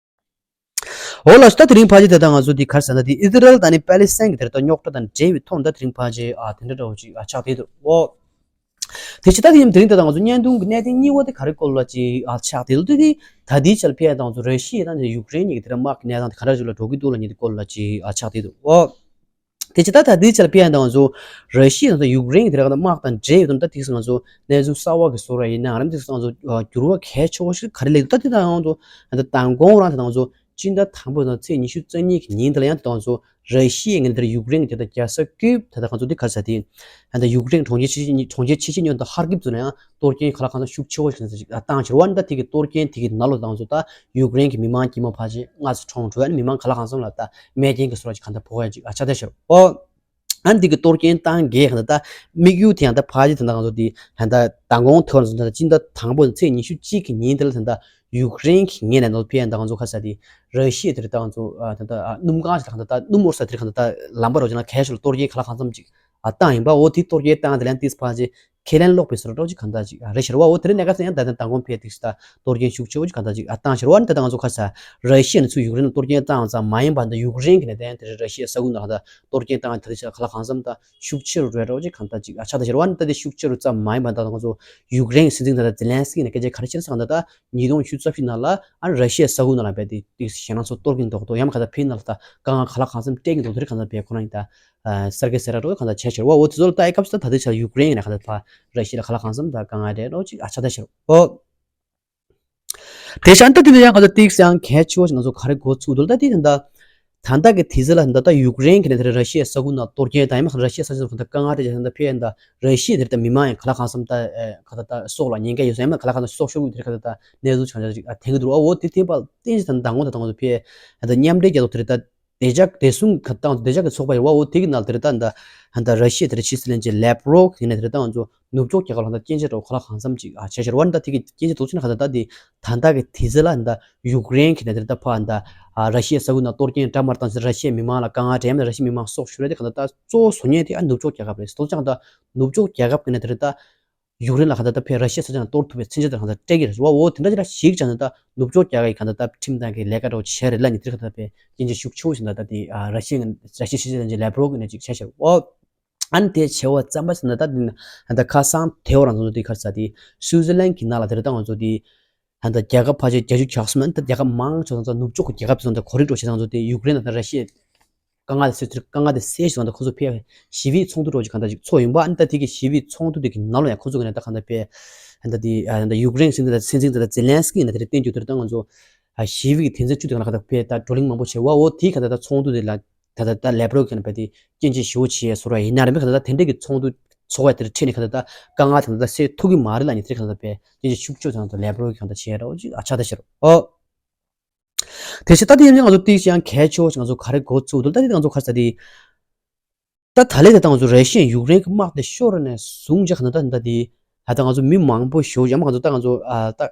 འོ་ལགས་སོ། ད་དེ་རིང་ཕལ་ཆེར་དེ་ད་ང་ཚོ་འདི་ག་རེ་ཟེར་ན་འདི་ཨི་ཟི་རལ་དང་ནི་པེ་ལི་སི་ཐན་གྱི་དེར་ད་རྙོག་དྲ་དང་འབྲེལ་བའི་ཐོག་ནས་ད་དེ་རིང་ཕལ་ཆེར་ཨ་དེ་འདྲ་འདྲ་བོ་ཅིག་ཨ་ཆགས་བསྡད་འདུག་འོ། དེ་ཕྱི་ད་དེ་ཡིན་དེ་རིང་དེ་ད་ང་ཚོ་བརྙན་ཐུང་གི་གནད་དོན་གཉིས་པ་དེ་ག་རེ་སྐོར་ལ་ཅིག་ཨ་ཆགས་བསྡད་འདུག་དེ་ད་དེའི་ཆར་ཕལ་ཆེར་ད་ང་ཚོ་ར་ཤི་ཡ་དང་ཡུཀ་རེན་གཉིས་ཀྱི་དེར་དམག་གི་གནས་སྟངས་དེ་ག་འདྲ་ཅིག་ལ་འགྲོ་གི་འདུག་ལབ་མཁན་དེ་སྐོར་ལ་ཅིག་ཨ་ཆགས་བསྡད་འདུག་འོ། དེ་ཕྱི་ད་ད་དེའི་ཆར་ཕལ་ཆེར་ད་ང་ཚོ་ར་ཤི་ཡ་དང་ཡུཀ་རེན་གྱི་དེ་ར་དམག་དང་འབྲེལ་ཡོད་དམ་ད་དེ་ང་ཚོ་གནས་ཚུལ་གསར་བ་གི་བཟོ་འདྲ་ཡིན་ན་རམ་དེ་ང་ཚོ་འགྱུར་བ་གལ་ཆེ་བོ་ཞིག་ག་རེ་སླེབས་འདུག་ད་དེ་ད་ང་ཚོ་ད་མདང་དགོང་རང་དེ་ང་ཚོ་ སྤྱི་ཟླ་དང་པོ་དང་ཚེས་ཉི་ཤུ་རྩ་གཉིས་ཀྱི་ཉིན་དེ་ལ་ཡང་དེ་ང་ཚོ་ར་ཤི་ཡའི་ངོས་ནས་དེར་ཡུཀ་རེན་གྱི་དེ་དང་རྒྱལ་ས་ཀིབ་དེ་དང་ང་ཚོ་དེ་ག་རེ་ཟེར་དེ་ད་ཡུཀ་རེན་གྲོང་ཁྱེར་ཆེ་ཆེ་གྲོང་ཁྱེར་ཆེ་ཆེ་ཉོ་དང་ཧར་ཀིབ་ཚོ་ལ་ཡང་གཏོར་སྐྱོན་ག་ལ་གང་འཚམ་ཤུགས་ཆེ་བོ་ཞིག་བཏང་ཕྱིར་བ་ནི་ད་དེ་གི་གཏོར་སྐྱོན་དེ་གི་ནང་ལོགས་དང་ཚོ་ད་ཡུཀ་རེན་གྱི་མི་མང་དཀྱུས་མ་ཕལ་ཆེར་ལྔ་ཚོ་གྲོངས་འགྲོ་བ་ནི་མི་མང་ག་ལ་གང་འཚམ་ལ་ད་རྨས་སྐྱོན་གྱི་སོ་ར་ཅིག་གང་ལྟར་ཕོག་ཡ་ཅིག་ཨ་ཆགས་བསྡད་ཤག་ཨོ། ཨ་ནི་འདི་གི་གཏོར་སྐྱོན་བཏང་རྒྱུའི་ཧ་ད་ལྟ་དམིགས་ཡུལ་དེ་ཡང་ད་ཕལ་ཆེར་ད་ལྟ་ང་ཚོ་འདི་ཧ་ད་མདང་དགོང་ཐོག་ནས་ད་ལྟ་སྤྱི་ཟླ་དང་པོ་ཚེས་ཉི་ཤུ་གཅིག་གི་ཉིན་དེ་ལ་ད་ལྟ་ཡུཀ་རེན་གྱི་ངོས་ནས་ནོར་ཕེ་ཡང་ད་ང་ཚོ་ཁ་ས་དེ་ར་ཤི་ཡ་དེར་ད་ང་ཚོ་ད་ལྟ་སྣུམ་ཁང་ཞིག་ད་ལྟ་སྣུམ་འོར་ས་དེར་ཧ་ད་ལམ་པ་རོ་ཅན་ལ་གལ་ཤོར་གཏོར་སྐྱོན་ག་ལ་གང་འཚམ་ཅིག་བཏང་ཡིན་པ། འོ་དེ་གཏོར་སྐྱོན་བཏང་དེ་ལན་ཏིས་ཕལ་ཆེར་ཁས་ལེན་ལོག་པའི་སོར་འགྲོ་ཅིག་གང་ལྟར་ཅིག་རེད་ཤེར་བ། འོ་དེ་རིང་ནས་ཁ་སང་ཡང་ད་ལྟ་མདང་དགོང་ཕེ་ཏིས་ད་གཏོར་སྐྱོན་ཤུགས་ཆེ་བོ་ཅིག་གང་ལྟར་ཅིག་བཏང་ཤེར་བ་ནི་ད་ལྟ་ང་ཚོ་ཁ་ས་ར་ཤི་ཡ་ནས་ཚུར་ཡུཀ་རེན་ལ་གཏོར་སྐྱོན་བཏང་ཙང་མ་ཡིན་པ་འདི་ཡུཀ་རེན་གྱི་ནས་ད་ཡང་དེ་རིང་ར་ཤི་ཡའི་ས་ཁུལ་ནང་ད་གཏོར་སྐྱོན་བཏང་ད་དེ་ཆ་ག་ལ་གང་འཚམ་ད་ཤུགས་ཆེ་རུ་འགྲོ་ཡ་འདྲ་བོ་ཅིག་གང་ལྟར་ཅིག་ཨ་ཆགས་ད་ཤེར་བ་ནི་ད་དེ་ཤུགས་ཆེ་རུ་ཙམ་མ་ཡིན་པ་ད་ང་ཚོ་ཡུཀ་རེན་གྱི་སྲིད་འཛིན་ད་ད་ཛེ་ལན་སི་ཀི་ནས་སྐད་ཆ་ག་རེ་བཤད་སོང་ད་ད་ཉིས་སྟོང་ཉི་ཤུ་རྩ་བཞི་ནང་ལ་ཨ་ར་ཤི་ཡའི་ས་ཁུལ་ནང་ལ་བས་དེ་དེ་ཞེད་སྣང་ཚོ་གཏོར་གྱིན་འདུག་འདུག་ཡང་མ་ག་ད་ཕི་ནང་ལ་ད་དཀའ་ངལ་ག་ལ་གང་འཚམ་སྤྲད་ཀྱིན་འདུག་དེ་རིང་གང་ལྟར་བས་ཁོ་རང་ཡིན་ད། ཨ་གསར་འགོད་གསལ་བསྒྲགས་གང་ལྟར་བྱས་ཕྱིར་བ། འོ་དེ་ཚོ་ལ་ལྟ་ཡི་སྐབས་སུ་ད་ད་ལྟའི་ཆར་ཡུཀ་རེན་ནས་གང་ལྟར་ཕར་ར་ཤི་ཡ་ལ་ག་ལ་གང་འཚམ་ད་དཀའ་ངལ་རེད་འགྲོ་ཅིག་ཨ་ཆགས་ད་ཕྱིར་བ། དེ་བཞིན་ད་དེ་ལ་ཡང་གང་ལྟར་ཏིག་སང་གལ་ཆེ་བ་ཞིག་ང་ཚོ་ག་རེ་འགོ་ཚུགས་འདུག་ད་དེ་ད་ད་ད་ལྟ་གི་དུས་ཚོད་ལ་ད་ལྟ་ཡུཀ་རེན་གྱི་ནས་དེ་ར་ཤི་ཡའི་ས་ཁུལ་ནང་གཏོར་སྐྱོན་དང་ཡང་མིན་ན་ར་ཤི་ཡའི་ས་ཁུལ་ད་ལྟ་དཀའ་ངལ་རེད་ཅེས་ད་ལྟ་ཕེ་ཡ་ད་ར་ཤི་ཡའི་དེ་ད་མི་མང་ཡང་ག་ལ་གང་འཚམ་ད་ག་ད་ད་སྲོག་ལ་ཉེན་ཁ་ཡོད་ས་ཡང་མིན་ན་ག་ལ་གང་འཚམ་སྲོག་ཤོར་གྱི་དེ་ག་ད་ད་གནས་ཚུལ་ཆ་ཚང་ཅིག་ཨ་ཐེངས་འདུག་འོ་དེ་ཐེངས་པ་ཏིག་ད་མདང་དགོང་ད་ད་ང་ཚོ་ཕེ་ཡ་ད་མཉམ་འབྲེལ་རྒྱལ་ཚོགས་དེ་རེད་ད། བདེ་འཇགས་བདེ་སྲུང་གི་ཏང་བདེ་འཇགས་ཀྱི་ཚོགས་པ་ཡོད་པ། འོ་དེ་གི་ནང་དེར་ད་ད་ད་ར་ཤི་ཡ་དེར་ཕྱི་སྲིད་བློན་ཆེན་ལེབ་རོབ་ཡིན་ན་དེར་ད་ང་ཚོ་ནུབ་ཕྱོགས་རྒྱལ་ཁབ་ལ་ད་སྐྱོན་བརྗོད་འདྲ་བོ་ག་ལ་གང་འཚམ་ཅིག་ཨ་བྱས་ཤར་བ་ད་དེ་གི་སྐྱོན་བརྗོད་འདུག་ཅེ་ན་ག་ད་ད་དེ་ད་ད་གི་དེ་ཚེ་ལ་ད་ཡུཀ་རེན་གི་ནས་དེར་ད་ཕ་ད་ར་ཤི་ཡའི་ས་ཁུལ་ནང་གཏོར་སྐྱོན་འདྲ་མར་བཏང་ཚེ་ར་ཤི་ཡའི་མི་མང་ལ་དཀའ་ངལ་འཕྲད་ཡ་མེད། ར་ཤི་ཡའི་མི་མང་སྲོག་ཤོར་ཡ་དེ་ག་ད་ད་གཙོ་བོ་བཟོ་མཁན་དེ་ཨ་ནུབ་ཕྱོགས་རྒྱལ་ཁབ་རེད། འདུག་ཅེ་ན་ད་ནུབ་ཕྱོགས་རྒྱལ་ཁབ་གི་ནས་དེར་ད། ཡུཀ་རེན་ལ་ག་ད་ད་ཕེ་ར་ཤི་ཡའི་ས་ཆ་ནང་གཏོར་ཐུབ་པའི་མཚོན་ཆ་དེ་ག་ད་སྤྲད་ཀྱི་རེད་བ། འོ་དེ་འདྲ་ཅིག་ལ་ཞིག་ཅང་ད་ནུབ་ཕྱོགས་རྒྱལ་ཁབ་ཀྱི་ག་ད་ད་ཁྲིམས་དང་གི་ལས་ཀ་འདྲ་བོ་བྱས་རེད་ལ་ནི་དེ་ག་ད་ཕེ་སྐྱོན་བརྗོད་ཤུགས་ཆེ་བོ་ཞིག་ད་ད་དེ་ར་ཤི་ཡ་ར་ཤི་ཡའི་ཕྱི་སྲིད་བློན་ཆེན་ལེབ་རོབ་ཀྱིས་ནས་ཅིག་བྱས་ཤག་འོ་ཨ་ནི་དེ་བྱས་པ་ཙམ་པ་ཞིག་ད་ད་དེ་ད་ཁ་སང་དེ་བ་རང་ཚོ་དེ་ག་རེ་ཟེར་དེ་སུའུ་ཙི་ལན་གྱི་ནང་ལ་དེ་རེད་ད་ང་ཚོ་དེ། ད་ལྟ་རྒྱལ་ཁབ་ཕལ་ཆེར་བརྒྱད་ཅུ་གྱ་གསུམ་ནང་ད་རྒྱལ་ཁབ་མང་ཆེ་ཚང་ཚང་ནུབ་ཕྱོགས་ཀྱི་རྒྱལ་ཁབ་ཚང་ཚང་གོ་རིག་འགྲོ་བྱེད་ཚང་ཚོ་དེ་ཡུཀ་རེན་དང་ད་ར་ཤི་ཡ་དཀའ་ངལ་དེ་སེལ་ཚུལ་དཀའ་ངལ་དེ་སེལ་ཞིག་ཚང་ད་ཁོ་ཚོ་ཕེ་ཞི་བའི་ཚོགས་འདུ་འགྲོ་ཅིག་གང་ལྟར་ཅིག་ཚོགས་ཡིན་པ། ཨ་ནི་ད་དེ་གི་ཞི་བའི་ཚོགས་འདུ་དེ་གི་ནང་ལ་ཡང་ཁོ་ཚོ་གི་ནས་ད་གང་ལྟར་ཕེ་ད་དེ་ད་ཡུཀ་རེན་སྲིད་འཛིན་ད་སྲིད་འཛིན་ད་ཛེ་ལན་སི་ཀི་ཡིན་ན་དེ་རེད་བསྟན་རྒྱུ་དེ་རེད། ད་ང་ཚོ་ཞི་བའི་དོན་ཚན་བཅུ་དེ་ག་ལ་གང་ལྟར་ཕེ་ད་བགྲོ་གླེང་མང་པོ་བྱས་བ། འོ་དེ་ག་ད་ད་ཚོགས་འདུ་དེ་ལ། ད་ལྟ་ད་ལེབ་རོབ་ཀྱིས་ནི་བས་དེ་སྐྱོན་བརྗོད་ཞེ་པོ་བྱས་བཟོ་ར་ཡིན་ན་རེད་མི་ག་ད་ལྟ་དེ་འདྲས་ཀྱི་ཚོགས་འདུ་ཚོགས་པ་དེར་ཁྲིད་ནས་ག་ད་ལྟ་དཀའ་ངལ་དེ་ད་ལྟ་སེལ་ཐུབ་ཀྱི་མ་རེད་ལ་ནི་དེ་ག་ད་ལྟ་བས་སྐྱོན་བརྗོད་ཤུགས་ཆེ་ཚང་ད་ལེབ་རོབ་ཀྱིས་གང་ལྟར་བྱས་ར་འོ་ཅིག་ཨ་ཆགས་ད་ཤར་ཨོ། དེ་བཞིན་ད་དེ་ཡིན་ང་ཚོ་ཏིག་ཅང་གལ་ཆེ་བོ་ཞིག་ང་ཚོ་ག་རེ་འགོ་ཚུགས་འདུག་ད་དེ་ང་ཚོ་ག་རེ་ཟེར་དེ་ད་ད་ལས་དེ་ད་ང་ཚོ་ར་ཤི་ཡ་ཡུཀ་རེན་གྱི་དམག་དེ་ཤོར་ནས་བཟུང་ཅིག་ག་ད་ད་ད་དེ་ད་ད་ང་ཚོ་མི་མང་པོ་ཞེ་པོ་ཡང་མ་ང་ཚོ་ད་ང་ཚོ་ཨ་ད།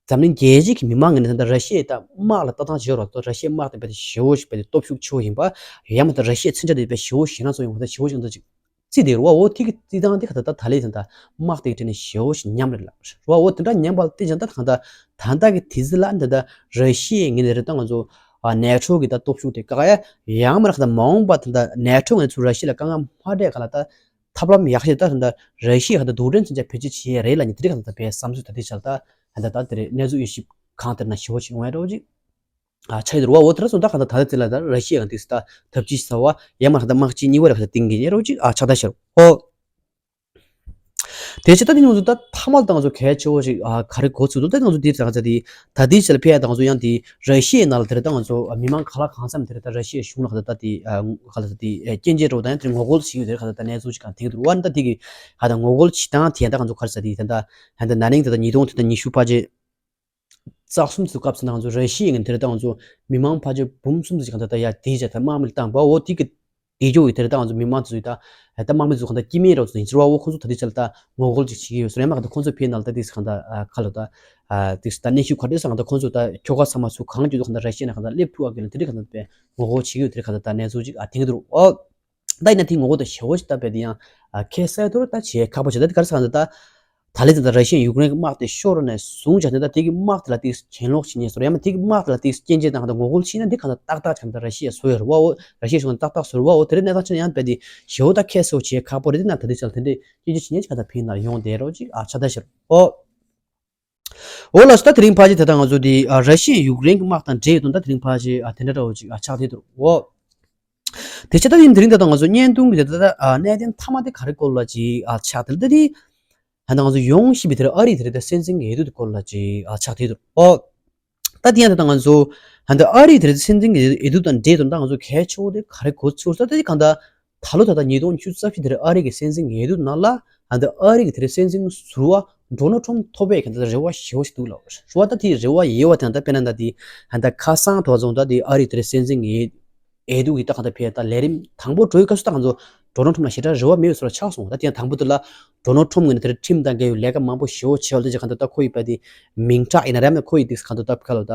འཛམ་གླིང་རྒྱལ་སྤྱི་གི་མི་མང་ངོས་ནས་ད་ལྟ་ར་ཤི་ཡའི་ད་དམག་ལ་ལྟ་སྟངས་བྱེད་རོགས་ད་ར་ཤི་ཡའི་དམག་དེ་དཔེ་ཞེ་པོ་ཞིག་དཔེ་སྟོབས་ཤུགས་ཆེ་བོ་ཡིན་པ། ཡང་མ་ད་ར་ཤི་ཡའི་མཚོན་ཆ་དེ་དཔེ་ཞེ་པོ་ཞེད་སྣང་ཚོ་ཡོང་བ་ད་ཞེ་པོ་ཞིག་ད་ཅིག་རྩིས་དེ་རུ་བ་འོ་དེ་གི་རྩིས་སྟངས་དེ་ག་ད་ད་ད་ལས་ད་ད་དམག་དེ་གི་གྲས་ནས་ཞེ་པོ་ཞིག་ཉམས་རེད་ལ་རུ་བ་འོ་དེ་འདྲ་ཉམས་པ་དེ་ཅང་ད་ད་ད་ད་ད་གི་དེ་ཟི་ལ་ད་ད་ར་ཤི་ཡའི་ངོས་ནས་རེད་ད་ང་ཚོ་ནེ་ཊོ་གི་ད་སྟོབས་ཤུགས་དེ་བཀག་ཡ་ཡང་མ་ར་ད་མ་འོངས་པ་ད་ད་ནེ་ཊོ་ངོས་ཚུར་ར་ཤི་ཡ་ལ་དཀའ་ངལ་མ་སྤྲད་ག་ལ་ད། ཐབས་ལམ་ཡག་ཤོས་ད་ད་ར་ཤི་ཡ་ད་རྡུལ་ཕྲན་མཚོན་ཆ་བེད་སྤྱོད་བྱེད་ཡས་རེད་ལ་ནི་དེ་རིང་ད་ད་བའི་བསམ་ཚུལ་ད་དེ་ཆ་ལ་ད་ད་ད་དེ་རེད་གནས་ཚུལ་དབྱེ་ཞིབ་གང་ལྟར་ན་ཞེ་པོ་ཞིག་ཡོང་བའི་རོགས་ཅིག་ཨ་ཆ་ཡི་དུ་རུ་བ་འོ་དེ་ར་སོང་ད་ག་ད་ད་ད་དེ་ལ་ད་ར་ཤི་ཡ་ག་དེ་ད་ཐབས་ཇུས་ཟ་བ་ཡ་མ་ད་ད་དམག་སྤྱི་གཉིས་པ་ར་ག་ད་ཏིང་གི་ཉེ་རོགས་ཅིག་ཨ་ཆགས་ད་ཤར་ཨོ། དེ་ཆ་ད་དེ་ཉུང་ཚུལ་ད་ཐ་མལ་ད་ང་ཚོ་གལ་ཆེ་བོ་ཞིག་ཨ་ག་རེ་གོ་ཚུལ་འདུག་ད་ང་ཚོ་དེ་ད་ག་ད་དེ་ད་དེ་ཆ་ལ་ཕེ་ཡ་ད་ང་ཚོ་ཡང་དེ་ར་ཤི་ཡའི་ནང་ལ་དེ་ར་ད་ང་ཚོ་མི་མང་ག་ལ་གང་འཚམ་དེ་ར་ད་ར་ཤི་ཡའི་གཞུང་ལ་ག་ད་ད་དེ་ག་ལ་ད་དེ་སྐྱོན་བརྗོད་རོགས་ད་ཡང་དེ་ངོ་རྒོལ་བྱེད་ཀྱི་ཡོད་དེ་ར་ག་ད་ད་གནས་ཚུལ་ཅིག་གང་ཐེངས་དུ་རུ་བ་ད་དེ་གི་ཧ་ད་ངོ་རྒོལ་བྱེད་སྟངས་དེ་ད་ང་ཚོ་ག་རེ་ཟ་དེ་ད་ད་ཧ་ད་ན་ནིང་ད་ད་ཉིས་སྟོང་དེ་ད་ཉི་ཤུ་པ་ཅེ་རྩ་གསུམ་ཚོ་སྐབས་སུ་ང་ཚོ་ར་ཤི་ཡའི་ངོས་དེ་ར་ད་ང་ཚོ་མི་མང་ཕལ་ཆེར་འབུམ་གསུམ་ཙམ་ཞིག་གང་ལྟར་ད་ཡ་དེའི་རྗེས་ད་དམག་མི་ལ་བཏང་བ་འོ་དེ་གི་དེ་ཇོ་ཡི་དེ་ར་ད་ང་ཚོ་མི་མང་ཚོ་ཡི་ད་ད་དམག་མི་ཚོ་གང་ལྟར་སྐྱིད་མེད་རོགས་ཚོ་ཡིན་ཟེར་བ་འོ་ཁོང་ཚོ་ད་དེ་ཆ་ལ་ད་ངོ་རྒོལ་ཅིག་བྱེད་ཀྱི་ཡོད་ཟེར་ཡ་མ་གང་ལྟར་ཁོང་ཚོ་ཕའི་ནང་ལ་ད་དེ་གང་ལྟར་ཁ་ལོ་ད་དེ་ད་གནས་ཤུལ་ག་དེ་ས་གང་ལྟར་ཁོང་ཚོ་ད་ཁྱོ་ག་ཚང་མ་ཚོ་གང་ཅི་ཚོ་གང་ལྟར་ར་ཤི་ཡ་ན་གང་ལྟར་སླེབས་ཐུབ་བ་གི་ལ་དེ་རིགས་གང་ལྟར་པའི་ངོ་རྒོལ་བྱེད་ཀྱི་ཡོད་དེ་རིགས་གང་ལྟར་ད་གནས་ཚུལ་ཅིག་ཨ་དེང་དུ་རུ་འོ། ད་ཡིན་ན་དེ་ངོ་རྒོལ་དང་ཞེ་པོ་ཞིག་ལྟ་བས་དེ་ཡང་ཁྱད་གསལ་དོར་ད་བྱེད་ཁག་པོ་བྱེད་ད་དེ་ག་རེ་ཟེར་ག་ད་ད་ལས་དེ་ད་ར་ཤི་ཡ་ཡུཀ་རེན་གྱི་དམག་དེ་ཤོར་ནས་བཟུང་བྱས་ནས་ད་དེ་གི་དམག་དེ་ལ་དེ་གྱེན་ལོག་བྱེད་ཉེས་སོ་ཡང་མ་དེ་གི་དམག་དེ་ལ་དེ་སྐྱོན་བརྗོད་དང་ད་ངོ་རྒོལ་བྱེད་ན་དེ་ག་ད་ཏག་ཏག་བྱས་ནས་ད་ར་ཤི་ཡ་བཟོ་ཡོད་རེད་བ། འོ་ར་ཤི་ཡ་གཞུང་ཏག་ཏག་བཟོ་རེད་བ། འོ་དེ་རིང་གནས་སྟངས་ཆ་ནས་ཡང་བས་དེ་ཞེ་པོ་ད་ཁྱད་གསོད་བྱེད་ཁག་པོ་རེད། དེ་ན་ད་དེ་ཆ་ལ་དེ་འདྲས་སྐྱོན་བརྗོད་བྱེད་ཉེས་ཅིག་ག་ད་ཕན་ན་ཡོང་བསྡད་རོགས་ཅིག་ཨ་ཆ་ད་ཤར་འོ། འོ་ལགས་སོ། ད་དེ་རིང་ཕལ་ཆེར་དེ་ལྟར་ང་ཚོ་འདི་ཨ་ར་ཤི་ཡ་ཡུཀ་རེན་གྱི་དམག་དང་འབྲེལ་ཡོད་དོན་དག་དེ་རིང་ཕལ་ཆེར་ཨ་དེ་འདྲ་འདྲ་བོ་ཅིག་ཨ་ཆགས་བསྡད་འདུག་འོ། དེ་ཆ་ད་དེ་རིང་དེ་ལྟར་ང་ཚོ་བརྙན་ཐུང་གི་དེ་ལྟར་ཨ་གནད་དོན་མཐའ་མ་དེ་ག་རེ་སྐོར་ལ་ཅིག་ཨ་ཆགས་དེ་ལྟར་དེ་ཨ་ད་ང་ཚོ་ཡོང་བཞིན་པའི་དེ་ལྟར་ཨ་རིའི་དེ་ལྟར་སྲིད་འཛིན་གྱི་འོས་བསྡུ་དེ་སྐོར་ལ་ཅིག་ཨ་ཆགས་བསྡད་འདུག་འོ། ད་ ད་དེ་ཡང་ད་ལྟ་ང་ཚོ་ད་ལྟ་ཨ་རིའི་དེ་རིང་སྲིད་འཛིན་གྱི་འོས་བསྡུ་དང་འབྲེལ་དུ་ད་ང་ཚོ་གལ་ཆེ་བོ་དེ་ག་རེ་གོ་ཚོར་ས་དེ་གང་ལྟར་ད་ལོ་ད་ལྟ་ཉིས་སྟོང་བཅུ་རྩ་བཞི་དེ་རིང་ཨ་རི་གི་སྲིད་འཛིན་གྱི་འོས་བསྡུ་ནང་ལ་ད་ལྟ་ཨ་རི་གི་དེ་རིང་སྲིད་འཛིན་ཟུར་པ་ཌོ་ནལ་ཊམ་ཐོབ་པའི་གང་ལྟར་རེ་བ་ཞེ་བོ་ཞིག་འདུག་ལབ་རེད་བ། ད་དེ་རེ་བ་ཡོད་པ་དེ་ད་ལྟ་དཔེར་ན་ད་དེ་ད་ལྟ་ཁ་སང་དུ་བ་བཟུང་ད་དེ་ཨ་རིའི་དེ་རིང་སྲིད་འཛིན་གྱི་འོས་བསྡུ་གི་ད་གང་ལྟར་ཕེ་ད་ལས་རིམ་དང་པོ་འགྲོ་ཡི་སྐབས་སུ་ད་ང་ཚོ་ཌོ་ནལ་ཊམ་ལ་ཞེ་དྲག་རེ་བ་མེད་པའི་བཟོ་འདྲ་ཆགས་སོང་། ད་དེ་ཡང་དང་པོ་དེ་ལ་ཌོ་ནལ་ཊམ་ངོས་ནས་དེར་ཁྲིམས་དང་འགལ་བའི་ལས་ཀ་མང་པོ་ཞེ་བོ་བྱས་པ་ལ་དེ་གང་ལྟར་ད་ཁོ་ཡི་པ་དེ་མིང་གྲགས་ཡིན་ན་རེད་ན་ཁོ་ཡི་དེ་གང་ལྟར་ད་ག་ལ་ད་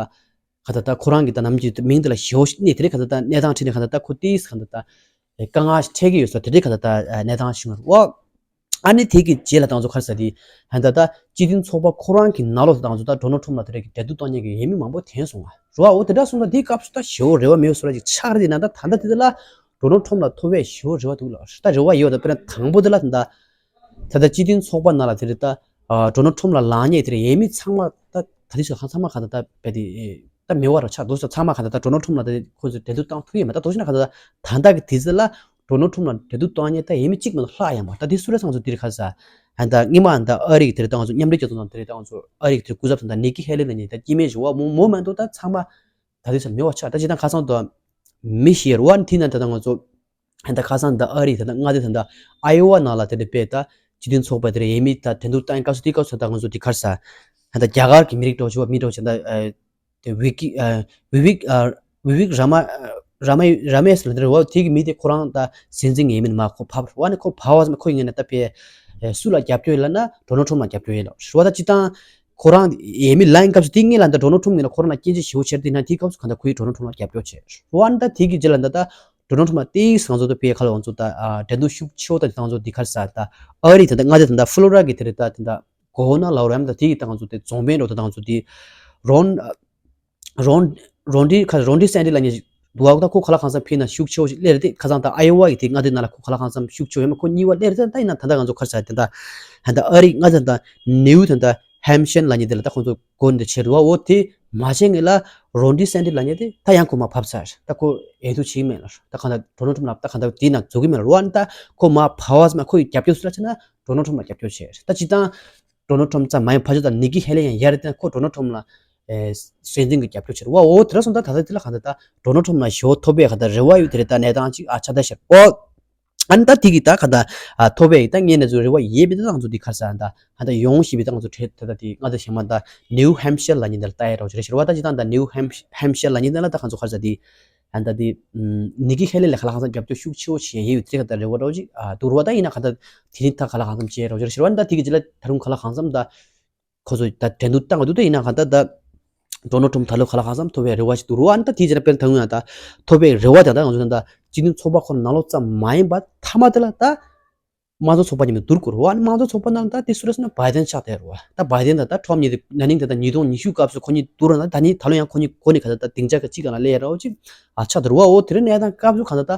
གང་ལྟར་ད་ཁོ་རང་གི་ད་ནམ་གྱི་མིང་དེ་ལ་ཞེ་བོ་ཞིག་གནས་དེ་རེད། གང་ལྟར་ད་གནས་སྟངས་ཁྲིད་ནས་གང་ལྟར་ད་ཁོ་དེས་གང་ལྟར་ད་དཀའ་ངལ་ཞིག་འཕྲད་ཀྱི་ཡོད་ས་དེ་རེད། གང་ལྟར་ད་གནས་སྟངས་ཤིག་ཡོང་རེད་བ། ཨ་ནི་དེ་གི་རྗེས་ལ་ད་ང་ཚོ་ག་རེ་ཟེར་དེ་ད་ལྟ་སྤྱི་མཐུན་ཚོགས་པ་ཁོ་རང་གི་ནང་ལོགས་སུ་ད་ང་ཚོ་ད་ཌོ་ནལ་ཊམ་ལ་དེ་རིང་གི་འབྲེལ་གཏུག་གཏོང་མཁན་གྱི་འོས་མི་མང་པོ་ཐོན་སོང་ང་རེད་བ། འོ་དེ་འདྲ་སོང་ཙང་དེའི་སྐབས་སུ་ད་ཞེ་བོ་རེ་བ་མེད་པའི་བཟོ་འདྲ་ཅིག་ཆགས་རེད། ཡིན་ན་ད་ད་ལྟ་དེ་ལ་ཌོ་ནལ་ཊམ་ལ་ཐོབ་པའི་ཞེ་བོ་རེ་བ་འདུག་ལ། ད་རེ་བ་ཡོད་ད་དཔེར་ན་དང་པོ་དེ་ལ་ད་ད་ལྟ་སྤྱི་མཐུན་ཚོགས་པ་ནང་ལ་དེ་རིང་ད་ཌོ་ནལ་ཊམ་ལ་ལངས་མཁན་དེ་རིང་འོས་མི་ཚང་མ་ད་ད་དེ་ཚོ་ཚང་མ་གང་ལྟར་ད་རྦད་དེ་ད་མེད་པ་རུ་ཆགས་འདུག་ས། ཚང་མ་གང་ལྟར་ད་ཌོ་ནལ་ཊམ་ལ་ད་ཁོ་ཚོས་འབྲེལ་གཏུག་བཏང་ཐུབ་ཡོད་མ་རེད། ད་དོ་ཞིག་ན་གང་ལྟར་ད་ལྟ་གི་དུས་ཚོད་ལ་ཌོ་ནལ་ཊམ་ལ་འབྲེལ་གཏུག་གཏོང་མཁན་ད་འོས་མི་གཅིག་མ་གཏོགས་ལྷག་ཡོད་མ་རེད། ད་དེ་སུ་རེད་ཚང་ཚོ་དེ་རིང་ག་རེ་ཟེར་ད་ད་སྔོན་མ་ད་ཨ་རི་གི་དེ་རིང་ད་ང་ཚོ་མཉམ་འབྲེལ་རྒྱལ་ཚོགས་ནང་དེ་རིང་ད་ང་ཚོ་ཨ་རི་གི་དེ་རིང་སྐུ་ཚབ་དང་ད་ནི་ཀི་ཧེ་ལི་ལབ་མཁན་ད་སྐྱེ་དམན་ཞིག་འོ་མོ་མོ་མ་གཏོགས་ད་ཚང་མ་ད་དུས་ཚོད་མེད་པ་ཆགས། ད་ཅི་ད་ཁ་སང་ད་མི་ཤེས་རུ་བ་ནི་དེ་ན་ད་ད་ང་ཚོ་ད་ཁ་སང་ད་ཨ་རི་ད་ད་མངའ་སྡེ་ད་ད་ཨའི་ཝ་ནང་ལ་དེ་འདྲ་དཔེ་ད་སྤྱི་མཐུན་ཚོགས་པ་དེ་རིང་འོས་མི་ད་འབྲེལ་གཏུག་བཏང་སྐབས་སུ་དེ་སྐབས་སུ་ད་ང་ཚོ་དེ་ག་རེ་ཟེར་ད་ད་རྒྱ་གར་གྱི་མི་རིགས་འདྲ་བོ་ཞིག་བ་མི་འདྲ་བོ་ཞིག་ད་དེ་ཝི་ཀི་ཨ་ཝི་ཝིག་ཨ་ཝི་ཝིག་ར་མ་ར་མ་ར་མེས་ལ་དེ་རེད་བ། དེ་གི་མི་དེ་ཁོ་རང་ད་སྲིད་འཛིན་གྱི་འོས་མི་མ་ཁོ་ཕབ་རེད་བ། ནི་ཁོ་ཕབ་བ་ཙམ་ཁོ་ཡིན་ན་ད་དཔེ་སུ་ལ་རྒྱབ་སྐྱོར་ཡོད་ལབ་ན་ཌོ་ནལ་ཊམ་ལ་རྒྱབ་སྐྱོར་ཡོད་ལབ་རེད་བ། ད་སྤྱིར་བཏང་ཁོ་རང་འོས་མི་ལངས་སྐབས་སུ་དེ་སྔོན་ལ་ད་ཌོ་ནལ་ཊམ་ངོས་ནས་ཁོ་རང་ལ་སྐྱོན་བརྗོད་ཞེ་བོ་བྱས་རེད། དེ་ན་དེའི་སྐབས་སུ་གང་ལྟར་ཁོ་ཡིས་ཌོ་ནལ་ཊམ་ལ་རྒྱབ་སྐྱོར་བྱས་རེད་བ། ནི་ད་དེ་གི་རྗེས་ལ་ད་ད་ཌོ་ནལ་ཊམ་ལ་དེ་གི་ང་ཚོ་ད་དཔེ་ཁ་ལ་ང་ཚོ་ད་འགྲན་བསྡུར་ཤུགས་ཆེ་བོ་ད་ང་ཚོ་འདི་ག་རེ་ཟེར་ད་ཨ་རི་ད་ད་མངའ་སྡེ་ད་ད་ཕ་ལོ་ར་གི་དེ་རེད་ད་ད་གོ་ན་ལའོ་རམ་ད་དེ་གི་ད་ང་ཚོ་དེ་རྫོང་དཔོན་འགྲོ་ད་ང་ཚོ་དེ་རོན་རོན་རོན་ཌི་ཁ་རོན་ཌི་སན་ཌི་ལབ་མཁན་ཞིག་འདུག་ཨ། ད་ཁོ་ག་ལ་གང་འཚམ་ཕེབས་ན་ཤུགས་ཆེ་བོ་ཞིག་སླེབས་རེད། དེ་ཁ་སང་ད་ཨའི་ཝ་ཡི་དེ་མངའ་སྡེ་ནང་ལ་ཁོ་ག་ལ་གང་འཚམ་ཤུགས་ཆེ་བོ་ཡོད་མ་ཁོ་གཉིས་པ་སླེབས་རེད། ད་ཡིན་ན་ད་ལྟ་ང་ཚོ་ག་རེ་ཟེར་དེ་ད་ད་ད་ཨ་རི་མངའ་སྡེ་ད་ནིའུ་ད་ད་ཧེམ་ཤར་ལབ་མཁན་དེ་ལ་ད་ཁོ་ཚོ་སྒོ་ནས་བྱས་འདུག་ཨ། འོ་དེ་མ་བྱས་ངེས་ལ་རོན་ཌི་སན་ཌི་ལབ་མཁན་དེ་ད་ཡང་ཁོ་མར་ཕབ་ཚར། ད་ཁོ་འོས་བསྡུ་བྱེད་ཀྱི་མེད་ལ། ད་གང་ལྟར་ཌོ་ནལ་ཊམ་ལ་ད་གང་ལྟར་དེའི་ནང་འཛུལ་གྱི་མེད་ལ། རོ་ཨ་ནི་ད་ཁོ་མར་ཕབ་བ་ཙམ་ཁོ་ཡི་རྒྱབ་སྐྱོར་སུ་ལ་བྱས་ན་ཌོ་ནལ་ཊམ་ལ་རྒྱབ་སྐྱོར་བྱས། ད་སྤྱིར་བཏང་ཌོ་ནལ་ཊམ་ཙམ་མ་ཡིན་ཕར་ཕྱོགས་ད་ནི་ཀི་ཧེ་ལི་ཡང་ཡར་བསྟན། ཁོ་ཌོ་ནལ་ཊམ་ལ་ཨེ་སྲིད་འཛིན་གྱི་རྒྱབ་སྐྱོར་བྱེད་རེད་བ། འོ་དེ་འདྲ་སོང་ད་ད་ལྟ་དེ་ལ་གང་ལྟར་ད་ཌོ་ནལ་ཊམ་ལ་ཞེ་བོ་ཐོབ་པའི་གང་ལྟར་རེ་བ་ཡོད་དེ་རེད། ད་གནས་སྟངས་ཅིག་ཨ་ཆགས་བསྡད་ཤག་འོ་ཨ་ནི་ད་དེ་གི་ད་གང་ལྟར་ཨ་ཐོབ་པའི་ད་ངས་ནས་ཚོ་རེ་བ་ཡོད་པའི་ད་ང་ཚོ་འདི་ག་རེ་ཟེར་ད་གང་ལྟར་ཡོང་ཞེས་པའི་ད་ང་ཚོ་གྲས་ད་ད་དེ་ང་ཚོ་གཞན་མ་ད་ནིའུ་ཧེམ་ཤར་ལབ་མཁན་དེ་ལ་ལྟ་ཡ་རོགས་བྱེད་རེད་ཤག་རེད་བ། ད་ཅི་ད་ད་ནིའུ་ཧེམ་ཧེམ་ཤར་ལབ་མཁན་དེ་ལ་ད་ང་ཚོ་ག་རེ་ཟེར་དེ་ཨ་ད་དེ་ནི་ཀི་ཧེ་ལི་ལ་ག་ལ་གང་འཚམ་རྒྱབ་སྐྱོར་ཤུགས་ཆེ་བོ་བྱེད་ཡས་ཡོད་དེ་ག་ད་རེ་བ་རོགས་ཅིག་ཨ་འདུག་རེད་བ། ད་ཡིན་ན་ག་ད་དེ་རིང་ད་ག་ལ་གང་འཚམ་བྱས་རོགས་ཅིག་རེད་བ། ད་དེ་གི་རྗེས་ལ་ད་རུང་ག་ལ་གང་འཚམ་ད་ཁོ་ཚོ་ད་འགྲན་བསྡུར་བཏང་ག་འདུག་ད་ཡིན་ན་ག་ད་ད་ཌོ་ནལ་ཊམ་ད་ལོ་ག་ལ་གང་འཚམ་ཐོབ་པའི་རེ་བ་ཞིག་འདུག་རེད་བ། ཨ་ནི་ད་དེ་རྗེས་ལ་དཔེར་ན་ད་རུང་ཡང་ད་ཐོབ་པའི་རེ་བ་ད་ད་ང་ཚོ་ད་ད་སྤྱི་མཐུན་ཚོགས་པ་ཁོ་ན་ནང་ལོགས་ཙམ་མ་ཡིན་པ་མཐའ་མ་དེ་ལ་ད་དམངས་གཙོ་ཚོགས་པ་མཉམ་དུ་བསྡུར་དགོས་རེད་བ། ཨ་ནི་དམངས་གཙོ་ཚོགས་པ་ནང་ད་དེ་སུ་རེད་ཟེར་ན་བྷའི་ཌེན་ཆགས་བསྡད་རེད་བ། ད་བྷའི་ཌེན་ད་ད་ཊམ་གཉིས་དེ་ན་ནིང་ད་ད་ཉིས་སྟོང་ཉི་ཤུ་སྐབས་སུ་ཁོ་གཉིས་བསྡུར་ན་ད་ནི་ད་ལོ་ཡང་ཁོ་གཉིས་གོ་ནས་ག་ད་ད་སྡིངས་ཆ་ག་གཅིག་སྒང་ལ་སླེབས་ཡ་འདྲ་བོ་ཅིག་ཨ་ཆགས་འདུག་རེད་བ། འོ་དེ་རིང་གནས་སྟངས་སྐབས་སུ་གང་ད་ད་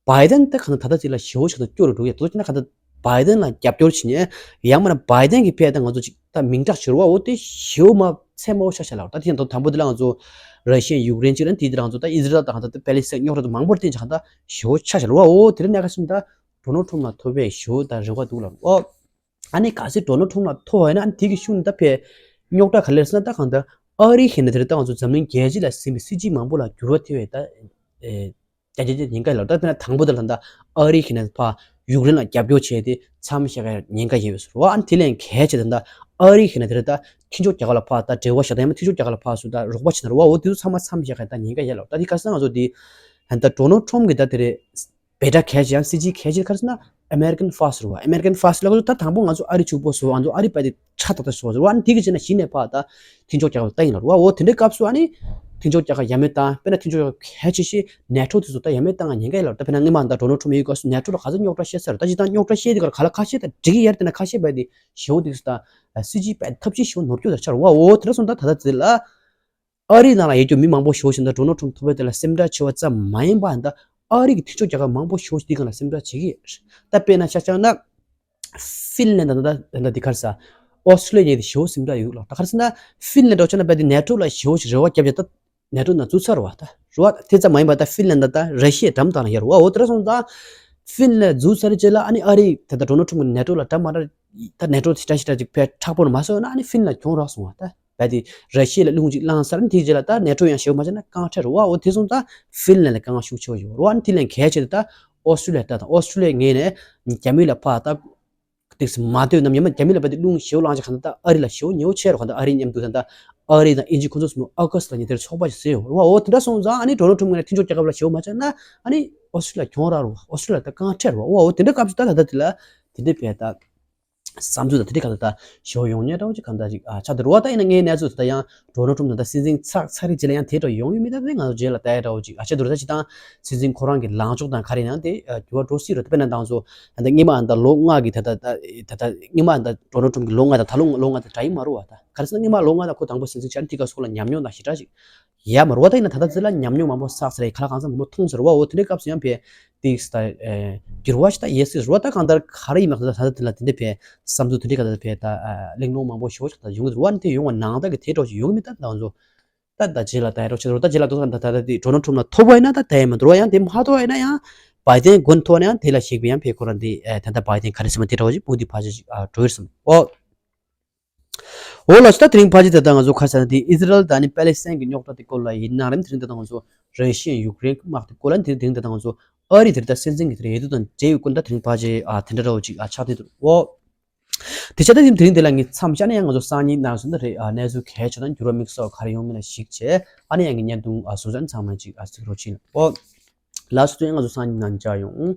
བྷའི་ཌེན་ད་གང་ད་ད་ད་ཅིག་ལ་ཞེ་བོ་ཆགས་ད་སྐྱོ་རུ་འགྲོ་ཡ་འདུག་ཅེ་ན་གང་ད་བྷའི་ཌེན་ལ་རྒྱབ་སྐྱོར་བྱེད་ཉན་ཡང་མིན་ན་བྷའི་ཌེན་གི་ཕེ་ད་ང་ཚོ་ཅིག་ད་མིང་གྲགས་ཤོར་བ། འོ་དེ་ཞེ་བོ་མ་ཚད་མ་བོ་ཤ་ཤ་ལ། ད་དེ་ཡང་ད་དང་པོ་དེ་ལ་ང་ཚོ་ར་ཤི་ཡ་ཡུཀ་རེན་ཅིག་རེད། དེ་དེ་ལ་ང་ཚོ་ད་ཨི་ཟི་རལ་དང་གང་ད་ད་པེ་ལི་སི་ཐན་རྙོག་དྲ་ད་མང་པོ་བསྟན་ཅིག་གང་ད་ཞེ་བོ་ཆ་ཤ་ལ། འོ་དེ་རིང་གནས་སྐབས་སུ་ད་ཌོ་ནལ་ཊམ་ལ་ཐོབ་པའི་ཞོ་དང་རེ་བ་འདུག་ལ། ཨོ། ཨ་ནི་གལ་སྲིད་ཌོ་ནལ་ཊམ་ལ་ཐོབ་པ་ཡིན་ན་ཨ་ནི་དེ་གི་ཤུགས་ནི་ད་ཕེ་རྙོག་དྲ་ག་ལེར་སོང་ན་ད་གང་ལྟར་ཨ་རི་ཧེ་ན་དེ་རེད། ད་ང་ཚོ་འཛམ་གླིང་རྒྱལ་སྤྱི་ལ་ཟིན་པའི་སྲིད་ཇུས་མང་པོ་ལ་འགྱུར་བ་ཐེབས་པའི་ད་ཨེ་རྒྱ་རྒྱ་རྒྱ་ཉེན་ཁ་ཡོད་ལ། ད་དཔེར་ན་དང་པོ་དེ་ལ་ད་ཨ་རི་ཧེ་ན་ཕ་ཡུཀ་རེན་ལ་རྒྱབ་སྐྱོར་བྱས་ཏེ་མཚམས་བཞག་ཡ་ཉེན་ཁ་ཡོད་པས་སོ། ཨ་ནི་དེ་ལས་གལ་ཆེ་ད་ད་ཨ་རི་ཧེ་ན་དེ་རེད། ད་མཐུན་ཕྱོགས་རྒྱལ་ཁབ་ལ་ཕ་ད་འབྲེལ་བ་བྱ་ད་ཡང་མཐུན་ཕྱོགས་རྒྱལ་ཁབ་ལ་ཕ་སུ་ད་རོགས་པ་བྱེད་ན་རོགས་པ་འོ་དེ་ཚོ་ཚང་མ་མཚམས་བཞག་ཡ་ད་ཉེན་ཁ་ཡོད་ལ། ད་དེ་ག་ས་ང་ཚོ་དེ་ད་ཌོ་ནལ་ཊམ་གི་ད་དེ་རེད། བེ་ཊ་གལ་ཆེ་ཡང་སྲིད་ཇུས་གལ་ཆེ་ག་རེ་ཟེར་ན་American First རེད་བ། American First ལབ་ད་དང་པོ་ང་ཚོ་ཨ་རི་ཕྱུག་པོ་བཟོ། ང་ཚོ་ཨ་རི་པ་དེ་ཆ་ཏག་ཏག་བཟོ་བ་རེད་བ། ཨ་ནི་དེ་གི་རྗེས་ན་གཞི་ནས་ཕར་ད་མཐུན་ཕྱོགས་རྒྱལ་ཁབ་ལ་ལྟ་ཡིན་ལ་རེད་བ། འོ་དེ་འདྲའི་སྐབས་སུ་ཨ་ནི་མཐུན་ཕྱོགས་རྒྱལ་ཁབ་ཡ་མེད་བཏང་། དཔེར་ན་མཐུན་ཕྱོགས་རྒྱལ་ཁབ་གལ་ཆེ་ཤོས་ནེ་ཊོ་དེ་ཚོ་ད་ཡ་མེད་བཏང་ང་ཉེན་ཁ་ཡོད་ལ། ད་དཔེར་ན་སྔོན་མ་ད་ཌོ་ནལ་ཊམ་ཡོད་སྐབས་སུ་ནེ་ཊོ་ལ་ག་ཚོད་རྙོག་དྲ་བཤད་ས་རེད། ད་ཅི་ད་རྙོག་དྲ་བཤད་དེ་གར་ག་ལ་ཁ་ཤས་ད་འགྲིག་གི་ཡ་རེད། དེ་ན་ཁ་ཤས་པ་དེ་ཞེ་བོ་དེ་ཚོ་ད་སྲིད་ཇུས་པ་ཐབས་ཇུས་ཞེ་བོ་ནོར་སྐྱོན་ད་ཆགས་རེད་བ། འོ་དེ་འདྲ་སོང་ད་ད་ད་དེ་ལ། ཨ་རིའི་ནང་ལ་ཡོད་རྒྱུ་མི་མང་པོ་ཞེ་པོ་ཞིག་ད་ཌོ་ནལ་ཊམ་ཐོབ་པའི་དེ་ལ་སེམས་ཁྲལ་ཆེ་བ་ཙམ་མ་ཡིན་པ་ད་ཨ་རི་གི་མཐུན་ཕྱོགས་རྒྱལ་ཁབ་མང་པོ་ཞེ་པོ་ཞིག་དེའི་སྒང་ལ་སེམས་ཁྲལ་བྱེད་ཀྱི་ཡོད། ད་དཔེར་ན་ཆ་བཞག་ན་ཧྥིན་ལན་ད་ད་ད་འདི་ག་རེ་ཟེར། ཨོ་སི་ཀྲི་ལི་ཡ་དེ་ཞེ་པོ་སེམས་ཁྲལ་ཡོད་ལ། ད་ག་རེ་ཟེར་ན་ཧྥིན་ལན་འདྲ་བྱས་ན་རྦད་དེ་ནེ་ཊོ་ལ་ཞེ་པོ་ཞིག་རེ་བ་བརྒྱབ་བྱས་ད་ནེ་ཊོ་ནང་བཙུགས་ཚར་བ། ད་རེད་བ། དེ་ཙམ་མ་ཡིན་པ་ད་ཧྥིན་ལན་ད་ད་ར་ཤི་ཡའི་འགྲམ་དང་ལ་ཡོད་རེད་བ། འོ་དེ་འདྲ་སོང་ཙང་ཧྥིན་ལན་འཛུལ་ཚར་རྗེས་ལ་ཨ་ནི་ཨ་རི་ད་ད་ཌོ་ནལ་ཊམ་གི་ནེ་ཊོ་ལ་འདྲ་མ་འདྲ་ད་ནེ་ཊོ་ཞེ་དྲག་ཞེ་དྲག་ཅིག་ཕར་མཁྲེགས་པོ་མ་བཟོས་ན་ཨ་ནི་ཧྥིན་ལན་གྱོང་རག་སོང་བ་ད། བས་དེ་ར་ཤི་ཡ་ལ་རླུང་གཅིག་བླངས་ཚར་ནས་དེའི་རྗེས་ལ་ད་ནེ་ཊོ་ཡང་ཞེ་པོ་མ་བྱས་ན་རྐང་ཁྲེག་རེད་བ། འོ་དེ་སོང་ཙང་ཧྥིན་ལན་ལ་དཀའ་ངལ་ཤུགས་ཆེ་བ་ཡོད་རེད་བ། ཨ་ནི་དེ་ལན་གལ་ཆེ་དེ་ད་ཨོ་སི་ཀྲི་ལི་ཡ་ད་དང་ཨོ་སི་ཀྲི་ལི་ཡ་ངོས་ནས་རྒྱ་མི་ལ་ཕར་ད་ཏིག་སེ་མ་ལྟོས་ནམ་ཡང་རྒྱ་མི་ལ་བས་དེ་རླུང་ཞེ་པོ་བླངས་ཅིག་ག་ད་ད་ཨ་རི་ལ་ཞེ་པོ་ཉེ་བོ་ཆེ་རེད། ག་ད་ཨ་རི་མཉམ་དུ་ད་ད་ཨ་རི་དང་དབྱིན་ཇི་ཁོ་ཚོ་གསུམ་ཨ་ཀ་སི་ལ་ཉེ་དེར་ཚོགས་པ་ཞིག་བཟོས་ཡོད་རེད་བ། འོ་དེ་འདྲ་སོང་ཙང་ཨ་ནི་ཌོ་ནལ་ཊམ་ངོས་ནས་མཐུན་ཕྱོགས་རྒྱལ་ཁབ་ལ་ཞེ་པོ་མ་བྱས་ན་ཨ་ནི་ཨོ་སི་ཀྲི་ལི་ཡ་གྱོང་རག་རེད་བ། ཨོ་སི་ཀྲི་ལི་ཡ་ད་དཀའ་ངལ་འཕྲད་རེད་བ། འོ་འོ་དེ་འདྲ་སྐབས་སུ་ད་ད་ད་དེ་ལ་དེ་འདྲ་བས་ད། བསམ་ཚུལ་དང་དེ་འདྲ་ག་ད་ད་ཞོ་ཡོང་ཉེ་འདྲ་བོ་ཅིག་ག་ད་ཅིག་ཨ་ཆགས་འདུག་ར་བ། ད་ཡིན་ན་ངའི་གནས་ཚུལ་ད་ཡང་ཌོ་ནལ་ཊམ་དང་ད་སྲིད་འཛིན་ཚགས་ཚགས་རིག་རྗེས་ལ་ཡང་དེ་འདྲ་ཡོང་ཡོད་མེད་ད་དེ་ང་ཚོ་རྗེས་ལ་ལྟ་ཡ་འདྲ་བོ་ཅིག་ཨ་ཆགས་འདུག་ར། ད་ཅིག་དང་སྲིད་འཛིན་ཁོ་རང་གི་ལངས་ཕྱོགས་དང་ག་རེ་ཡང་དེ་འགྱུར་བ་འགྲོ་སྲིད་རེད། ད་དཔེར་ན་ད་ང་ཚོ་ད་ལྟ་སྔོན་མ་ད་ལོ་ལྔ་གི་ད་ད་ད་ད་ད་སྔོན་མ་ད་ཌོ་ནལ་ཊམ་གི་ལོ་ལྔ་དང་ད་ལོ་ལོ་ལྔ་དང་འདྲ་ཡི་མ་རེད་བ། ད་ག་རེ་ཟེར་ན་སྔོན་མ་ལོ་ལྔ་ད་ཁོ་དང་པོ་སྲིད་འཛིན་ཆགས་དེ་ག་སོགས་ལ་ཉམས་མྱོང་དང་ཞེ་དྲག་ཅིག་ཡ་མ་རེད་བ། ད་ཡིན་ན་ད་ལྟ་ཚེ་ལ་ཉམས་མྱོང་མང་པོ་བསགས་ཚར་རེད། ཁ་ལག་གང་ཚང་མང་པོ་མཐོང་ཚར་བ། འོ་དེ་འདྲའི་སྐབས་སུ་ཡང་བས་ཏིག་ད་འགྱུར་བ་ཞིག་ད་ཡོང་སྲིད་རེད་བ། ད་གང་ལྟར་ག་རེ་ཡིན་ན་ད་ད་དེ་ལ་དེ་འདྲ་བས་བསམ་ཚུལ་དེ་འདྲའི་ག་ད་བས་ད་གླེང་སློང་མང་པོ་ཞེ་པོ་ཞིག་ད་ཡོང་གི་རེད་བ། དེ་ཡོང་བ་ནང་ལྟར་གི་དེ་འདྲ་ཞིག་ཡོང་གི་མེད། ད་ད་ང་ཚོ་ད་ད་རྗེས་ལ་ད་ཡ་རོགས་བྱེད་རོགས། ད་རྗེས་ལ་ད་ད་ད་ད་དེ་ཌོ་ནལ་ཊམ་ལ་ཐོབ་པ་ཡིན་ན་ད་ད་ཡ་མ་འདུག་ར། ཡང་དེ་མ་ཐོབ་པ་ཡིན་ན་ཡང་བའི་ཏན་མགོ་ཐོག་ནས་ཡང་དེ་ལ་གཞིགས་པའི་ཡང་བས་ཁོ་རང་དེ་ད་ད་བའི་ཏན་ག་རེ་ཟེར་མ་དེ་འདྲ་བ་ཞིག་སྤུ་དེ་ཕལ་ཆེར་ཞིག་འགྲོ་ཡོད་བསམ། འོ། འོ་ལགས་སོ། ད་དེ་རིང་ཕལ་ཆེར་ད་ལྟ་ང་ཚོ་ཁ་སང་དེ་ཨི་ཟི་རལ་དང་ནི་པེ་ལེ་སི་ཐན་གྱི་རྙོག་དྲ་དེ་སྐོར་ལ་ཡིན་ན་རེད། དེ་རིང་ད་ལྟ་ང་ཚོ་ར་ཤི་ཡ་ཡུཀ་རེན་དམག་དེ་སྐོར་ལ་དེ་རིང་ད་ལྟ་ང་ཚོ་ཨ་རི་དེ་ད་སྲིད་འཛིན་གྱི་དེ་འོས་བསྡུ་དང་འབྲེལ་བའི་སྐོར་ད་དེ་རིང་ཕལ་ཆེར་ཨ་དེ་འདྲ་འདྲ་བོ་ཅིག་ཨ་ཆགས་བསྡད་འདུག་འོ། དེ་ཆ་ད་དེ་རིང་དེ་ལ་ངས་མཚམས་བཞག་ན་ཡང་ང་ཚོ་སང་ཉིན་ནང་སོང་ད་རེད་ཨ་གནས་ཚུལ་གལ་ཆེ་དང་འགྱུར་བ་དམིགས་བསལ་ག་རེ་ཡོང་མིན་ལ་གཞིགས་བྱས་ཨ་ནི་ཡང་གི་བརྙན་ཐུང་ཨ་སོང་ཙང་ཚང་མ་ཅིག་ཨ་གཟིགས་རོགས་བྱེད། འོ། ལགས་སོ། དེ་ཡང་ང་ཚོ་སང་ཉིན་ནང་མཇལ་ཡོང་།